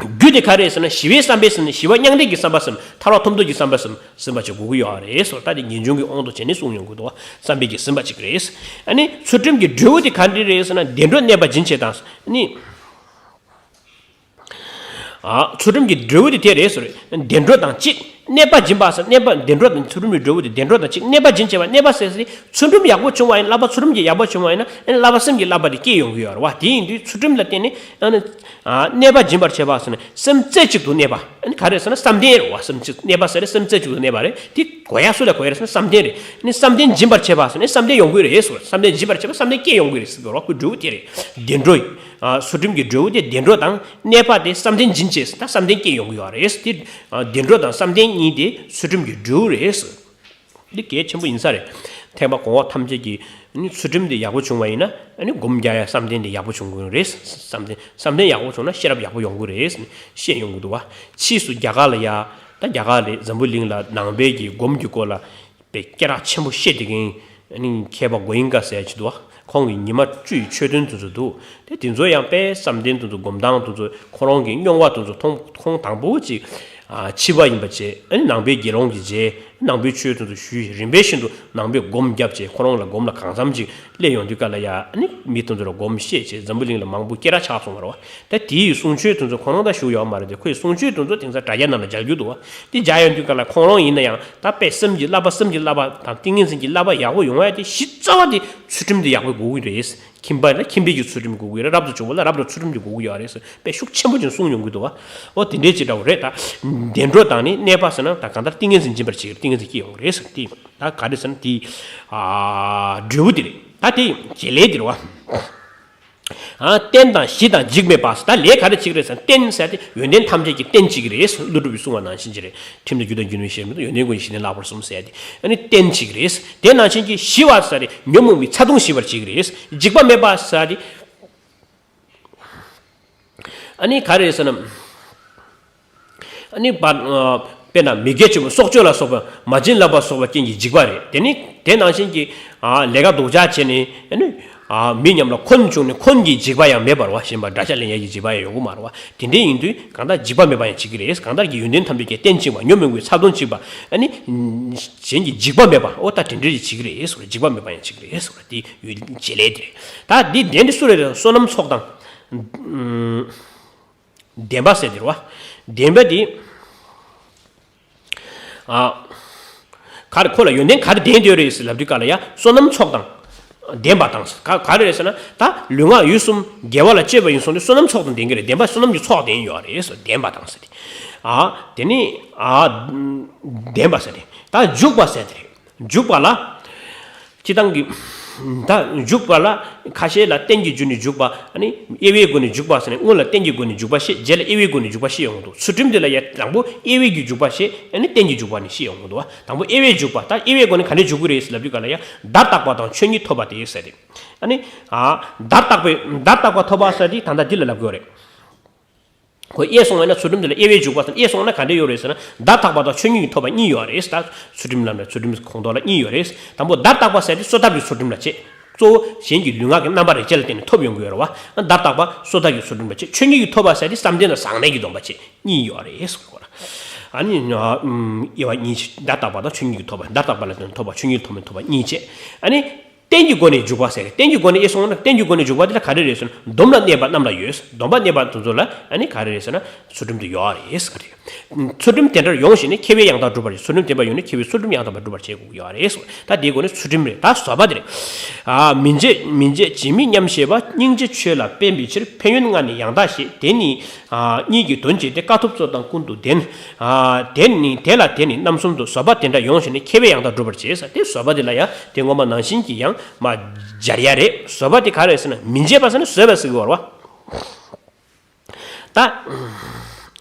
རྒྱུ་དེ་ག་རེ་ཟེར་ན། ཞི་བའི་བསམ་པས་ཟིན། ཞི་བ་མྱང་འདས་ཀྱི་བསམ་པ་ཟིན། ཐར་པ་ཐོབ་འདོད་ཀྱི་བསམ་པ་ཟིན། ཟིན་པ་ཅིག་དགོས་ཀྱི་ཡོད་རེད་ཟེར། ད་དེ་ངེས་འབྱུང་གི་དབང་དུ་བྱས་ནས་གསུངས་ཡོང་གི་འདུག་བསམ་པས་ཀྱིས་ཟིན་པ་ཅིག་རེད། ཨ་ནི་ཚུལ་ཁྲིམས་ཀྱི་འབྲས་བུ་དེ་ག་འདྲས་རེད་ཟེར་ན། བདེ་འགྲོར་གནས་པ་སྦྱིན་བྱེད་དང་། ཨ་ནི། ཨ། ཚུལ་ཁྲིམས་ཀྱི་འབྲས་བུ་དེ་དེ་རེད་ཟེར། བདེ་འགྲོ་དང་གཅིག་གནས་པ་སྦྱིན་པ་ཟེར། གནས་པ་བདེ་འགྲོ་དང་། ཚུལ་ཁྲིམས་ཀྱི་འབྲས་བུ་དེ་བདེ་འགྲོ་དང་གཅིག་གནས་པ་སྦྱིན་བྱེད་པ། གནས་པ་ཟེར་ཟེར། ཚུལ་ཁྲིམས་ཡག་པོ་བྱུང་བ་ཡིན། བསླབ་པ་ཚུལ་ཁྲིམས་ཀྱི་ཡག་པོ་བྱུང་བ་ཡིན་ན། ཨ་ནི་བསླབ་པ་སེམས་ཀྱི་བསླབ་པ་དེ་སྐྱེ་ཡོང་གི་ཡོད་རེད་བ། དེ་ཡིན་དུས་ཚུལ་ཁྲིམས་ལ་བརྟེན་ནས་ཨ་ནི། ཨ། གནས་པ་སྦྱིན་པར་བྱེད་པ་ཟེར་ནས་སེམས་རྩེ་གཅིག་ཏུ་གནས་པ། ཨ་ནི་ག་རེ་ཟེར་ན། བསམ་གཏན་རེད་བ། སེམས་གཅིག་གནས་པ་ཟེར་ནས་སེམས་རྩེ་གཅིག་ཏུ་གནས་པ་རེད། དེ་གོ་ཡ་སུ་ལ་གོ་ཡ་རེད་ཟེར་ན་བསམ་གཏན་རེད། ཨ་ནི་བསམ་གཏན་སྦྱིན་པར་བྱེད་པ་ཟེར་ནས་བསམ་གཏན་ཡོང་གི་རེད་ཟེར། བསམ་གཏན་སྦྱིན་པར་བྱེད་པ། བསམ་གཏན་སྐྱེ་ཡོང་གི་རེད་ཟེར་གི་རེད་བ། ཁོའི་འབྲས་བུ་དེ་རེད། བདེ་འགྲོ། ཨ། ཚུལ་ཁྲིམས་ཀྱི་འབྲས་བུ་དེ་བདེ་འགྲོ་དང་། གནས་པ་དེ་བསམ་གཏན་སྦྱིན་བྱས། ད་བསམ་གཏན་སྐྱེ་ཡོང་གི་ཡོད་རེད། དེ་བདེ་འགྲོ་དང་བསམ་གཏན་གཉིས་དེ་ཚུལ་ཁྲིམས་ཀྱི་འབྲས་བུ་རེད། འདི་གལ་ཆེན་པོ་ཡིན་ས་རེད། ཐེག་པ་གོང་འོག་ཐམས་ཅད་ཀྱི་ནི་ཚུལ་ཁྲིམས་དེ་ཡག་པོ་བྱུང་བ་ཡིན་ན། ཨ་ནི་སྒོམ་རྒྱག་ཡ་བསམ་གཏན་དེ་ཡག་པོ་བྱུང་གི་རེད། བསམ་གཏན། བསམ་གཏན་ཡག་པོ་བྱུང་ན་ཤེས་རབ་ཡག་པོ་ཡོང་གི་རེད་ཟེར་ནས་བཤད་ཡོང་གི་འདུག་བ། ཕྱིས་སུ་རྒྱ་གར་ལ་ཡ། ད་རྒྱ་གར་ལ་འཛམ་བུ་གླིང་ལ་ནང་པའི་གི་སྒོམ་གྱི་སྐོར་ལ་དཔེ་སྐད་གྲགས་ཆེན་པོ་བཤད་བསྡད་མཁན། ཨ་ནི་མཁས་པ་གོ་ཡིན་ཀ་ཟེར་ཡ་ཅིག་འདུག་བ། ཁོང་གི་ཉི་མ་བཅུའི་ཆོས་ཐུན་དེ་ཚོ་འདུག། དེ་དེ་ཚོ་ཡང་དཔེ་བསམ་གཏན་དེ་ཚོ་སྒོམ་སྟངས་དེ་ཚོ་ཁོ་རང་གི་རྙོག་པ་དེ་ཚོ་མཐོང་། ཁོང་དང་པོ་ཅིག་ཨ། ཕྱི་པ་ཡིན་པ་བྱས། ཨ་ནི་ནང་པའི་དགེ་སློང་གི་རྗེས། ནང་པའི་ཆོས་དེ་ཚོ་ཞུས། རིམ་པས་བཞིན་དུ་ནང་པའི་སྒོམ་བརྒྱབ་བྱས། ཁོ་རང་ལ་སྒོམ་ལ་གང་འཚམ་ཅིག་སླེབས་ཡོང་དུས་ཀ་ལ་ཡ། ཨ་ནི་མི་དེ་ཚོ་ལ་སྒོམ་བཤད་བྱས། འཛམ་བུ་གླིང་ལ་མང་པོ་སྐད་གྲགས་ཆགས་སོང་བ་རེད་བ། ད་དེའི་གསུང་ཆོས་དེ་ཚོ་ཁོ་རང་ད་བཞུགས་ཡོད་མ་རེད་དེ། ཁོའི་གསུང་ཆོས་དེ་ཚོ་དེང་སང་དྲ་རྒྱ་ནང་ལ་མཇལ་རྒྱུ་འདུག་བ། དེ་མཇལ་ཡོང་དུས་ཀ་ལ་ཁོང་རང་ཡིན་ན་ཡང་ད་དཔེ་སེམས་ཀྱི་བསླབ་པ། སེམས་ཀྱི་བསླབ་པ་དང་ཏིང་ངེ་འཛིན་གྱི་བསླབ་པ་ཡག་པོ་ཡོང་ཡ་དེ་གཞི་རྩ་བ་དེ་ཚུལ་ཁྲིམས་དེ་ཡག་པོ་དགོས་ཀྱི་རེད། ཁྱིམ་པ་ལ་ཁྱིམ་པའི་གི་ཚུལ་ཁྲིམས་དགོས་ཀྱི་རེད། རབ་ཏུ་བྱུང་བ་ལ་རབ་ཏུ་ཚུལ་ཁྲིམས་དེ་དགོས་ཀྱི་ཡོད་རེད་ཟེར། དཔེ་ཤུགས་ཆེན་པོ་ཅིག་གསུངས་ཡོང་གི་འདུག་བ། ཨོ་དེ་འདྲའི་ཅིག་འདྲ་བོ་རེད་ད། བདེ་འགྲོ་དང་ནི་གནས་པ་ཟེར་ན་ད་གང་ལྟར་ཏིང་ངེ་འཛིན་སྦྱིན་པར་བྱེད་ཀྱི་རེད། ཏིང་ངེ་འཛིན་སྐྱེ་ཡོང་གི་རེད་ཟེར། དེ་ད་ག་རེ་ཟེར་ན་དེ། ཨ། འབྲས་བུ་དེ་རེད། ད་དེ་བྱེད་ལས་དེ་རེད་བ། ཨ། རྟེན་དང་གཞི་དང་འཇིགས་མེད་པ་ཟེར། ད་ལས་ག་རེ་བྱེད་ཀྱི་རེད་ཟེར་ན། རྟེན་ཟེར་དེ་ཡོན་ཏན་ཐམས་ཅད་ཀྱི་རྟེན་བྱེད་ཀྱི་རེད། ཀླུ་སྒྲུབ་པས་གསུངས་པ་ནང་བཞིན་གྱི་རེད། ཁྲིམས་དང་རྒྱུ་དང་རྒྱུ་ནོར་ཞེས་མི་འདོད། ཡོན་ཏན་ཀུན་གྱི་གཞི་རྟེན་ལྷག་པར་གསུམ་ཟེར་ཏེ། ཨ་ནི་རྟེན་བྱེད་ཀྱི་རེད། དེ་ནང་བཞིན་གྱི་ཞི་བ་ཟེར་ཏེ་ཉོན་མོངས་པའི་ཚ་གདུང་ཞི་བར་བྱེད་ཀྱི་རེད། འཇིགས་པ་མེད་པ་ཟེར་ཏེ། ཨ་ནི་ག་རེ་ཟེར་ན། ཨ་ནི་པ། དཔེར་ན་མི་དགེ་བཅུ་སྲོག་གཅོད་ལ་སོགས་པ། མ་བྱིན་བརླབ་པ་སོགས་པ་རྐྱེན་གྱིས་འཇིགས་པ་རེད། དེ་ནི་དེ་ནང་བཞིན་གྱི། ཨ། ལས་ཀ་སྡུག་ཅག་བྱས་ནས། ཨ་ནི། ཨ། མི་རྣམས་ལ་འཁོན་བྱུང་ནས་འཁོན་གྱི་འཇིགས་པ་ཡང་མེད་པར་བ། ཞེན་པ་དགྲ་ཤ་ལེན་ཡས་ཀྱི་འཇིགས་པ་ཡང་ཡོང་གི་མ་རེད་བ། དེ་འདྲ་ཡིན་དུས་གང་ལྟར་འཇིགས་པ་མེད་པ་ཡང་བྱེད་ཀྱི་རེད། གང་ལྟར་གྱི་ཡོན་ཏན་ཐམས་ཅད་ཀྱི་རྟེན་བྱེད་པ། ཉོན་མོངས་པའི་ཚ་གདུང་བྱེད་པ། ཨ་ནི། གཞན་གྱི་འཇིགས་པ་མེད་པ། ཨོ་ད་དེ་འདྲ་ཞིག་བྱེད་ཀྱི་རེད་ཟེར། འཇིགས་པ་མེད་པ་ཡང་བྱེད་ཀྱི་རེད་ཟེར། དེ་ཡོད་བྱེད་ལས་དེ་རེད། ད་འདི་དེ་འདྲ་སུ་རེད་ཟེར་ན། བསོད་ནམས་ཚོགས་དང་། ཨུམ། ལྡན་པ་ཟེར་དེ་རེད་བ། ལྡན་པ་དེ། ཨ། ག་རེ་ཁོ་ལ་ཡོན་ཏན་ག་རེ་ལྡན་ཡོད་རེད་ཟེར་ལབ་དུས་སྐབས་ལ་ཡ། བསོད་ནམས་ཚོགས་དང་ལྡན་པ་དང་། ག་ག་རེ་རེད་ཟེར་ན། ད་ལུས་ངག་ཡིད་གསུམ་དགེ་བ་ལ་སྤྱོད་པ་ཡིན་སོང་དུས་བསོད་ནམས་ཚོགས་དང་ལྡན་གྱི་རེད། ལྡན་པ་བསོད་ནམས་ཀྱི་ཚོགས་ལྡན་ཡོད་རེད་ཟེར། ལྡན་པ་དང་ཟེར་ཏེ། ཨ། དེ་ནི། ཨ། ལྡན་པ་ཟེར་ཏེ། ད་འཇུག་པ་ཟེར་ཏེ་རེད། འཇུག་པ་ལ། སྤྱིར་བཏང་གི། ད་འཇུག་པ་ལ་ཁ་ཤས་ལ་རྟེན་གྱི་རྒྱུ་ནི་འཇུག་པ། ཨ་ནི་དབྱེ་བའི་སྒོ་ནས་འཇུག་པ་ཟེར་ནས། སྔོན་ལ་རྟེན་གྱི་སྒོ་ནས་འཇུག་པ་བཤད། རྗེས་ལ་དབྱེ་བའི་སྒོ་ནས་འཇུག་པ་བཤད་ཡོང་གི་འདུག། ཚུལ་ཁྲིམས་འདི་ལ་ཡ་དང་པོ་དབྱེ་བའི་གི་འཇུག་པ་བཤད། ཨ་ནི་རྟེན་གྱི་འཇུག་པ་ནི་བཤད་ཡོང་གི་འདུག། དང་པོ་དབྱེ་བའི་འཇུག་པ། ད་དབྱེ་བའི་སྒོ་ནས་ག་ནས་འཇུག་གི་རེད་ཟེར་ལབ་དུས་སྐབས་ལ་ཡ། བརྡ་རྟག་པ་དང་ཆོས་ཉིད་ཐོབ་པ་དེ་ཟེར་ཏེ། ཨ་ནི། ཨ། བརྡ་རྟག་པའི། བརྡ་རྟག་པ་ཐོབ་པ་ཟེར་དེ་ད་ལྟ་འདི་ལ་ལབ་དགོས་རེད། ཁོ་དབྱེ་སོང་བས་ན། ཚུལ་ཁྲིམས་འདི་ལ་དབྱེ་བའི་འཇུག་པ་ཟེར། དབྱེ་སོང་ན་ག་འདྲ་ཡོད་རེད་ཟེར་ན། བརྡ་རྟག་པ་དང་ཆོས་ཉིད་ཀྱིས་ཐོབ་པ་གཉིས་ཡོད་རེད། ད་ཚུལ་ཁྲིམས་ལ་ན། ཚུལ་ཁྲིམས་ཁོངས་གཏོགས་ལ་གཉིས་ཡོད་རེད། དང་པོ་བརྡ་རྟག་པ་ཟེར་དེ་གསོད་ཐབས་ཀྱི་ཚུལ་ཁྲིམས་ལ་བྱེད། གཙོ་བོ་གཞན་གྱི་ལུས་ངག་གི་རྣམ་པར་རིག་བྱེད་ལ་བརྟེན་ནས་ཐོབ་ཡོང་གི་ཡོད་རེད་བ། བརྡ་རྟག་པ་སོ་ཐར་གྱི་ཚུལ་ཁྲིམས་པ་བྱས། ཆོས་ཉིད་ཀྱིས་ཐོབ་པ་ཟེར་དེ་བསམ་གཏན་དང་བཟང་གནས་ཀྱི་སྡོམ་པ་བྱས་གཉིས་ཡོད་རེད་ཟེར་གོ། ཨ་ནི་དབྱེ་བ་གཉིས་བྱས། བརྡ་རྟག་པ་དང་ཆོས་ཉིད་ཀྱིས་ཐོབ་པ། བརྡ་རྟག་པ་ལ་བརྟེན་ནས་ཐོབ་པ། ཆོས་ཉིད་ལ་ཐོབ་མིན་ཐོབ་པ་གཉིས་བྱས། ཨ་ནི་རྟེན་གྱི་སྒོ་ནས་འཇུག་པ་ཟེར། རྟེན་གྱི་སྒོ་ནས་དབྱེ་སོང་ན་རྟེན་གྱི་སྒོ་ནས་འཇུག་པ་དེ་ལ་ག་རེ་རེད་ཟེར་ན། སྡོམ་ལ་གནས་པ་རྣམས་ལ་ཡོད། སྡོམ་པ་གནས་པ་དེ་ཚོ་ལ་ཨ་ནི་ག་རེ་རེད་ཟེར་ན། ཚུལ་ཁྲིམས་དེ་ཡོད་རེད་ཟེར་གི་རེད། ཚུལ་ཁྲིམས་དེ་འདྲར་ཡོངས་ཤིག་ནས་ཁྱབ་པས་ཡང་དག་སྒྲུབ་པར་བྱེད། ཚུལ་ཁྲིམས་དེ་འདྲར་ཡོངས་ནས་ཁྱབ་པས་ཚུལ་ཁྲིམས་ཡང་དག་པར་སྒྲུབ་པར་བྱེད་དགོས་ཀྱི་ཡོད་རེད་ཟེར། ད་དེའི་སྒོ་ནས་ཚུལ་ཁྲིམས་རེད། ད་བཟོད་པ་དེ་རེད། ཨ། མི་འབྱེད་མི་འབྱེད་བྱེད་མིན་མཉམ་ཞེས་པ། སྙིང་རྗེ་ཆོས་ལ་དཔག་པའི་ཕྱིར། ཕན་ཡོན་ལྔ་ནི་ཡང་དག་བཞེད། དེ་ནི་ཨ་གཉིས་ཀྱི་དོན་བྱེད་དེ། དཀའ་ཐུབ་གཙོ་དང་ཀུན་ཏུ་ལྡན། ཨ། དེ་ནི་དེ་ལ་དེ་ནི་རྣམ་གསུམ་དུ། བཟོད་པ་དེ་འདྲ་ཡོངས་ཤིག་ནས་ཁྱབ་པས་ཡང་དག་སྒྲུབ་པར་བྱེད་ཟེར། དེ་བཟོད་པ་དེ་ལ་ཡང་དེ་སྔོན་མ་ནང་བཞིན་གྱི་ཡང་མ་སྦྱར་ཡ་རེད། བཟོད་པ་དེ་ག་རེ་ཟེར་ན། མི་འབྱེད་པ་ཟེར་ན་བཟོད་པ་ཟེར་གི་ཡོད་རེད་བ། ད།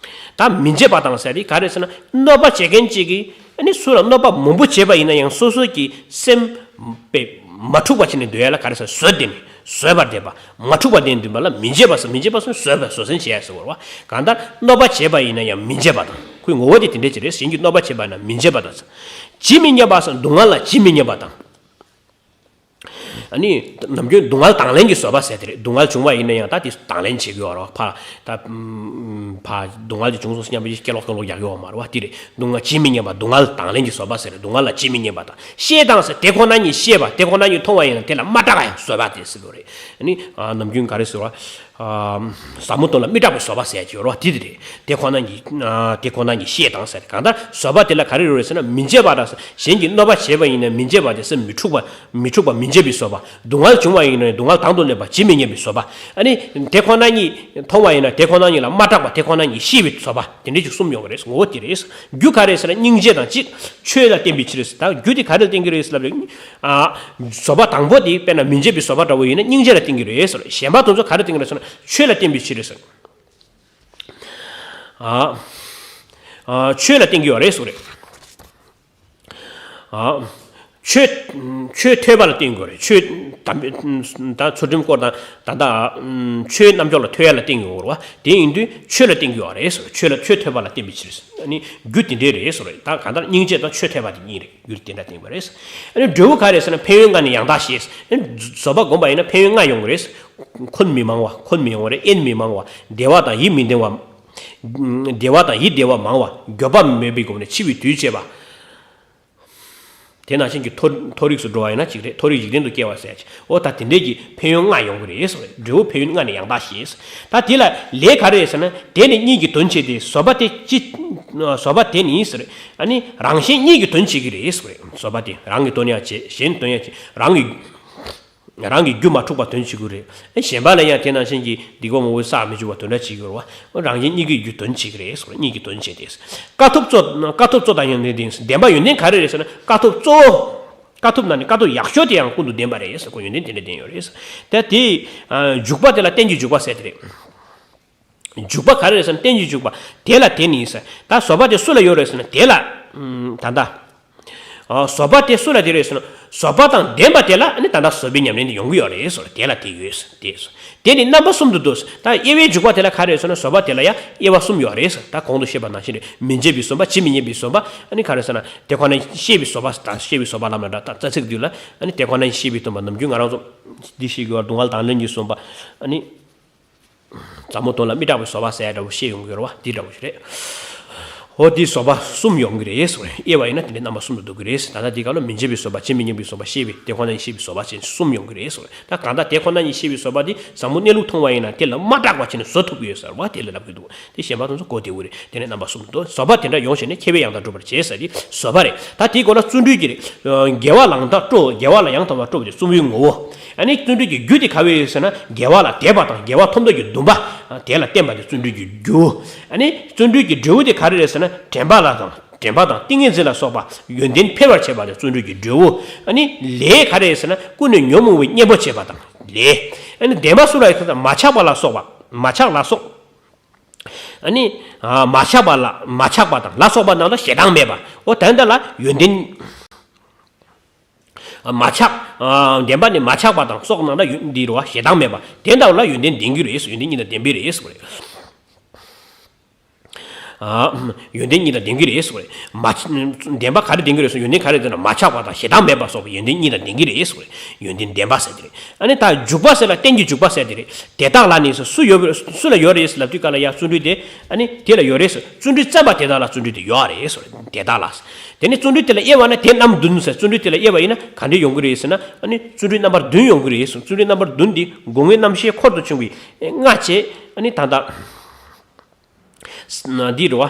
ད་མི་འབྱེད་པ་དང་ཟེར་དེ་ག་རེ་ཟེར་ན། གནོད་པ་བྱེད་མཁན་གཅིག་གིས་ཨ་ནི་སུ་ལ་གནོད་པ་མང་པོ་བྱས་པ་ཡིན་ན་ཡང་སོ་སོ་གི་སེམས་པས་མ་འཁྲུགས་པ་བྱས་ནས་སྡོད་ཡ་ལ་ག་རེ་ཟེར། བཟོད་བསྡད་ནས་བཟོད་པར་བསྡད་པ། མ་འཁྲུགས་པར་བསྡད་འདུག་པ་ལ་མི་འབྱེད་པ་ཟེར། མི་འབྱེད་པ་ཟེར་བཟོད་པ་བཟོད་བསྲན་བྱེད་ཡ་ཟེར་བ་རེད་བ། གང་ལྟར་གནོད་པ་བྱས་པ་ཡིན་ན་ཡང་མི་འབྱེད་པ་དང་། ཁོའི་ངོ་བོ་དེ་དེ་འདྲ་ཅིག་རེད། གཞན་གྱིས་གནོད་པ་བྱས་པ་ཡིན་ན་མི་འབྱེད་པ་དང་། ཇི་མི་སྙམ་པ་ཟེར། སྡུག་བསྔལ་ལ་ཇི་མི་སྙམ་པ་དང་། ཨ་ནི་ནམ་རྒྱུན་སྡུག་བསྔལ་དང་ལེན་གྱི་བཟོད་པ་ཟེར་དེ་རེད། སྡུག་བསྔལ་བྱུང་བ་ཡིན་ན་ཡང་ད་དེ་དང་ལེན་བྱེད་ཀྱི་ཡོད་རེད་བ། ཕ། ད། ཕ། སྡུག་བསྔལ་ཅིག་བྱུང་སོང་སྙམ་པའི་སྐད་ལོག་སྐད་ལོག་རྒྱག་གི་ཡོད་མ་རེད་བ། དེ་རེད། སྡུག་བསྔལ་ཇི་མི་སྙམ་པ། སྡུག་བསྔལ་དང་ལེན་གྱི་བཟོད་པ་ཟེར་རེད། སྡུག་བསྔལ་ལ་ཇི་མི་སྙམ་པ་དང་། ཤེས་དང་ཟེར། དེ་ཁོ་ན་ཉིད་ཤེས་པ། དེ་ཁོ་ན་ཉིད་མཐོང་བ་ཡིན་ན་དེ་ལ་མ་སྐྲག་ཡང་བཟོད་པ་དེ་ཟེར་གྱི་ཡོད་རེད། ཨ་ནི་ནམ་རྒྱུན་ག་རེ་ཟེར་བ། ཟབ་མོ་དོན་ལ་མི་སྐྲག་པའི་བཟོད་པ་ཟེར་གྱི་ཡོད་རེད་བ། དེ་དེ་རེད། དེ་ཁོ་ན་ཉིད། དེ་ཁོ་ན་ཉིད་ཤེས་དང་ཟེར། གང་ལྟར་བཟོད་པ་དེ་ལ་ག་རེ་རེད་ཟེར་ན། མི་འབྱེད་པ་དང་། གཞན་གྱིས་གནོད་པ་བྱས་པ་ཡིན་ན་མི་འབྱེད་པ་དེ་སེམས་མི་འཁྲུགས་པ། མི་འཁྲུགས་པ་མི་འབྱེད་པའི་བཟོད་པ། སྡུག་བསྔལ་བྱུང་བ་ཡིན་ན་སྡུག་བསྔལ་དང་དུ་ལེན་པ། ཇི་མི་སྙམ་པའི་བཟོད་པ། ཨ་ནི་དེ་ཁོ་ན་ཉིད་མཐོང་བ་ཡིན་ན་དེ་ཁོ་ན་ཉིད་ལ་མ་སྐྲག་པ། དེ་ཁོ་ན་ཉིད་ཤེས་པའི་བཟོད་པ། དེ་འདྲ་ཅིག་གསུམ་ཡོང་གི་རེད། ངོ་བོ་དེ་རེད། རྒྱུ་ག་རེ་ཟེར་ན་སྙིང་རྗེ་དང་གཅིག་ཆོས་ལ་བརྟེན་པའི་ཕྱིར་ཟེར། ད་རྒྱུ་དེ་ག་རེ་ལ་བརྟེན་གྱི་རེད་ཟེར་ལབ་ན། ཨ། བཟོད་པ་དང་པོ་དེ་དཔེར་ན་མི་འབྱེད་པའི་བཟོད་པ་འདྲ་བོ་ཡིན་ན་སྙིང་རྗེ་ལ་བརྟེན་གྱི་རེད་ཟེར། གཞན་པ་དེ་ཚོ་ག་རེ་བརྟེན་གྱི་རེད་ཟེར་ན་ཆོས་ལ་བརྟེན་པའི་ཕྱིར་ཟེར། ཨ། ཨ། ཆོས་ལ་བརྟེན་གྱི་ཡོད་རེད་ཟེར་རེད། ཨ། ཆོས། ཆོས་ཐོས་པ་ལ་བརྟེན་དགོས་རེད། ཆོས་དམ་པའི། ད་ཚུལ་ཁྲིམས་སྐོར་དང་ད་ལྟ་ཆོས་རྣམ་འཇོག་ལ་ཐོས་ཡ་ལ་བརྟེན་དགོས་རེད་བ། དེ་ཡིན་དུས་ཆོས་ལ་བརྟེན་གྱི་ཡོད་རེད་ཟེར། ཆོས་ལ། ཆོས་ཐོས་པ་ལ་བརྟེན་པའི་ཕྱིར་ཟེར། ཨ་ནི་རྒྱུ་དེ་འདྲའི་རེད་ཟེར་རེད། ད་གང་ལྟར་སྙིང་རྗེ་དང་ཆོས་ཐོས་པ་དེ་གཉིས་རེད། རྒྱུ་དེ་འདྲ་བརྟེན་པ་རེད། ཨ་ནི་འབྲས་བུ་ག་རེ་ཟེར་ན། ཕན་ཡོན་ལྔ་ནི་ཡང་དག་བཞེད། ཨ་ནི་བཟོད་པ་བསྒོམ་པ་ཡིན་ན་ཕན་ཡོན་ལྔ་ཡོང་གི་རེད། འཁོན་མི་མང་བ། འཁོན་མི་ཡོང་བ་རེད། དབེན་མི་མང་བ། བདེ་བ་དང་ཡིད་མི་བདེ་བ། བདེ་བ་དང་ཡིད་བདེ་བ་མང་བ། འགྱོད་པ་མེད་པའི་སྒོ་ནས་འཆི་བའི་དུས་བྱེད་པ། དེ་ནང་བཞིན་གྱི་མཐོ་མཐོ་རིས་སུ་འགྲོ་བ་ཡིན་ན་གཅིག་རེད། མཐོ་རིས་འཇིག་རྟེན་དུ་སྐྱེ་བ་ཟེར་ཡ་ཅིག་འོ་ད་དེ་འདྲས་ཀྱི་ཕན་ཡོན་ལྔ་ཡོང་གི་རེད་ཟེར་བ་རེད། འབྲས་བུ་ཕན་ཡོན་ལྔ་ནི་ཡང་དག་བཞེད། ད་དེ་ལ་ལས་ག་རེ་རེད་ཟེར་ན། དེ་ནི་གཉིས་ཀྱི་དོན་བྱེད་དེ། བཟོད་པ་དེ་ཅི། བཟོད་པ་དེ་ནི་ཟེར། ཨ་ནི་རང་གཞན་གཉིས་ཀྱི་དོན་བྱེད་ཀྱི་རེད་ཟེར་བ་རེད། བཟོད་པ་དེ་རང་གི་དོན་ཡང་བྱེད། གཞན་དོན་ཡང་བྱེད། རང་གི། རང་གི་རྒྱུ་མ་འཁྲུགས་པ་དོན་བྱེད་ཀྱི་རེད། གཞན་པ་ལ་ཡང་དེ་ནང་བཞིན་གྱི་སྡིག་པ་མང་པོའི་བསགས་མི་བཅུག་པ་དོན་འདྲ་བྱེད་ཀྱི་རེད་བ། རང་གཞན་གཉིས་ཀྱི་རྒྱུ་དོན་བྱེད་ཀྱི་རེད་ཟེར། གཉིས་ཀྱི་དོན་བྱེད་དེ། དཀའ་ཐུབ་གཙོ། དཀའ་ཐུབ་གཙོ་དང་ཡོན་ཏན་ལྡན། བདེན་པ་ཡོན་ཏན་ག་རེ་རེད་ཟེར་ན། དཀའ་ཐུབ་གཙོ་བོ། དཀའ་ཐུབ་ནང་ནས་དཀའ་ཐུབ་ཡག་ཤོས་དེ་ཡང་ཀུན་ཏུ་ལྡན་པ་རེད་ཟེར། ཁོ་ཡོན་ཏན་དེ་འདྲ་ལྡན་ཡོད་རེད་ཟེར། ད་དེ། འཇུག་པ་དེ་ལ་རྟེན་གྱི་འཇུག་པ་ཟེར་དེ་རེད། འཇུག་པ་ག་རེ་རེད་ཟེར་ན། རྟེན་གྱི་འཇུག་པ། དེ་ལ་དེ་ནི་ཟེར། ད་བཟོད་པ་དེ་སུ་ལ་ཡོད་རེད་ཟེར་ན། དེ་ལ། ཨམ། ད་ལྟ། ཨ། བཟོད་པ་དེ་སུ་ལ་དེ་རེད་ཟེར་ན། བཟོད་པ་དང་ལྡན་པ་དེ་ལ་ཨ་ནི་ད་ལྟ་བཟོད་པའི་ཉམས་ལེན་དེ་ཡོང་གི་ཡོད་རེད་ཟེར། དེ་ལ་དེ་ཡོད་ཟེར། དེ་ཟེར། དེ་ནི་རྣམ་པ་གསུམ་དུ་འདུ་ཟེར། ད་དབྱེ་བའི་འཇུག་པ་དེ་ལ་ག་རེ་ཟེར་ན། བཟོད་པ་དེ་ལ་ཡང་དབྱེ་བ་གསུམ་ཡོད་རེད་ཟེར། ད་གོང་དུ་བཤད་པ་ནང་བཞིན་རེད། མི་འབྱེད་པའི་བཟོད་པ། ཇི་མི་སྙམ་པའི་བཟོད་པ། ཨ་ནི་ག་རེ་ཟེར་ན། དེ་ཁོ་ན་ཤེས་པའི་བཟོད་པ་དང་། ཤེས་པའི་བཟོད་པ་ལབ་ན་འདྲ། ད་རྩ་ཚིག་འདི་ལ་ཨ་ནི་དེ་ཁོ་ན་ཤེས་པའི་སྟོན་པ། ནམ་རྒྱུན་ང་རང་ཚོ་འདི་ཤེས་དགོས་པ། སྡུག་བསྔལ་དང་ལེན་གྱི་བཟོད་པ། ཨ་ནི། ཟབ་མོ་དོན་ལ་མི་སྐྲག་པའི་བཟོད་པ་ཟེར་ཡ་འདྲ་བོ་བཤད་ཡོང་གི་རེད་བ། འདི་འདྲ་བོ་ཞིག་རེད། འོ་འདི་བཟོད་པ་གསུམ་ཡོང་གི་རེད་ཟེར་བ་རེད། དབྱེ་བ་ཡིན་ན་དེ་འདྲའི་རྣམ་པ་གསུམ་དུ་འདུ་གི་རེད་ཟེར། ད་ལྟ་འདི་ག་ལ་མི་འབྱེད་པའི་བཟོད་པ། ཇི་མི་སྙམ་པའི་བཟོད་པ། ཤེས་པའི། དེ་ཁོ་ན་ཉིད་ཤེས་པའི་བཟོད་པ་བཅས་གསུམ་ཡོང་གི་རེད་ཟེར་བ་རེད། ད་གང་ལྟར་དེ་ཁོ་ན་ཉིད་ཤེས་པའི་བཟོད་པ་འདི་ཟབ་མོ་གནས་ལུགས་མཐོང་བ་ཡིན་ན་དེ་ལ་མ་སྐྲག་པ་བྱས་ནས་བཟོད་ཐུབ་ཀྱི་ཡོད་ཟེར་བ་དེ་ལ་ལབ་ཀྱི་འདུག་དེ་གཞན་པ་དེ་ཚོ་གོ་བདེ་བོ་རེད། དེ་འདྲའི་རྣམ་པ་གསུམ་དུ་འདུ། བཟོད་པ་དེ་འདྲ་ཡོངས་བྱས་ནས་ཁྱབ་པས་ཡང་དག་སྒྲུབ་པར་བྱེད་ཟེར་དེ་བཟོད་པ་རེད། ད་དེའི་སྒོ་ན་བརྩོན་འགྲུས་ཀྱི་རེད། དགེ་བ་ལ་ཡང་དག་སྤྲོ། དགེ་བ་ལ་ཡང་དག་པར་སྤྲོ་བ་དེ་བརྩོན་པའི་ངོ་བོ། ཨ་ནི་བརྩོན་འགྲུས་ཀྱི་རྒྱུ་དེ་ག་བས་ཟེར་ན། དགེ་བ་ལ་དད་པ་དང་། དགེ་བ་ཐོབ་འདོད་ཀྱི་འདུན་པ། དེ་ལ་བརྟེན་པ་དེ་བརྩོན་འགྲུས་ཀྱི་རྒྱུ། ཨ་ནི་བརྩོན་འགྲུས་ཀྱི་འབྲས་བུ་དེ་ག་རེ་རེད་ཟེར་ན། དྲན་པ་ལ་དང་། དྲན་པ་དང་ཏིང་ངེ་འཛིན་ལ་སོགས་པ་ཡོན་ཏན་འཕེལ་བར་བྱེད་པ་དེ་བརྩོན་འགྲུས་ཀྱི་འབྲས་བུ། ཨ་ནི་ལས་ག་རེ་རེད་ཟེར་ན། ཀུན་ནས་ཉོན་མོངས་པའི་གཉེན་པོ་བྱེད་པ་དང་ལས། ཨ་ནི་བདེན་པ་སུ་ལ་ཡོད་ཟེར་ན། མ་ཆགས་པ་ལ་སོགས་པ། མ་ཆགས་ལ་སོགས། ཨ་ནི། ཨ། མ་ཆགས་པ་ལ། མ་ཆགས་པ་དང་ལ་སོགས་པ་རྣམས་ལ་ཞེ་སྡང་མེད་པ། འོ་དེ་འདྲ་ལ་ཡོན་ཏན། ཨ། མ་ཆགས། ཨ། བདེན་པ་ནི་མ་ཆགས་པ་དང་སོགས་རྣམས་ལ་ཡོན། འདི་རུ་བ་ཞེ་སྡང་མེད་པ། དེ་འདྲ་ལ་ཡོན་ཏན་ལྡན་གྱི་རེད། ཡོན་ཏན་གཉིས་དང་ལྡན་པའི་རེད་ཟེར་བ་རེད། ཡོན་ཏན་གཉིས་དང་ལྡན་གྱི་རེད་ཟེར་བ་རེད། མ་བདེན་པ་ག་རེ་ལྡན་གྱི་རེད་ཟེར། ཡོན་ཏན་ག་རེ་ལྡན་ན། མ་ཆགས་པ་དང་ཞེ་སྡང་མེད་པ་སོགས་པའི་ཡོན་ཏན་གཉིས་དང་ལྡན་གྱི་རེད་ཟེར་བ་རེད། ཡོན་ཏན་བདེན་པ་ཟེར་གྱི་རེད། ཨ་ནི་ད་འཇུག་པ་ཟེར་ལ་རྟེན་གྱི་འཇུག་པ་ཟེར་གྱི་རེད། དེ་དག་ལ་ནི་ཟེར། སུ་ཡོད། སུ་ལ་ཡོད་རེད་ཟེར་ལབ་དུས་ག་ལ་ཡ་བརྩོན་འགྲུས་དེ། ཨ་ནི་དེ་ལ་ཡོད་རེད་ཟེར། བརྩོན་འགྲུས་བརྩམས་པ་དེ་དག་ལ་བརྩོན་འགྲུས་དེ་ཡོད་རེད་ཟེར། དེ་དག་ལ། དེ་ནི་བརྩོན་འགྲུས་དེ་ལ་དབྱེ་བ་ན་དེ་རྣམ་བདུན་ཟེར། བརྩོན་འགྲུས་དེ་ལ་དབྱེ་བ་ཡིན་ན་ག་འདྲས་ཡོང་གི་རེད་ཟེར་ན། ཨ་ནི་བརྩོན་འགྲུས་རྣམ་པ་བདུན་ཡོང་གི་རེད་ཟེར། བརྩོན་འགྲུས་རྣམ་པ་བདུན་འདི་སྒོ་ལྔའི་རྣམ་ཤེས་འཁོར་དུ་ཆུད་པའི་ལྔ་བྱས། ཨ་ནི་ད་ལྟ། འདི་རེད་བ།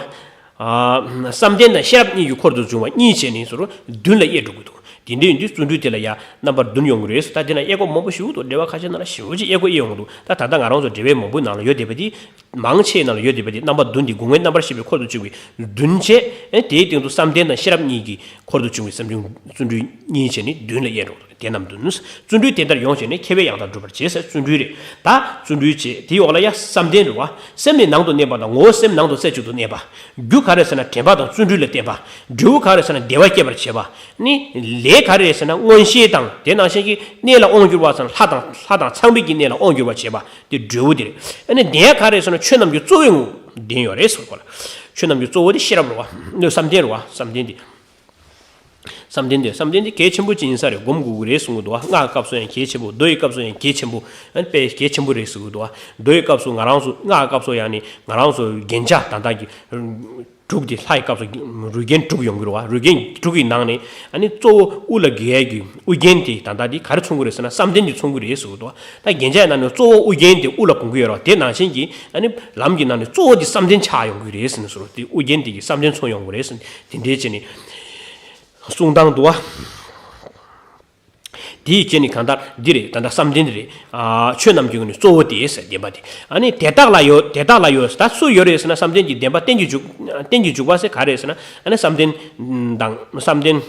བསམ་གཏན་དང་ཤེས་རབ་གཉིས་ཀྱི་འཁོར་དུ་བྱུང་བ་གཉིས་བྱས་ནས་ཟེར་བ་བདུན་ལ་དབྱེ་འགྲོ་གི་འདུག་དེ་འདྲ་ཡིན་དུས་བརྩོན་འགྲུས་དེ་ལ་ཡང་རྣམ་པ་བདུན་ཡོང་གི་རེད་ཟེར། ད་དེ་ན་དབྱེ་སྒོ་མང་པོ་ཞིག་འདུག་འགྲེལ་པ་ཁ་ཤས་ནང་ལ་ཞེ་པོ་ཅིག་དབྱེ་སྒོ་དབྱེ་ཡོང་གི་འདུག་ད་ད་ལྟ་ང་རང་ཚོ་འགྲེལ་པའི་མང་པོའི་ནང་ལ་ཡོད་བསྡད་པ་དེ། མང་ཆེའི་ནང་ལ་ཡོད་བསྡད་པ་དེ་རྣམ་པ་བདུན་དེ་སྒོ་ལྔའི་རྣམ་པར་ཤེས་པའི་འཁོར་དུ་བྱུང་བའི་བདུན་བྱས། ཨེ་དེའི་སྟེང་དུ་བསམ་གཏན་དང་ཤེས་རབ་གཉིས་ཀྱི་འཁོར་དུ་བྱུང་བའི་བརྩོན་འགྲུས། བརྩོན་འགྲུས་གཉིས་བྱས་ནས་བདུན་ལ་དབྱེ་འགྲོ། དེ་རྣམ་བདུན། བརྩོན་འགྲུས་དེ་ལྟར་ཡོངས་བྱས་ནས། མཁས་པས་ཡང་དག་སྒྲུབ་པར་བྱེད་ཟེར། བརྩོན་འགྲུས་རེད། ད་བརྩོན་འགྲུས་བྱེད་དེའི་འོག་ལ་ཡ་བསམ་གཏན་རེད་བ། སེམས་ནི་ནང་དུ་གནས་པ་དང་། ངོ་བོ་སེམས་ནང་དུ་རྩེ་གཅིག་ཏུ་གནས་པ། རྒྱུ་ག་རེ་ཟེར་ན་དྲན་པ་དང་བརྩོན་འགྲུས་ལ་བརྟེན་པ། འབྲས་བུ་ག་རེ་ཟེར་ན་བདེ་བ་སྐྱེད་པར་བྱེད་པ། ནི་ལས་ག་རེ་ཟེར་ན་མངོན་ཤེས་དང་དེ་ནང་བཞིན་གྱི་གནས་ལ་དབང་བསྒྱུར་བ་ཟེར་ན་ལྷ་དང་ལྷ་དང་ཚངས་པའི་གི་གནས་ལ་དབང་བསྒྱུར་བ་བྱེད་པ་དེ་འབྲས་བུ་དེ་རེད། ཨ་ནི་ལྡན་ག་རེ་ཟེར་ན་ཆོས་རྣམས་ཀྱི་གཙོ་བོའི་ངོ་བོ་ལྡན་ཡོད་རེད་ཟེར་གོ་ལ། ཆོས་རྣམས་ཀྱི་གཙོ་བོ་དེ་ཤེས་རབ་རེད་བ། བསམ་གཏན་རེད་བ། བསམ་གཏན་དེ། བསམ་གཏན་དེ། བསམ་གཏན་དེ་གལ་ཆེན་པོ་ཅིག་ཡིན་ས་རེད། སྒོམ་དགོས་ཀྱི་རེད་གསུང་གི་འདུག་བ། སྔགས་སྐབས་སུ་ཡང་གལ་ཆེན་པོ། མདོ་ཡི་སྐབས་སུ་ཡང་གལ་ཆེན་པོ། ཨ་ནི་དཔེ་གལ་ཆེན་པོ་རེད་གསུང་གི་འདུག་བ། མདོ་ཡི་སྐབས་སུ་ང་རང་ཚོ་སྔགས་སྐབས་སུ་ཡང་ནི་ང་རང་ཚོ་རྒྱན་ཆ་ད་ལྟ་གི་དྲུག་དེ། ལྷ་ཡི་སྐབས་སུ་རུས་རྒྱན་དྲུག་ཡོང་གི་རེད་བ། རུས་རྒྱན་དྲུག་གི་ནང་ནས་ཨ་ནི་གཙོ་བོ་དབུ་ལ་གྱེས་ཡས་ཀྱི་དབུ་རྒྱན་དེ་ད་ལྟ་དེ་ག་རེ་མཚོན་གྱི་རེད་ཟེར་ན་བསམ་གཏན་དེ་མཚོན་གྱི་རེད་གསུང་གི་འདུག་བ། ད་རྒྱན་ཆའི་ནང་ནས་གཙོ་བོ་དབུ་རྒྱན་དེ་དབུ་ལ་གོན་གྱི་ཡོད་རེད་བ། དེ་ནང་བཞིན་གྱི་ཨ་ནི་ལམ་གྱི་ནང་ནས་གཙོ་བོ་དེ་བསམ་གཏན་ཆགས་ཡོང་གི་རེད་ཟེར་ནས་ཟེར་རོ། དེ་དབུ་རྒྱན་དེ་གི་བསམ་གཏན་མཚོན་ཡོང་གི་རེད་ཟེར་ནས་དེ་འདྲའི་བྱས་ནས། གསུང་སྟངས་འདུག་བ། དེའི་རྗེས་ནི་གང་ལྟར་འདི་རེད། ད་ལྟ་བསམ་གཏན་འདི་རེད། ཨ་ཆོས་རྣམས་ཀྱི་ནི་གཙོ་བོ་དེ་ཟེར་བདེན་པ་དེ། ཨ་ནི་དེ་དག་ལ་ཡོད། དེ་དག་ལ་ཡོད་ཟེར། ད་སུ་ཡོད་རེད་ཟེར་ན་བསམ་གཏན་གྱི་བདེན་པ་རྟེན་གྱི་འཇུག་རྟེན་གྱི་འཇུག་པ་ཟེར་ག་རེད་ཟེར་ན། ཨ་ནི་བསམ་གཏན་དང་བསམ་གཏན།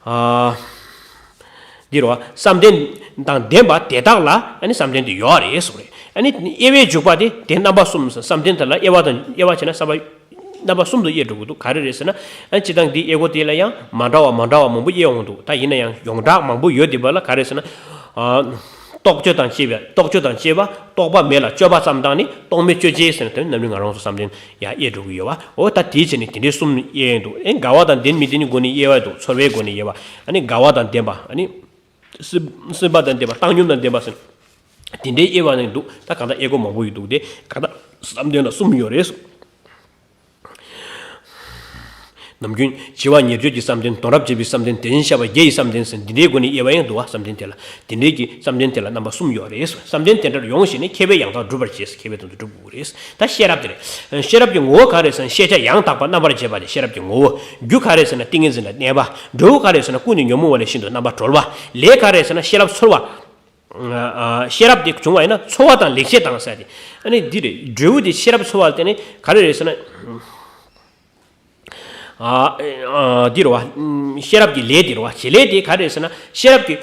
ཨ་འདི་རེད་བ། བསམ་གཏན་དང་ལྡན་པ་དེ་དག་ལ་ཨ་ནི་བསམ་གཏན་དེ་ཡོད་རེད་ཟེར་རེད། ཨ་ནི་དབྱེ་བའི་འཇུག་པ་དེ་དེ་རྣམ་པ་གསུམ་ཟེར། བསམ་གཏན་དེ་ལ་དབྱེ་བ་དང་དབྱེ་བ་བྱས་ན་བསམ་པ། རྣམ་པ་གསུམ་དུ་དབྱེ་འགྲོ་གི་འདུག་ག་རེ་རེད་ཟེར་ན། ཨ་སྤྱིར་བཏང་འདི་དབྱེ་སྒོ་དེ་ལ་ཡང་མ་འདྲ་བ་མ་འདྲ་བ་མང་པོ་དབྱེ་ཡོང་གི་འདུག་ད་ཡིན་ན་ཡང་ཡོངས་གྲགས་མང་པོ་ཡོད་བསྡད་པ་ལ་ག་རེ་ཟེར་ན། ཨ་རྟོག་དཔྱོད་དང་བཅས་པ། རྟོག་དཔྱོད་དང་བཅས་པ། རྟོག་པ་མེད་ལ་དཔྱོད་པ་ཙམ་དང་ནི། རྟོག་མེད་དཔྱོད་བྱེད་ཟེར་ནས་དེ་ནི་རྣམ་སྨིན་ང་རང་ཚོ་བསམ་གཏན་ཡང་དབྱེ་འགྲོ་གི་ཡོད་པ། འོ་ད་དེའི་ཆ་ནས་དེ་འདྲའི་གསུམ་དབྱེ་ཡོང་གི་འདུག་ཨེ་འགལ་བ་དང་ལྡན་མི་ལྡན་གྱི་སྒོ་ནས་དབྱེ་བ་འདུག་ཚོར་བའི་སྒོ་ནས་དབྱེ་བ། ཨ་ནི་འགལ་བ་དང་ལྡན་པ། ཨ་ནི་སྲིད་སྲིད་པ་དང་ལྡན་པ། བཏང་སྙོམས་དང་ལྡན་པ་ཟེར། དེ་འདྲའི་དབྱེ་བ་ནི་འདུག་ད་གང་ལྟར་དབྱེ་སྒོ་མང་པོ་ཡོད་འདུག་དེ་གང་ལྟར་བསམ་གཏན་ལ་གསུམ་ཡོད་རེད། ནམ་རྒྱུན་བྱིས་པ་ཉེར་སྤྱོད་ཀྱི་བསམ་གཏན། དོན་རབ་བྱེད་པའི་བསམ་གཏན། དེ་བཞིན་གཤེགས་པ་བརྒྱད་ཀྱི་བསམ་གཏན་ཟེར་འདི་འདྲའི་སྒོ་ནས་དབྱེ་བ་ཡང་འདུག་བ། བསམ་གཏན་དེ་ལ་དེ་འདྲའི་གི་བསམ་གཏན་དེ་ལ་རྣམ་པ་གསུམ་ཡོད་རེད། བསམ་གཏན་དེ་འདྲར་ཡོངས་ཤེས་ནས་མཁས་པས་ཡང་དག་སྒྲུབ་པར་བྱེད་ཟེར། མཁས་པའི་དོན་དུ་སྒྲུབ་དགོས་རེད། ད་ཤེས་རབ་དེ་རེད། ཤེས་རབ་ཀྱི་ངོ་བོ་ག་རེ་ཟེར་ན་ཤེས་བྱ་ཡང་དག་པ་རྣམ་པར་འབྱེད་པ་དེ་ཤེས་རབ་ཀྱི་ངོ་བོ། རྒྱུ་ག་རེ་ཟེར་ན་ཏིང་ངེ་འཛིན་ལ་གནས་པ། འབྲས་བུ་ག་རེ་ཟེར་ན་ཀུན་ནས་ཉོན་མོངས་པ་ལས་གཞན་དུ་རྣམ་པར་གྲོལ་བ། ལས་ག་རེ་ཟེར་ན་ཤེས་རབ་ཚོལ་བ། ཤེས་རབ་དེ་བྱུང་བ་ཡིན་ན་ཚོལ་བ་དང་ལེགས་བཤད་དང་ཟེར་ཏེ། ཨ་ནི་འདི་རེད། འབྲས་བུ་དེ་ཤེས་རབ་ཚོལ་བ་དེ་ནི་ག་རེ་རེད་ཟེར་ན། འདི་རེད་བ། ཤེས་རབ་ཀྱི་ལས་དེ་རེད་བ། བྱེད་ལས་དེ་ག་རེ་རེད་ཟེར་ན་ཤེས་རབ་ཀྱི་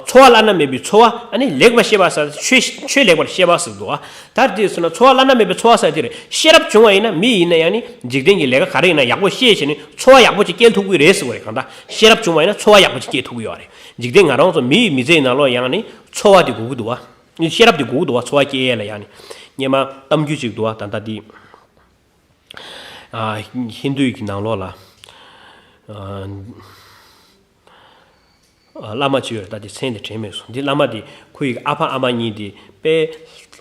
ཚོལ་བ་བླ་ན་མེད་པའི་ཚོལ་བ། ཨ་ནི་ལེགས་པར་ཤེས་པ་ཟེར་ཆོས་ཆོས་ལེགས་པར་ཤེས་པ་ཟེར་འདུག་བ། ད་དེ་ཟེར་ན་ཚོལ་བ་བླ་ན་མེད་པའི་ཚོལ་བ་ཟེར་དེ་རེད། ཤེས་རབ་བྱུང་བ་ཡིན་ན་མི་ཡིན་ན་ཡང་ནི་འཇིག་རྟེན་གྱི་ལས་ཀ་ག་རེ་ཡིན་ན་ཡག་པོ་ཤེས་བྱས་ནས་ཚོལ་བ་ཡག་པོ་ཅིག་སྐྱེལ་ཐུབ་ཀྱི་རེད་ཟེར་བ་རེད། གང་ལྟར་ཤེས་རབ་བྱུང་བ་ཡིན་ན་ཚོལ་བ་ཡག་པོ་ཅིག་སྐྱེལ་ཐུབ་ཀྱི་ཡོད་རེད། འཇིག་རྟེན་ང་རང་ཚོ་མི་ཡི་མི་ཚེའི་ནང་ལོགས་ཡང་ནི་ཚོལ་བ་དེ་དགོས་ཀྱི་འདུག་བ། ཤེས་རབ་དེ་དགོས་ཀྱི་འདུག་བ། ཚོལ་བ་སྐྱེལ་ཡས་ལ་ཡང་ནི། སྔོན་མ་གཏམ་རྒྱུད་ཅིག་འདུག་བ། ད་ལྟ་འདི། ཨ་ཧིན་དུའི་གི་ནང་ལོགས་ལ། ཨ་བླ་མ་ཅིག་ཡོད་རེད། ད་དེ་མཚན་དེ་དྲན་མེད་སོང་། འདི་བླ་མ་དེ་ཁོ་ཡི་ཨ་ཕ་ཨ་མ་གཉིས་དེ་དཔེ་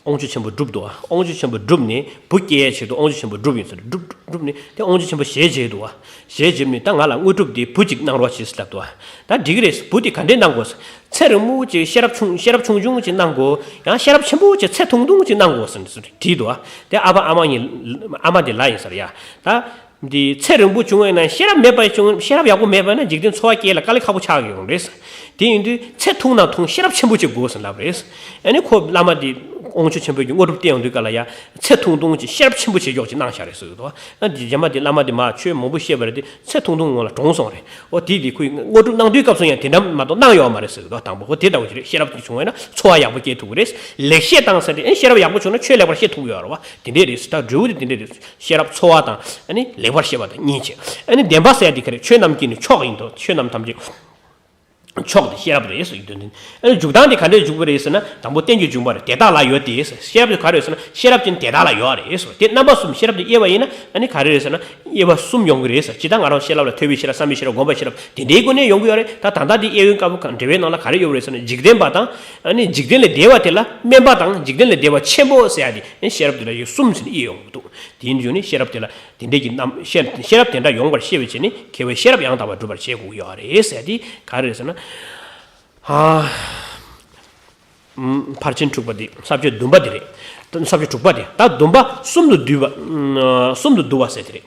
དབང་ཆུ་ཆེན་པོ་བསྒྲུབས་འདུག་དབང་ཆུ་ཆེན་པོ་བསྒྲུབས་ནས་བུ་སྐྱེ་ཡས་ཆེད་དུ་དབང་ཆུ་ཆེན་པོ་བསྒྲུབས་ཡིན་ཟེར། བསྒྲུབས་བསྒྲུབས་ནས་དེ་དབང་ཆུ་ཆེན་པོ་ཞལ་མཇལ་འདུག་བ། ཞལ་མཇལ་ནས་ད་ང་ལ་དངོས་གྲུབ་དེ་བུ་གཅིག་གནང་རོགས་བྱེད་ཟེར་ལབ་འདུག་བ། ད་འགྲིག་གི་རེད། བུ་དེ་ག་འདྲས་གནང་དགོས། ཚེ་རིང་མོ་ཅིག་ཤེས་རབ་ཆུང་ཤེས་རབ་ཆུང་ཆུང་ཅིག་གནང་དགོས། ཡང་ཤེས་རབ་ཆེན་པོ་ཅིག་ཚད་ཐུང་ཐུང་ཅིག་གནང་དགོས་ཟེར་ནས་བྲིས་འདུག་བ། དེ་ཨ་ཕ་ཨ་མ་གཉིས། ཨ་མ་དེ་ལ་ཡིན་ཟེར་ཡ། ད། འདི་ཚེ་རིང་པོ་བྱུང་བས་ན་ཤེས་རབ་མེད་པ་བྱུང་། ཤེས་རབ་ཡག་པོ་མེད་པ་ན་འཇིག་རྟེན་འཚོ་བ་སྐྱེལ་ལ་དཀའ་ལས་ཁག་པོ་ཆགས་ཀྱི་ཡོང་རེད། དེ་ཡིན་དུས་ཚེ་ཐུང་ན་ཐུང་ཤེས་རབ་ཆེན་པོ་ཅིག་དགོས་ཟེར་ལབ་རེད། ཨ་ནི་ཁོ་བླ་མ་དེ་དབང་ཕྱུག་ཆེན་པོས་ཀྱི་དངོས་གྲུབ་བསྟན་ཡོང་དུས་ག་ལ་ཡ་ཚེ་ཐུང་ཐུང་ཅིག་ཤེས་རབ་ཆེན་པོ་ཆེ་མགྱོགས་ཅིག་གནང་བཞག་རེད་ཟེར་གི་འདུག་ཨ་ནི་རྗེས་མ་དེ་བླ་མ་དེ་མ་ཆོས་མང་པོ་བཤད་པ་རེད་དེ་ཚེ་ཐུང་ཐུང་ངོ་ལ་གྲོངས་སོང་རེད། འོ་དེ་དེ་ཁོས་དངོས་གྲུབ་གནང་དུས་སྐབས་སུ་ཡང་དེ་འདྲ་མ་གཏོགས་གནང་ཡོད་མ་རེད་ཟེར་གི་འདུག་དང་པོ་ཁོ་དེ་ལྟ་བུ་ཅིག་རེད། ཤེས་རབ་ཅིག་བྱུང་བས་ན་འཚོ་བ་ཡག་པོ་སྐྱེལ་ཐུབ་ཀྱི་རེད། ལེགས་བཤད་དང་ཟེར་དེ་ཨ་ནི་ཤེས་རབ་ཡག་པོ་བྱུང་ན་ཆོས་ལེགས་པར་ཤེས་ཐུབ་ཀྱི་ཡོད་རེད་བ། དེ་འདྲས་རེད། ད་འབྲས་བུ་དེ་དེ་འདྲས་རེད། ཤེས་རབ་འཚོ་བ་དང་ཨ་ནི་ལེགས་པར་ཤེས་པ་དང་གཉིས་བྱས། ཨ་ནི་བདེན་པ་ཟེར་ཡ་དེ་ག་རེ། ཆོས་རྣམས་ཀྱི་ནི་མཆོག་ཡིན་ཏོ། ཆོས་རྣམས་ཐམས་ཅད། ཕྱོགས་དེ་ཤེས་རབ་རེད་ཟེར་གྱི་དོན་དེ། ཨ་ནི་འཇུག་སྟངས་དེ་ག་འདྲས་འཇུག་པ་རེད་ཟེར་ན། དང་པོ་རྟེན་གྱི་འབྱུང་བ་རེད། དེ་དག་ལ་ཡོད་དེ་ཟེར། ཤེས་རབ་དེ་ག་རེད་ཟེར་ན། ཤེས་རབ་ཅན་དེ་དག་ལ་ཡོད་རེད་ཟེར། དེ་རྣམ་པ་གསུམ་ཤེས་རབ་དེ་དབྱེ་བ་ཡིན་ན། ཨ་ནི་ག་རེ་རེད་ཟེར་ན། དབྱེ་བ་གསུམ་ཡོང་གི་རེད་ཟེར། ཇི་ལྟར་ང་རང་ཤེས་རབ་ལ་ཐོས་པའི་ཤེས་རབ། བསམ་པའི་ཤེས་རབ། སྒོམ་པའི་ཤེས་རབ། དེ་འདྲའི་སྒོ་ནས་ཡོང་གི་ཡོད་རེད། ད་ད་ལྟ་དེ་དབྱེ་བའི་སྐབས་འགྲེལ་བའི་ནང་ལ་ག་རེ་ཡོད་རེད་ཟེར་ན། འཇིག་རྟེན་པ་དང་། ཨ་ནི་འཇིག་རྟེན་ལས་འདས་པ་དེ་ལ་དམན་པ་དང་། འཇིག་རྟེན་ལས་འདས་པ་ཆེན་པོ་ཟེར་ཡ་དེ། ཨ་ནི་ཤེས་རབ་དེ་ལ་ཡོད་གསུམ་ཟེར་ནས་དབྱེ་ཡོང་གི་འདུག་དེ་ཡིན་དུས་ནི་ཤེས་རབ་དེ་ལ་དེ་འདྲའི་གི་རྣམ་ཤེས་ཤེས་རབ་དེ་འདྲ་ཡོང་བར་ཤེས་པའི་ཆེད་ནི། མཁས་པས་ཤེས་རབ་ཡང་དག་པར་སྒྲུབ་པར་བྱེད་དགོས་ཀྱི་ཡོད་རེད་ཟེར་ཡ་དེ་ག་རེ་རེད་ཟེར་ན། ཨ། ཕར་ཕྱིན་དྲུག་པ་དེ། ས་བཅད་བདུན་པ་དེ་རེད། ས་བཅད་དྲུག་པ་དེ། ད་བདུན་པ་གསུམ་དུ་བསྡུས་པ། གསུམ་དུ་བསྡུ་བ་ཟེར་དེ་རེད།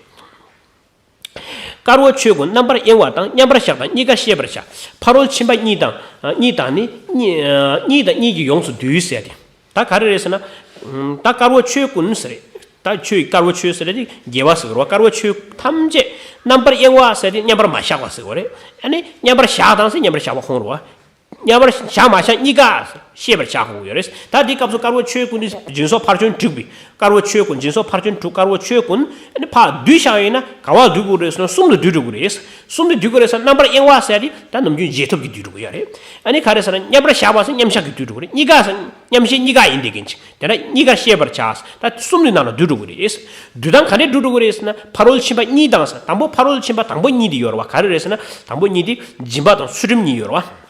དཀར་པོ་ཆོས་ཀུན་རྣམ་པར་གཡེང་བ་དང་། མཉམ་པར་བཞག་དང་གཉིས་ཀ་ཤེས་པར་བྱ། ཕ་རོལ་ཕྱིན་པ་གཉིས་དང་། གཉིས་དང་ནི། གཉིས་དང་གཉིས་ཀྱིས་ཡོངས་སུ་བསྡུས་ཟེར་ཏེ། ད་ག་རེ་རེད་ཟེར་ན། ད་དཀར་པོ་ཆོས་ཀུན་ཟེར་རེད། ད་ཆོས་དཀར་པོ་ཆོས་ཟེར་རེད་དེ་དགེ་བ་ཟེར་རོ། དཀར་པོ་ཆོས་ཐམས་ཅད་རྣམ་པར་གཡེང་བ་ཟེར་ཏེ་མཉམ་པར་མ་བཞག་པ་ཟེར་བ་རེད། ཨ་ནི་མཉམ་པར་བཞག་དང་ཟེར་མཉམ་པར་བཞག་པ་ཁོང་རོ། མཉམ་པར་བཞག་མ་བཞག་གཉིས་ཀ་ཤེས་པར་བྱ་དགོས་ཡོད་རེད། ད་འདི་སྐབས་སུ་དཀར་པོ་ཆོས་ཀུན་ནི་སྦྱིན་སོགས་ཕར་ཕྱིན་དྲུག་པའི། དཀར་པོ་ཆོས་ཀུན། སྦྱིན་སོགས་ཕར་ཕྱིན་དྲུག་དཀར་པོ་ཆོས་ཀུན། ཨ་ནི་ཕར་བསྡུས་བཞག་ཡིན་ན་ག་པར་བསྡུ་དགོས་རེད་ཟེར་ན་གསུམ་དུ་བསྡུ་འགྲོ་གི་རེད། གསུམ་དུ་བསྡུ་དགོས་རེད་ཟེར་ན་རྣམ་པར་གཡེང་བ་ཟེར་ཡ་དེ་ད་ནམ་རྒྱུན་རྗེས་ཐོབ་ཀྱིས་བསྡུ་འགྲོ་གི་ཡོད་རེད། ཨ་ནི་ག་རེ་ཟེར་ན་མཉམ་པར་བཞག་པ་ཟེར་མཉམ་བཞག་གིས་བསྡུ་འགྲོ་གི་རེད། གཉིས་ཀ་ཟེར་མཉམ་བཞག་གཉིས་ཀ་ཡིན་བསྡད་མཁན་ཅིག་དེ་འདྲ་གཉིས་ཀ་ཤེས་པར་བྱ། ད་གསུམ་དེ་ནང་ལ་བསྡུ་འགྲོ་གི་རེད། བསྡུ་སྟངས་ག་འདྲས་བསྡུ་འགྲོ་གི་རེད་ཟེར་ན། ཕ་རོལ་ཕྱིན་པ་གཉིས་དང་ཟེར། དང་པོ་ཕ་རོལ་ཕྱིན་པ་དང་པོ་གཉིས་དེ་ཡོད་རེད་བ། ག་རེ་རེད་ཟེར་ན། དང་པོ་གཉིས་དེ་སྦྱིན་པ་དང་ཚུལ་ཁྲིམས་གཉིས་ཡོད་རེད་བ།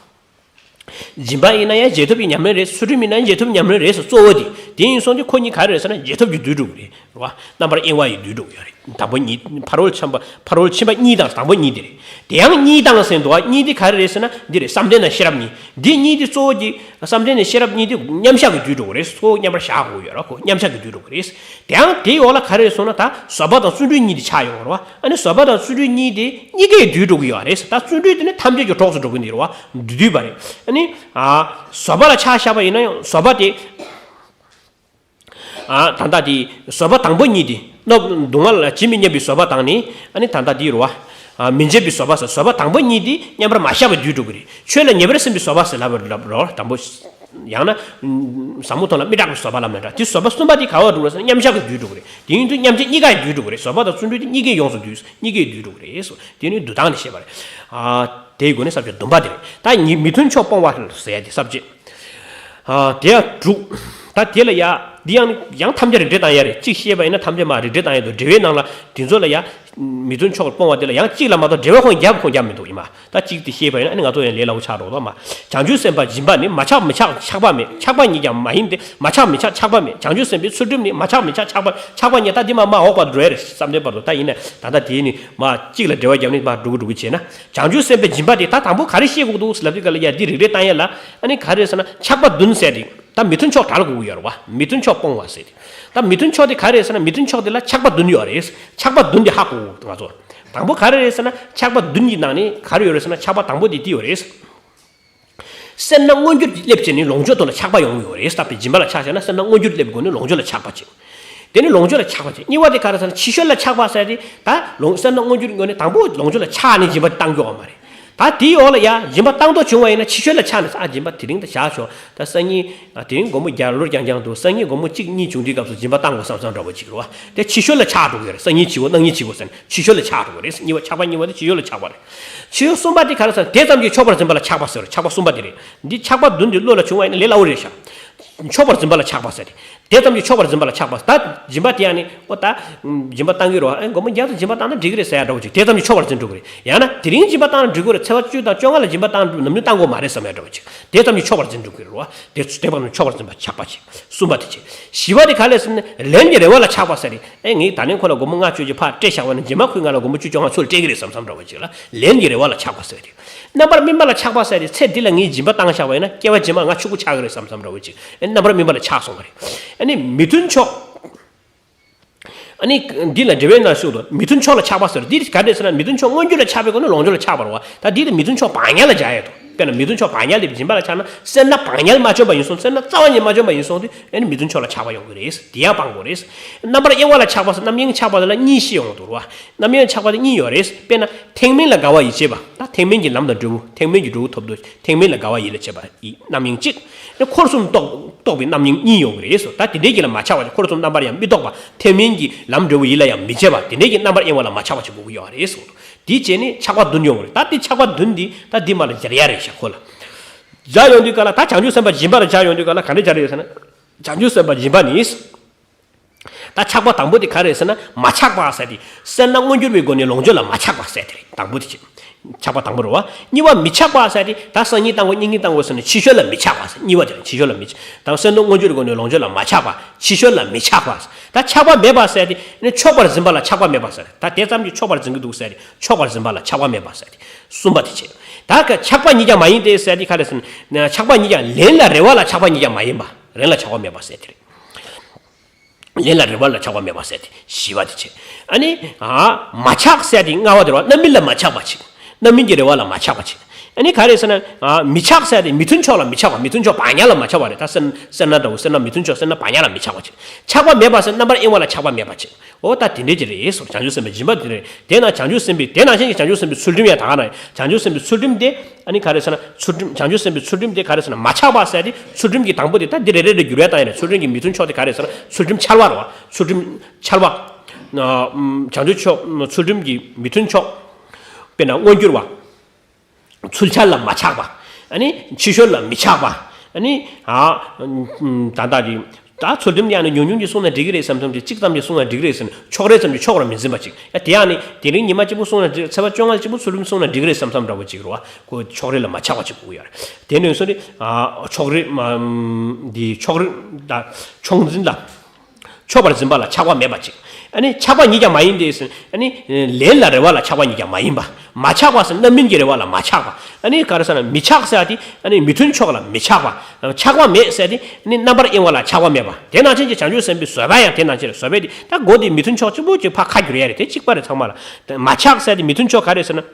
སྦྱིན་པ་ཡིན་ན་ཡང་རྗེས་ཐོབ་ཀྱི་ཉམས་ལེན་རེད། ཚུལ་ཁྲིམས་ཡིན་ན་ཡང་རྗེས་ཐོབ་ཉམས་ལེན་རེད་ཟེར། གཙོ་བོ་དེ་དེ་ཡིན་སོང་དུས་ཁོ་གཉིས་ག་རེ་རེད་ཟེར་ན། རྗེས་ཐོབ་ཀྱིས་བསྡུས་འགྲོ་གི་རེད་བ། རྣམ་པར་གཡེང་བ་ཡིས་བསྡུས་འགྲོ་གི་ཡོད་རེད། དང་པོ་གཉིས། ཕ་རོལ་ཕྱིན་པ། ཕ་རོལ་ཕྱིན་པ་གཉིས་དང་དང་པོ་གཉིས་དེ་རེད། དེ་ཡང་གཉིས་དང་ཟེར་འདུག་བ། གཉིས་དེ་ག་རེ་རེད་ཟེར་ན། འདི་རེད། བསམ་གཏན་དང་ཤེས་རབ་གཉིས། འདི་གཉིས་དེ་གཙོ་བོ་གྱི། བསམ་གཏན་ནས་ཤེས་རབ་གཉིས་དེ་མཉམ་བཞག་གིས་བསྡུས་འགྲོ་གི་རེད། ཁོ་མཉམ་པར་བཞག་དགོས་ཡོད་རེད། ཁོ་མཉམ་བཞག་གིས་བསྡུས་འགྲོ་གི་རེད། དེའང་དེའི་འོག་ལ་ག་རེ་སོང་ན། ད་བཟོད་པ་དང་བརྩོན་འགྲུས་གཉིས་དེ་ཆགས་ཡོང་བ་རེད་བ། ཨ་ནི་བཟོད་པ་དང་བརྩོན་འགྲུས་གཉིས་དེ་གཉིས་ཀས་བསྡུས་འགྲོ་གི་ཡོད་རེད། ད་བརྩོན་འགྲུས་དེ་ནི་ཐམས་ཅད་ཀྱི་གྲོགས་སུ་འགྲོ་གི་འདི་རེད་བ། འདུས་འདུས་པ་རེད། ཨ་ནི། ཨ། བཟོད་པ་ལ་ཆ་བཞག་པ་ཡིན་ན་ཡང་བཟོད་པ་དེ། ཨ། ད་ལྟ་དེ་བཟོད་པ་དང་པོ་གཉིས་དེ། གནོད་སྡུག་བསྔལ་ལ་ཇི་མི་སྙམ་པའི་བཟོད་པ་དང་ནི། ཨ་ནི་ད་ལྟ་དེ་རེད་བ། ཨ། མི་འཇིགས་པའི་བཟོད་པ་ཟེར། བཟོད་པ་དང་པོ་གཉིས་དེ་མཉམ་པར་མ་བཞག་པར་བསྡུས་འགྲོ་གི་རེད། ཆོས་ལ་ཉེ་བར་སེམས་པའི་བཟོད་པ་ཟེར་ལབ་པ་རེད་བ། དང་པོ། ཡང་ན། ཟབ་མོ་དོན་ལ་མི་སྐྲག་པའི་བཟོད་པ་ལབ་ན་འདྲ། དེ་བཟོད་པ་གསུམ་པ་དེ་ག་པར་འགྲོ་གི་རེད་ཟེར་ན། མཉམ་བཞག་གིས་བསྡུས་འགྲོ་གི་རེད། དེ་ཡིན་དུས་མཉམ་བཞག་གཉིས་ཀ་ཡིས་བསྡུས་འགྲོ་གི་རེད། བཟོད་པ་དང་བརྩོན་འགྲུས་དེ་གཉིས་ཀས་ཡོངས་སུ་བསྡུས། གཉིས་ཀས་བསྡུས་འགྲོ་གི་རེད་ཟེར། དེ་ནི་བསྡུ་སྟངས་ནས་བཤད་པ་རེད། ཨ། དེའི་སྒོ་ནས་ས་བཅད་བདུན་པ་དེ་རེད། ད་ཉིད་མི་མཐུན་ཕྱོགས་སྤོང་བ་ཟེར་ཡ་དེ་ས་བཅད། ཨ། དེ་ཡང་དྲུག་ད་དེ་ལ་ཡ། འདི་ཡང་ཡང་ཐམས་ཅད་རིགས་འགྲེ་བཏང་ཡ་རེད། གཅིག་བཤད་པ་ཡིན་ན་ཐམས་ཅད་མར་རིགས་འགྲེ་བཏང་ཡ་འདུག་འགྲེལ་པའི་ནང་ལ་དེ་ཚོ་ལ་ཡ། མི་མཐུན་ཕྱོགས་སྤོང་བ་དེ་ལ་ཡང་གཅིག་ལ་མ་གཏོགས་འགྲེལ་པ་ཁོང་རྒྱབ་ཁོང་རྒྱབ་མི་འདུག་ཡིན་མ། ད་གཅིག་དེ་བཤད་པ་ཡིན་ན་ཨ་ནི་ང་ཚོ་ཡང་ལས་སླ་པོ་ཆགས་འགྲོ་གི་མ། བྱང་ཆུབ་སེམས་དཔའ་སྦྱིན་པ་ནི། མ་ཆགས་མི་ཆགས་ཆགས་པ་མེད། ཆགས་པ་ཉིད་ཀྱང་མ་ཡིན་ཏེ། མ་ཆགས་མི་ཆགས་ཆགས་པ་མེད། བྱང་ཆུབ་སེམས་དཔའི་ཚུལ་ཁྲིམས་ནི། མ་ཆགས་མི་ཆགས་ཆགས་པ་ཆགས་པ་ཉིད། ད་འདི་མ་མ་འོག་པར་འགྲོ་ཡ་རེད། བསམ་གཏན་བར་དུ། ད་ཡིན་ན་ད་ལྟ་དེ་ནི་མ་གཅིག་ལ་འགྲེལ་པ་རྒྱབ་ནས་མ་འགྲོ་གི་འགྲོ་གི་བྱས་ན། བྱང་ཆུབ་སེམས་དཔའི་སྦྱིན་པ་དེ་ད་དང་པོ་ག་རེ་བཤད་དགོས་འདུག་ལབ་དུས་ག་ལ་ཡ་འདི་རིགས་འགྲེ་བཏང་ཡ་ལ། ཨ་ནི་ག་རེ་ཟེར་ན་ཆགས་པ་བདུན་ཟེར་ཏེ། ད་མི་མཐུན་ཕྱོགས་དགྲ་ལ་གོ་གི་ཡོད་རེད་བ། མི་མཐུན་ཕྱོགས་སྤོང་བ་ཟེར་ཏེ། ད་མི་མཐུན་ཕྱོགས་དེ་ག་རེ་ཟེར་ན། མི་མཐུན་ཕྱོགས་དེ་ལ་ཆགས་པ་བདུན་ཡོད་རེད། ཆགས་པ་བདུན་དེ་ཧ་གོ་དགོས་ང་ཚོ། དང་པོ་ག་རེ་རེད་ཟེར་ན། ཆགས་པ་བདུན་གྱི་ནང་ནས་ག་རེ་ཡོད་རེད་ཟེར་ན། ཆགས་པ་དང་པོ་དེ་འདི་ཡོད་རེད། སེར་སྣ་མངོན་གྱུར་གྱིས་སླེབས་བྱས་ནས་ལོངས་སྤྱོད་དོན་ལ་ཆགས་པ་ཡོང་གི་ཡོད་རེད། ད་དཔེ་སྦྱིན་པ་ལ་ཆ་བཞག་ན་སེར་སྣ་མངོན་གྱུར་སླེབས་དགོས་ནས་ལོངས་སྤྱོད་ལ་ཆགས་པ་བྱེད། དེ་ནི་ལོངས་སྤྱོད་ལ་ཆགས་པ་བྱེད། གཉིས་པ་དེ་ག་རེ་ཟེར་ན། ཕྱི་བཤོལ་ལ་ཆགས་པ་ཟེར་ཏེ། ད་ལོངས་སེར་སྣ་མངོན་གྱུར་ངོས་ནས་དང་པོ་ལོངས་སྤྱོད་ལ་ཆགས་ནས་སྦྱིན་པ་བཏང་རྒྱུ་ཡོད་མ་རེད། ད་དེའི་འོག་ལ་ཡ་སྦྱིན་པ་བཏང་འདོད་བྱུང་བ་ཡིན་ན་ཕྱི་བཤོལ་ལ་ཆགས་ནས། ཨ། སྦྱིན་པ་དེ་རིང་ད་བཞག་ཆོག་ད་སང་ཉིན། ཨ། དེ་རིང་དགོང་མོ་རྒྱ་ལོར་རྐྱང་རྐྱང་འདུག་སང་ཉིན་དགོང་མོ་གཅིག་གཉིས་བྱུང་དུས་སྐབས་སུ་སྦྱིན་པ་བཏང་དགོས་བསམ་བསམ་འདྲ་པོ་ཅིག་རེད་བ། དེ་ཕྱི་བཤོལ་ལ་ཆགས་འགྲོ་གི་ཡོད་རེད། སང་ཉིན་བྱེད་དགོས། གནངས་ཉིན་བྱེད་དགོས་ཟེར་ནས་ཕྱི་བཤོལ་ལ་ཆགས་འགྲོ་གི་རེད། གཉིས་པ། ཆགས་པ་གཉིས་པ་དེ་ཕྱི་བཤོལ་ལ་ཆགས་པ་རེད། ཕྱི་བཤོལ་གསུམ་པ་དེ་ག་རེ་ཟེར་ན། དེ་ཙམ་གྱིས་ཆོག་པར་འཛིན་པ་ལ་ཆགས་པ་ཟེར། ཆགས་པ་གསུམ་པ་དེ་རེད། འདི་ཆགས་པ་བདུན་དེ་བློ་ལ་བྱུང་བ་ཡིན་ན་ལས་སླ་པོ་རེད་ཤག་ཆོག་པར་འཛིན་པ་ལ་ཆགས་པ་ཟེར་ཏེ། དེ་ཙམ་གྱིས་ཆོག་པར་འཛིན་པ་ལ་ཆགས་པ། ད་སྦྱིན་པ་དེ་ཡང་ནི། ཨོ་ད། སྦྱིན་པ་བཏང་གི་རོ། ཨེ། དགོང་མོ་རྒྱབ་ཏུ་སྦྱིན་པ་བཏང་ན་འགྲིག་གི་རེད་ཟེར་ཡ་འདྲ་བོ་ཅིག་དེ་ཙམ་གྱིས་ཆོག་པར་འཛིན་འགྲོ་གི་རེད། ཡང་ན་དེ་རིང་སྦྱིན་པ་བཏང་ན་འགྲིག་གི་རེད། ཚེས་པ་བཅུ་དང་བཅོ་ལྔ་ལ་སྦྱིན་པ་བཏང་ནམ་རྒྱུན་བཏང་དགོས་མ་རེད་བསམ་ཡ་འདྲ་བོ་ཅིག་དེ་ཙམ་གྱིས་ཆོག་པར་འཛིན་འགྲོ་གི་རེད་བ། དེ་དེ་བར་དུ་ཆོག་པར་འཛིན་པ་ཆགས་པ་བྱེད། གསུམ་པ་དེ་བྱེད། བཞི་པ་དེ་ག་རེ་ཟེར་ན། ལན་གྱི་རེ་བ་ལ་ཆགས་པ་ཟེར་ཏེ། ཨེ། ངས་ད་ནས་ཁོ་ལ་དགོང་མོ་ལྔ་བཅུ་གྱི་ཕར་སྤྲད་བཞག་པ་ན་རྗེས་མ་ཁོས་ང་ལ་དགོང་མོ་བཅུ་བཅོ་ལྔ་ཚུར་སྤྲད་ཀྱི་རེད་བསམ་བསམ་འདྲ་བོ་ཅིག་ལ་ལན་གྱི་རེ་བ་ལ་ཆགས་པ་ཟེར་ཏེ། རྣམ་པར་སྨིན་པ་ལ་ཆགས་པ་ཟེར་ཏེ། ཚེ་འདི་ལ་ངས་སྦྱིན་པ་བཏང་བཞག་པ་ཡིན་ན་སྐྱེ་བ་རྗེས་མ་ང་ཕྱུག་པོ་ཆགས་ཀྱི་རེད་བསམ་བསམ་འདྲ་བོ་ཅིག་ཨེ། རྣམ་པར་སྨིན་པ་ལ་ཆགས་སོང་བ་རེད། ཨ་ནི་མི་མཐུན་ཕྱོགས། ཨ་ནི་འདི་ལ་འགྲེལ་པའི་ནང་ཞུགས་འདུག་མི་མཐུན་ཕྱོགས་ལ་ཆགས་པ་ཟེར། འདི་ག་འདྲས་ཟེར་ན། མི་མཐུན་ཕྱོགས་མངོན་གྱུར་ལ་ཆགས་པའི་སྒོ་ནས་ལོངས་སྤྱོད་ལ་ཆགས་པ་རེད་བ། ད་འདི་ལ་མི་མཐུན་ཕྱོགས་བག་ཉལ་ལ་སྦྱར་ཡས་འདུག་དཔེར་ན་མི་མཐུན་ཕྱོགས་བག་ཉལ་ལ་སྦྱིན་པ་ལ་ཆགས་ན། སེར་སྣ་བག་ཉལ་མ་བྱུང་བ་ཡིན་སོང་། སེར་སྣ་རྩ་བ་ཉིད་མ་བྱུང་བ་ཡིན་སོང་དུས། ཨ་ནི་མི་མཐུན་ཕྱོགས་ལ་ཆགས་པ་ཡོང་གི་རེད། དེ་ཡང་སྤང་དགོས་རེད། རྣམ་པར་གཡེང་བ་ལ་ཆགས་པ་ཟེར། རྣམ་གཡེང་ཆགས་པ་དེ་ལ་གཉིས་བཤད་ཡོང་གི་འདུག་རེད་བ། རྣམ་གཡེང་ཆགས་པ་དེ་གཉིས་ཡོད་རེད། དཔེར་ན་ཐེག་དམན་ལ་དགའ་བ་ཡིས་བྱེད་པ། ད་ཐེག་དམན་གྱི་ལམ་དང་འབྲས་བུ། ཐེག་དམན་གྱི་འབྲས་བུ་ཐོབ་འདོད། ཐེག་དམན་ལ་དགའ་བ་ཡིད་ལ་བྱེད་པ་ཡི་རྣམ་གཡེང་གཅིག་ནི། འཁོར་གསུམ་རྟོག་རྟོག་པའི་རྣམ་གཡེང་གཉིས་ཡོང་གི་རེད་སོ། ད་དེ་འདྲའི་གྱི་ལ་མ་ཆགས་པ་ཅིག་འཁོར་གསུམ་རྣམ་པར་ཡང་མི་རྟོག་པ། ཐེག་དམན་གྱི་ལམ་འབྲས་བུ་ཡིད་ལ་ཡང་མི་བྱེད་པ། དེ་འདྲའི་གྱི་རྣམ་པར་གཡེང་བ་ལ་མ་ཆགས་པ་ཅིག་དགོས་ཀྱི་ཡོད་རེད་སོ། དེ་བྱས་ནས་ཆགས་པ་བདུན་ཡོང་བ་རེད། ད་དེ་ཆགས་པ་བདུན་འདི་ད་འདི་མ་ལ་སྦྱར་ཡ་རེད་ཤག་ཁོ་ལ། སྦྱར་ཡོང་དུས་ག་ལ་ད་བྱང་ཆུབ་སེམས་དཔའ་སྦྱིན་པ་ལ་སྦྱར་ཡོང་དུས་ག་ལ་ག་འདྲ་སྦྱར་ཡོད་ཟེར་ན། བྱང་ཆུབ་སེམས་དཔའ་སྦྱིན་པ་ནི། ད་ཆགས་པ་དང་པོ་དེ་ག་རེད་ཟེར་ན། མ་ཆགས་པ་ཟེར་དེ། སེར་སྣ་མངོན་གྱུར་བའི་སྒོ་ནས་ལོངས་སྤྱོད་ལ་མ་ཆགས་པ་ཟེར་དེ་རེད། དང་པོ་དེ་ཆགས་པ་དང་པོ་རེད་བ། གཉིས་པ་མི་ཆགས་པ་ཟེར་དེ། ད་སང་ཉིན་བཏང་དགོས་གཉིས་ཉིན་བཏང་དགོས་ཟེར་ནས་ཕྱི་བཤོལ་ལ་མི་ཆགས་པ་ཟེར། གཉིས་པ་དེ་རེད། ཕྱི་བཤོལ་ལ་མི་ཆགས། ད་སེར་སྣ་མངོན་གྱུར་བའི་སྒོ་ནས་ལོངས་སྤྱོད་ལ་མ་ཆགས་པ། ཕྱི་བཤོལ་ལ་མི་ཆགས་པ། ད་ཆགས་པ་མེད་པ་ཟེར་དེ་ནི་ཆོག་པར་འཛིན་པ་ལ་ཆགས་པ་མེད་པ་ཟེར། ད་དེ་ཙམ་གྱིས་ཆོག་པར་འཛིན་གྱི་འདུག་ཟེར་དེ། ཆོག་པར་འཛིན་པ་ལ་ཆགས་པ་མེད་པ་ཟེར་དེ། གསུམ་པ་དེ་བྱས། ད་ག་ཆགས་པ་ཉིད་ཀྱང་མ་ཡིན་ཏེ་ཟེར་དེ་ག་རེད་ཟེར་ན། ཆགས་པ་ཉིད་ཀྱང་ལན་ལ་རེ་བ་ལ་ཆགས་པ་ཉིད་ཀྱང་མ་ཡིན་པ། ལན་ལ་ཆགས་པ་མེད་པ་ཟེར་དེ་རེད། ལན་ལ་རེ་བ་ལ་ཆགས་པ་མེད་པ་ཟེར་དེ་བཞི་པ་དེ་བྱས། ཨ་ནི། ཨ། མ་ཆགས་ཟེར་དེ་ལྔ་པ་དེ་རེད་བ། རྣམ་སྨིན་ལ་མ་ཆགས་པ་ཅིག་རྣམ་སྨིན་གྱི་རེ་བ་ལ་མ་ཆགས་པ་ཅིག་ཨ་ནི་ག་རེ་ཟེར་ན། ཨ། མི་ཆགས་ཟེར་དེ་མི་མཐུན་ཕྱོགས་ལ་མི་ཆགས་པ། མི་མཐུན་ཕྱོགས་བག་ཉལ་ལ་མ་ཆགས་པ་རེད། ད་སེར་སེར་སྣ་འདྲ་བོ། སེར་སྣ་མི་མཐུན་ཕྱོགས། སེར་སྣ་བག་ཉལ་ལ་མི་ཆགས་པ་ཅིག་ཆགས་པ་མེད་པ་ཟེར་རྣམ་པར་གཡེང་བ་ལ་ཆགས་པ་མེད་པ་ཅིག་འོ་ད་དེ་འདྲས་ཅིག་རེད་ཟེར། བྱང་ཆུབ་སེམས་དཔའི་སྦྱིན་པ་དེ་རེད། དེས་ན་བྱང་ཆུབ་སེམས་དཔའི། དེ་ནང་བཞིན་གྱི་བྱང་ཆུབ་སེམས་དཔའི་ཚུལ་ཁྲིམས་ཡང་ད་ག་ན་བྱང་ཆུབ་སེམས་དཔའི་ཚུལ་ཁྲིམས་དེ། ཨ་ནི་ག་རེ་ཟེར་ན། ཚུལ་ཁྲིམས། བྱང་ཆུབ་སེམས་དཔའི་ཚུལ་ཁྲིམས་དེ་ག་རེ་ཟེར་ན། མ་ཆགས་པ་ཟེར་དེ། ཚུལ་ཁྲིམས་ཀྱི་དང་པོ་དེ་ད་འདི་རེ་རེ་རེ་འགྱུར་བའི་སྟངས་ཡིན་ན། ཚུལ་ཁྲིམས་ཀྱི་མི་མཐུན་ཕྱོགས་དེ་ག་རེ་ཟེར་ན། ཚུལ་ཁྲིམས་འཆལ་བ་རེད་བ། ཚུལ་ཁྲིམས་འཆལ་བ། ཨ། བྱང་ཆུབ་ཕྱོགས། ཚུལ་ཁྲིམས་ཀྱི་མི་མཐུན་ཕྱོགས། དཔེར་ན་མངོན་གྱུར་བ། ཚུལ་འཆལ་ལ་མ་ཆགས་པ། ཨ་ནི་ཕྱི་བཤོལ་ལ་མི་ཆགས་པ། ཨ་ནི། ཨ། ད་ལྟ་གི། ད་ཚུལ་ཁྲིམས་དེ་ཡང་ནི་ཉུང་ཉུང་གིས་བསྲུངས་ན་འགྲིག་གི་རེད་བསམ་བསམ་གྱི། གཅིག་ཙམ་གྱིས་བསྲུངས་ན་འགྲིག་གི་རེད་ཟེར་ནས་ཕྱོགས་རེ་ཙམ་གྱིས་ཆོག་པར་མི་འཛིན་པ་ཅིག་ཡ་དེ་ཡང་ནི་དེ་རིང་ཉི་མ་གཅིག་པུ་བསྲུངས་ན་འགྲིག་ཚེས་པ་བཅོ་ལྔ་གཅིག་པུ་ཚུལ་ཁྲིམས་བསྲུངས་ན་འགྲིག་གི་རེད་བསམ་བསམ་འདྲ་བོ་ཅིག་རེད་བ། ཁོ་ཕྱོགས་རེ་ལ་མ་ཆགས་པ་ཅིག་དགོས་ཀྱི་ཡོད་རེད། དེ་ནས་སོ་ནི། ཨ། ཕྱོགས་རེ། མ། འདི་ཕྱོགས་རེ། ད་ཕྱོགས་འཛིན་ལ། ཆོག་པར་འཛིན་པ་ལ་ཆགས་པ་མེད་པ་ཅིག་ཨ་ནི་ཆགས་པ་ཉིད་ཀྱང་མ་ཡིན་ཏེ་ཟེར། ཨ་ནི་ལན་ལ་རེ་བ་ལ་ཆགས་པ་ཉིད་ཀྱང་མ་ཡིན་པ། མ་ཆགས་པ་ཟེར་རྣམ་སྨིན་གྱི་རེ་བ་ལ་མ་ཆགས་པ། ཨ་ནི་ག་རེ་ཟེར་ན་མི་ཆགས་ཟེར་ཡ་དེ། ཨ་ནི་མི་མཐུན་ཕྱོགས་ལ་མི་ཆགས་པ། ཆགས་པ་མེད་ཟེར་ཡ་དེ། ཨ་ནི་རྣམ་པར་གཡེང་བ་ལ་ཆགས་པ་མེད་པ། དེ་ནང་བཞིན་གྱི་བྱང་ཆུབ་སེམས་དཔའི་བཟོད་པ་ཡང་དེ་ནང་བཞིན་རེད། བཟོད་པ་དེ་ད་སྒོ་དེ་མི་མཐུན་ཕྱོགས་གཅིག་པོ་གཅིག་ཕར་ཁ་བསྒྱུར་ཡ་རེད། དེ་གཅིག་པ་རེད་ཚང་མ་ལ། མ་ཆགས་ཟེར་ཡ་དེ་མི་མཐུན་ཕྱོགས་ག་རེ་ཟེར་ན།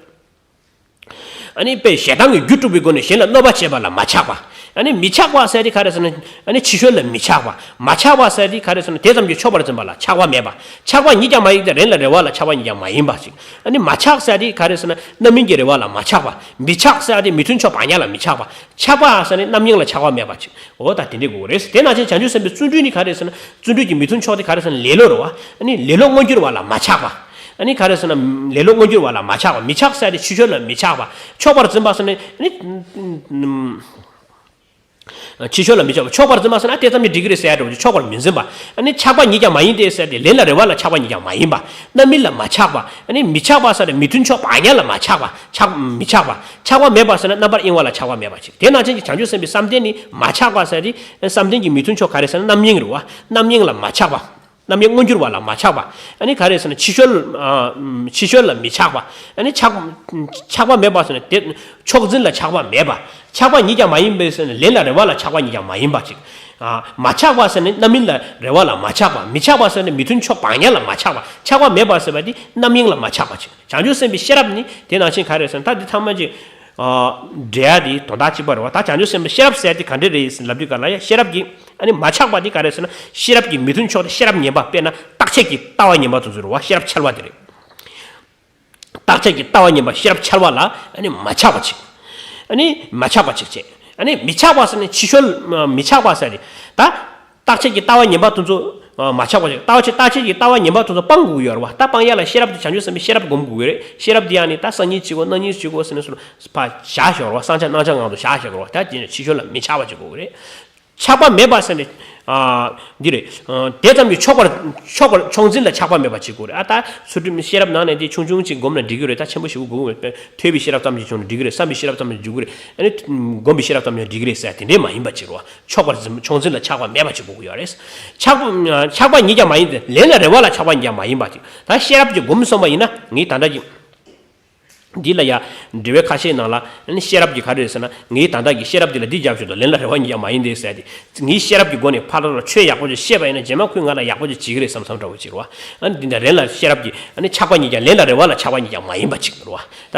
ཨ་ནི་དཔེ་ཞེ་སྡང་གི་རྒྱུ་སྒྲུབ་པའི་སྒོ་ནས་གཞན་ལ་གནོད་པ་བྱེད་པ་ལ་མ་ཆགས་པ། ཨ་ནི་མི་ཆགས་པ་ཟེར་དེ་ག་རེ་ཟེར་ན། ཨ་ནི་ཕྱི་བཤོལ་ལ་མི་ཆགས་པ། མ་ཆགས་པ་ཟེར་དེ་ག་རེ་ཟེར་ན་དེ་ཙམ་གྱིས་ཆོག་པར་འཛིན་པ་ལ་ཆགས་པ་མེད་པ། ཆགས་པ་ཉིད་ཀྱང་མ་ཡིན་ཏེ། ལན་ལ་རེ་བ་ལ་ཆགས་པ་ཉིད་ཀྱང་མ་ཡིན་པ་ཞིག་ཨ་ནི་མ་ཆགས་ཟེར་དེ་ག་རེ་ཟེར་ན་རྣམ་སྨིན་གྱི་རེ་བ་ལ་མ་ཆགས་པ། མི་ཆགས་ཟེར་དེ་མི་མཐུན་ཕྱོགས་བག་ཉལ་ལ་མི་ཆགས་པ། ཆགས་པ་ཟེར་ནི་རྣམ་གཡེང་ལ་ཆགས་པ་མེད་པ་ཞིག་འོ་ད་དེ་འདྲའི་དགོས་རེད། དེ་ནང་བཞིན་བྱང་ཆུབ་སེམས་དཔའི་བརྩོན་འགྲུས་ནི་ག་རེ་ཟེར་ན། བརྩོན་འགྲུས་ཀྱི་མི་མཐུན་ཕྱོགས་དེ་ག་རེ་ཟེར་ན་ལེ་ལོ་རེད་བ། ཨ་ནི་ལེ་ལོ་མངོན་གྱུར་བ་ལ་མ་ཆགས་པ། ཨ་ནི་ག་རེ་ཟེར་ན་ལེ་ལོ་མངོན་གྱུར་བ་ལ་མ་ཆགས་པ། མི་ཆགས་ཟེར་ཡ་དེ་ཕྱི་བཤོལ་ལ་མི་ཆགས་པ། ཆོག་པར་འཛིན་པ་ཟེར་ནི་ཨ་ནི། ཕྱི་བཤོལ་ལ་མི་ཆགས་པ། ཆོག་པར་འཛིན་པ་ཟེར་ན་དེ་ཙམ་གྱིས་འགྲིག་གི་རེད་ཟེར་ཡ་འདྲ་བོ་ཅིག་ཆོག་པར་མི་འཛིན་པ། ཨ་ནི་ཆགས་པ་ཉིད་ཀྱང་མ་ཡིན་ཏེ་ཟེར་ཏེ། ལན་ལ་རེ་བ་ལ་ཆགས་པ་ཉིད་ཀྱང་མ་ཡིན་པ། རྣམ་སྨིན་ལ་མ་ཆགས་པ། ཨ་ནི་མི་ཆགས་པ་ཟེར་ཏེ་མི་མཐུན་ཕྱོགས་བག་ཉལ་ལ་མ་ཆགས་པ། ཆགས་མི་ཆགས་པ། ཆགས་པ་མེད་པ་ཟེར་ན་རྣམ་པར་གཡེང་བ་ལ་ཆགས་པ་མེད་པ་ཅིག་དེ་ནང་བཞིན་གྱི་བྱང་ཆུབ་སེམས་དཔའི་བསམ་གཏན་ནི་མ་ཆགས་པ་ཟེར་ཏེ། བསམ་གཏན་གྱི་མི་མཐུན་ཕྱོགས་ག་རེ་ཟེར་ན་རྣམ་གཡེང་རེད་བ། རྣམ་གཡེང་ལ་མ་ཆགས་པ། རྣམ་གཡེང་མངོན་གྱུར་བ་ལ་མ་ཆགས་པ། ཨ་ནི་ག་རེ་ཟེར་ན་ཕྱི་བཤོལ། ཨ། ཕྱི་བཤོལ་ལ་མི་ཆགས་པ། ཨ་ནི་ཆགས། ཆགས་པ་མེད་པ་ཟེར་ན་དེ་ཕྱོགས་འཛིན་ལ་ཆགས་པ་མེད་པ། ཆགས་པ་ཉིད་ཀྱང་མ་ཡིན་པའི་ཟེར་ན་ལན་ལ་རེ་བ་ལ་ཆགས་པ་ཉིད་ཀྱང་མ་ཡིན་པ་ཅིག་ཨ། མ་ཆགས་པ་ཟེར་ནི་རྣམ་སྨིན་ལ་རེ་བ་ལ་མ་ཆགས་པ། མི་ཆགས་པ་ཟེར་ནི་མི་མཐུན་ཕྱོགས་བག་ཉལ་ལ་མ་ཆགས་པ། ཆགས་པ་མེད་པ་ཟེར་བ་དེ་རྣམ་གཡེང་ལ་མ་ཆགས་པ་ཅིག་བྱང་ཆུབ་སེམས་དཔའི་ཤེས་རབ་ནི་དེ་ནང་བཞིན་ག་རེ་ཟེར་ན་ད་འདི་ཚང་མ་ཅིག་ཨ། འགྲེལ་ཡ་དེ་དོན་དག་གཅིག་པ་རེད་བ། ད་བྱང་ཆུབ་སེམས་དཔའི་ཤེས་རབ་ཟེར་དེ་ག་འདྲ་རེད་ཟེར་ལབ་དུས་ག་ལ་ཡ་ཤེས་རབ་ཀྱི། ཨ་ནི་མ་ཆགས་པ་དེ་ག་རེ་ཟེར་ན་ཤེས་རབ་ཀྱི་མི་མཐུན་ཕྱོགས་དེ་ཤེས་རབ་ངན་པ། དཔེར་ན་རྟག་ཆད་ཀྱི་ལྟ་བ་ངན་པ་དེ་ཚོ་རེད་བ། ཤེས་རབ་འཆལ་བ་དེ་རེད། རྟག་ཆད་ཀྱི་ལྟ་བ་ངན་པ་ཤེས་རབ་འཆལ་བ་ལ་ཨ་ནི་མ་ཆགས་པ་ཅིག་ཨ་ནི་མ་ཆགས་པ་ཅིག་བྱས། ཨ་ནི་མི་ཆགས་པ་ཟེར་ནི་ཕྱི་བཤོལ་མི་ཆགས་པ་ཟེར་ནི་ད། རྟག་ཆད་ཀྱི་ལྟ་བ་ངན་པ་དེ་ཚོ་མ་ཆགས་པ་ཅིག་ལྟ་བ་ཆད། རྟག་ཆད་ཀྱི་ལྟ་བ་ངན་པ་དེ་ཚོ་སྤང་དགོས་ཀྱི་ཡོད་རེད་བ། ད་སྤང་ཡ་ལ་ཤེས་རབ་དེ་བྱང་ཆུབ་སེམས་དཔའི་ཤེས་རབ་སྒོམ་དགོས་ཀྱི་རེད། ཤེས་རབ་དེ་ཡང་ནི་ད་སང་ཉིན་བྱེད་དགོས། གནངས་ཉིན་བྱེད་དགོས་ཟེར་ནས་སོ་ཕར་བཞག་ཞོག་རེད་བ། བསྲང་བྱ་གནང་བྱ་ངང་དུ་བཞག་ཞོག་རེད་བ། ད་དེ་ནི་ཕྱི་བཤོལ་ལ་མི་ཆགས་པ་ཅིག་དགོས་ཀྱི་རེད། ཆགས་པ་མེད་པ་ཟེར་ནས། ཨ། འདི་རེད། ཨ། དེ་ཙམ་གྱིས་ཆོག་པར། ཆོག་པར་ཕྱོགས་འཛིན་ལ་ཆགས་པ་མེད་པ་ཅིག་དགོས་རེད། ཨ། ད་ཚུལ་ཁྲིམས་ཤེས་རབ་ནང་ནས་འདི་ཆུང་ཆུང་ཅིག་སྒོམ་ན་འགྲིག་གི་རེད། ད་ཆེན་པོ་ཞིག་དགོས་མེད། ཐོས་པའི་ཤེས་རབ་ཙམ་ཞིག་བྱུང་ན་འགྲིག་གི་རེད། བསམ་པའི་ཤེས་རབ་ཙམ་ཞིག་འགྲིག་གི་རེད། ཨ་ནི་སྒོམ་པའི་ཤེས་རབ་ཙམ་ཞིག་འགྲིག་གི་རེད་ཟེར་དེ་འདྲས་མ་ཡིན་པ་ཅིག་རེད་བ། ཆོག་པར་འཛིན། ཕྱོགས་འཛིན་ལ་ཆགས་པ་མེད་པ་ཅིག་དགོས་ཀྱི་ཡོད་རེད། ཆགས་པ། ཆགས་པ་ཉིད་ཀྱང་མ་ཡིན་ཏེ། ལན་ལ་རེ་བ་ལ་ཆགས་པ་ཉིད་ཀྱང་མ་ཡིན་པ་ཅིག་ད་ཤེས་རབ་ཀྱིས་སྒོམ་སོང་བ་ཡིན་ན་ངས་ད་ལྟ་གི་འདི་ལ་ཡ། འགྲེལ་པ་ཁ་ཤས་ནང་ལ་ནི་ཤེས་རབ་ཀྱིས་ག་རེ་རེད་ཟེར་ན། ངས་ད་ལྟ་གི་ཤེས་རབ་འདི་ལ་འདི་རྒྱབ་ཞོར་དུ་ལན་ལ་རེ་བ་ཉིད་ཀྱང་མ་ཡིན་ཏེ་ཟེར་ཏེ། ངས་ཤེས་རབ་ཀྱི་སྒོ་ནས་ཕར་ལ་ཆོས་ཡག་པོ་ཅིག་བཤད་པ་ཡིན་ན་རྗེས་མ་ཁོས་ང་ལ་ཡག་པོ་ཅིག་བྱེད་ཀྱི་རེད་བསམ་བསམ་འདྲ་བོ་ཅིག་རེད་བ། ཨ་ནི་འདི་འདྲ་ལན་ལ་ཤེས་རབ་ཀྱི་ཨ་ནི་ཆགས་པ་ཉིད་ཀྱང་ལན་ལ་རེ་བ་ལ་ཆགས་པ་ཉིད་ཀྱང་མ་ཡིན་པ་ཅིག་རེད་བ། ད་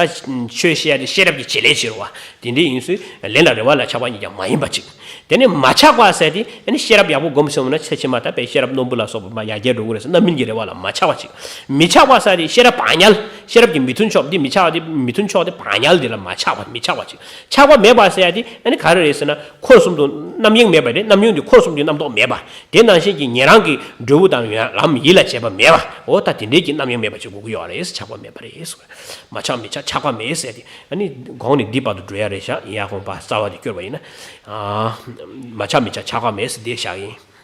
ཆོས་བཤད་ཡ་དེ་ཤེས་རབ་ཀྱི་བྱེད་ལས་ཅིག་རེད་བ། དེ་འདྲའི་ཡིན་ཚུལ་ལན་ལ་རེ་བ་ལ་ཆགས་པ་ཉིད་ཀྱང་མ་ཡིན་པ་ཅིག་དེ་ནས་མ་ཆགས་པ་ཟེར་ཏེ་ཨ་ནི་ཤེས་རབ་ཡག་པོ་སྒོམ་སོང་ན་ཚེ་ཕྱི་མ་ད་དཔེ་ཤེས་རབ་རྣོན་པོ་ལ་སོགས་པ་མ་ཡར་རྒྱས་འགྲོ་གི་རེད་ཟེར། རྣམ་སྨིན་གྱི་རེ་བ་ལ་མ་ཆགས་པ་ཅིག་མི་ཆགས་པ་ཟེར་ཏེ་ཤེས་རབ་བག་ཉལ། ཤེས་རབ་ཀྱི་མི་མཐུན་ཕྱོགས་འདི་མི་ཆགས་པ་འདི་མི་མཐུན་ཕྱོགས་འདི་བག་ཉལ་འདི་ལ་མ་ཆགས་པ་མི་ཆགས་པ་ཅིག་ཆགས་པ་མེད་པ་ཟེར་ཡ་དེ་ཨ་ནི་ག་རེ་རེད་ཟེར་ན་འཁོར་གསུམ་དུ་རྣམ་གཡེང་མེད་པ་རེད། རྣམ་གཡེང་དེ་འཁོར་གསུམ་གྱི་རྣམ་རྟོག་མེད་པ། དེ་ནང་བཞིན་གྱི་ཉན་རང་གི་འབྲས་བུ་དང་ཡང་ལམ་ཡིད་ལ་བྱེད་པ་མེད་པ། འོ་ད་དེ་འདྲའི་གི་རྣམ་གཡེང་མེད་པ་ཅིག་དགོས་ཀྱི་ཡོད་རེད། ཆགས་པ་མེད་པ་རེད། མ་ཆགས་མི་ཆགས་ཆགས་པ་མེད་ཟེར་ཏེ་ཨ་ནི་གོང་ནས་འདི་བར་དུ་འགྲོ་ཡ་རེད་ཤག་ཡིན་ཡ་དགོངས་པ་རྩ་བ་དེ་སྐྱོར་བ་ཡིན་ན། མ་ཆགས་མི་ཆགས་ཆགས་པ་མེད་ཟེར་འདི་བཞག་ཡིན།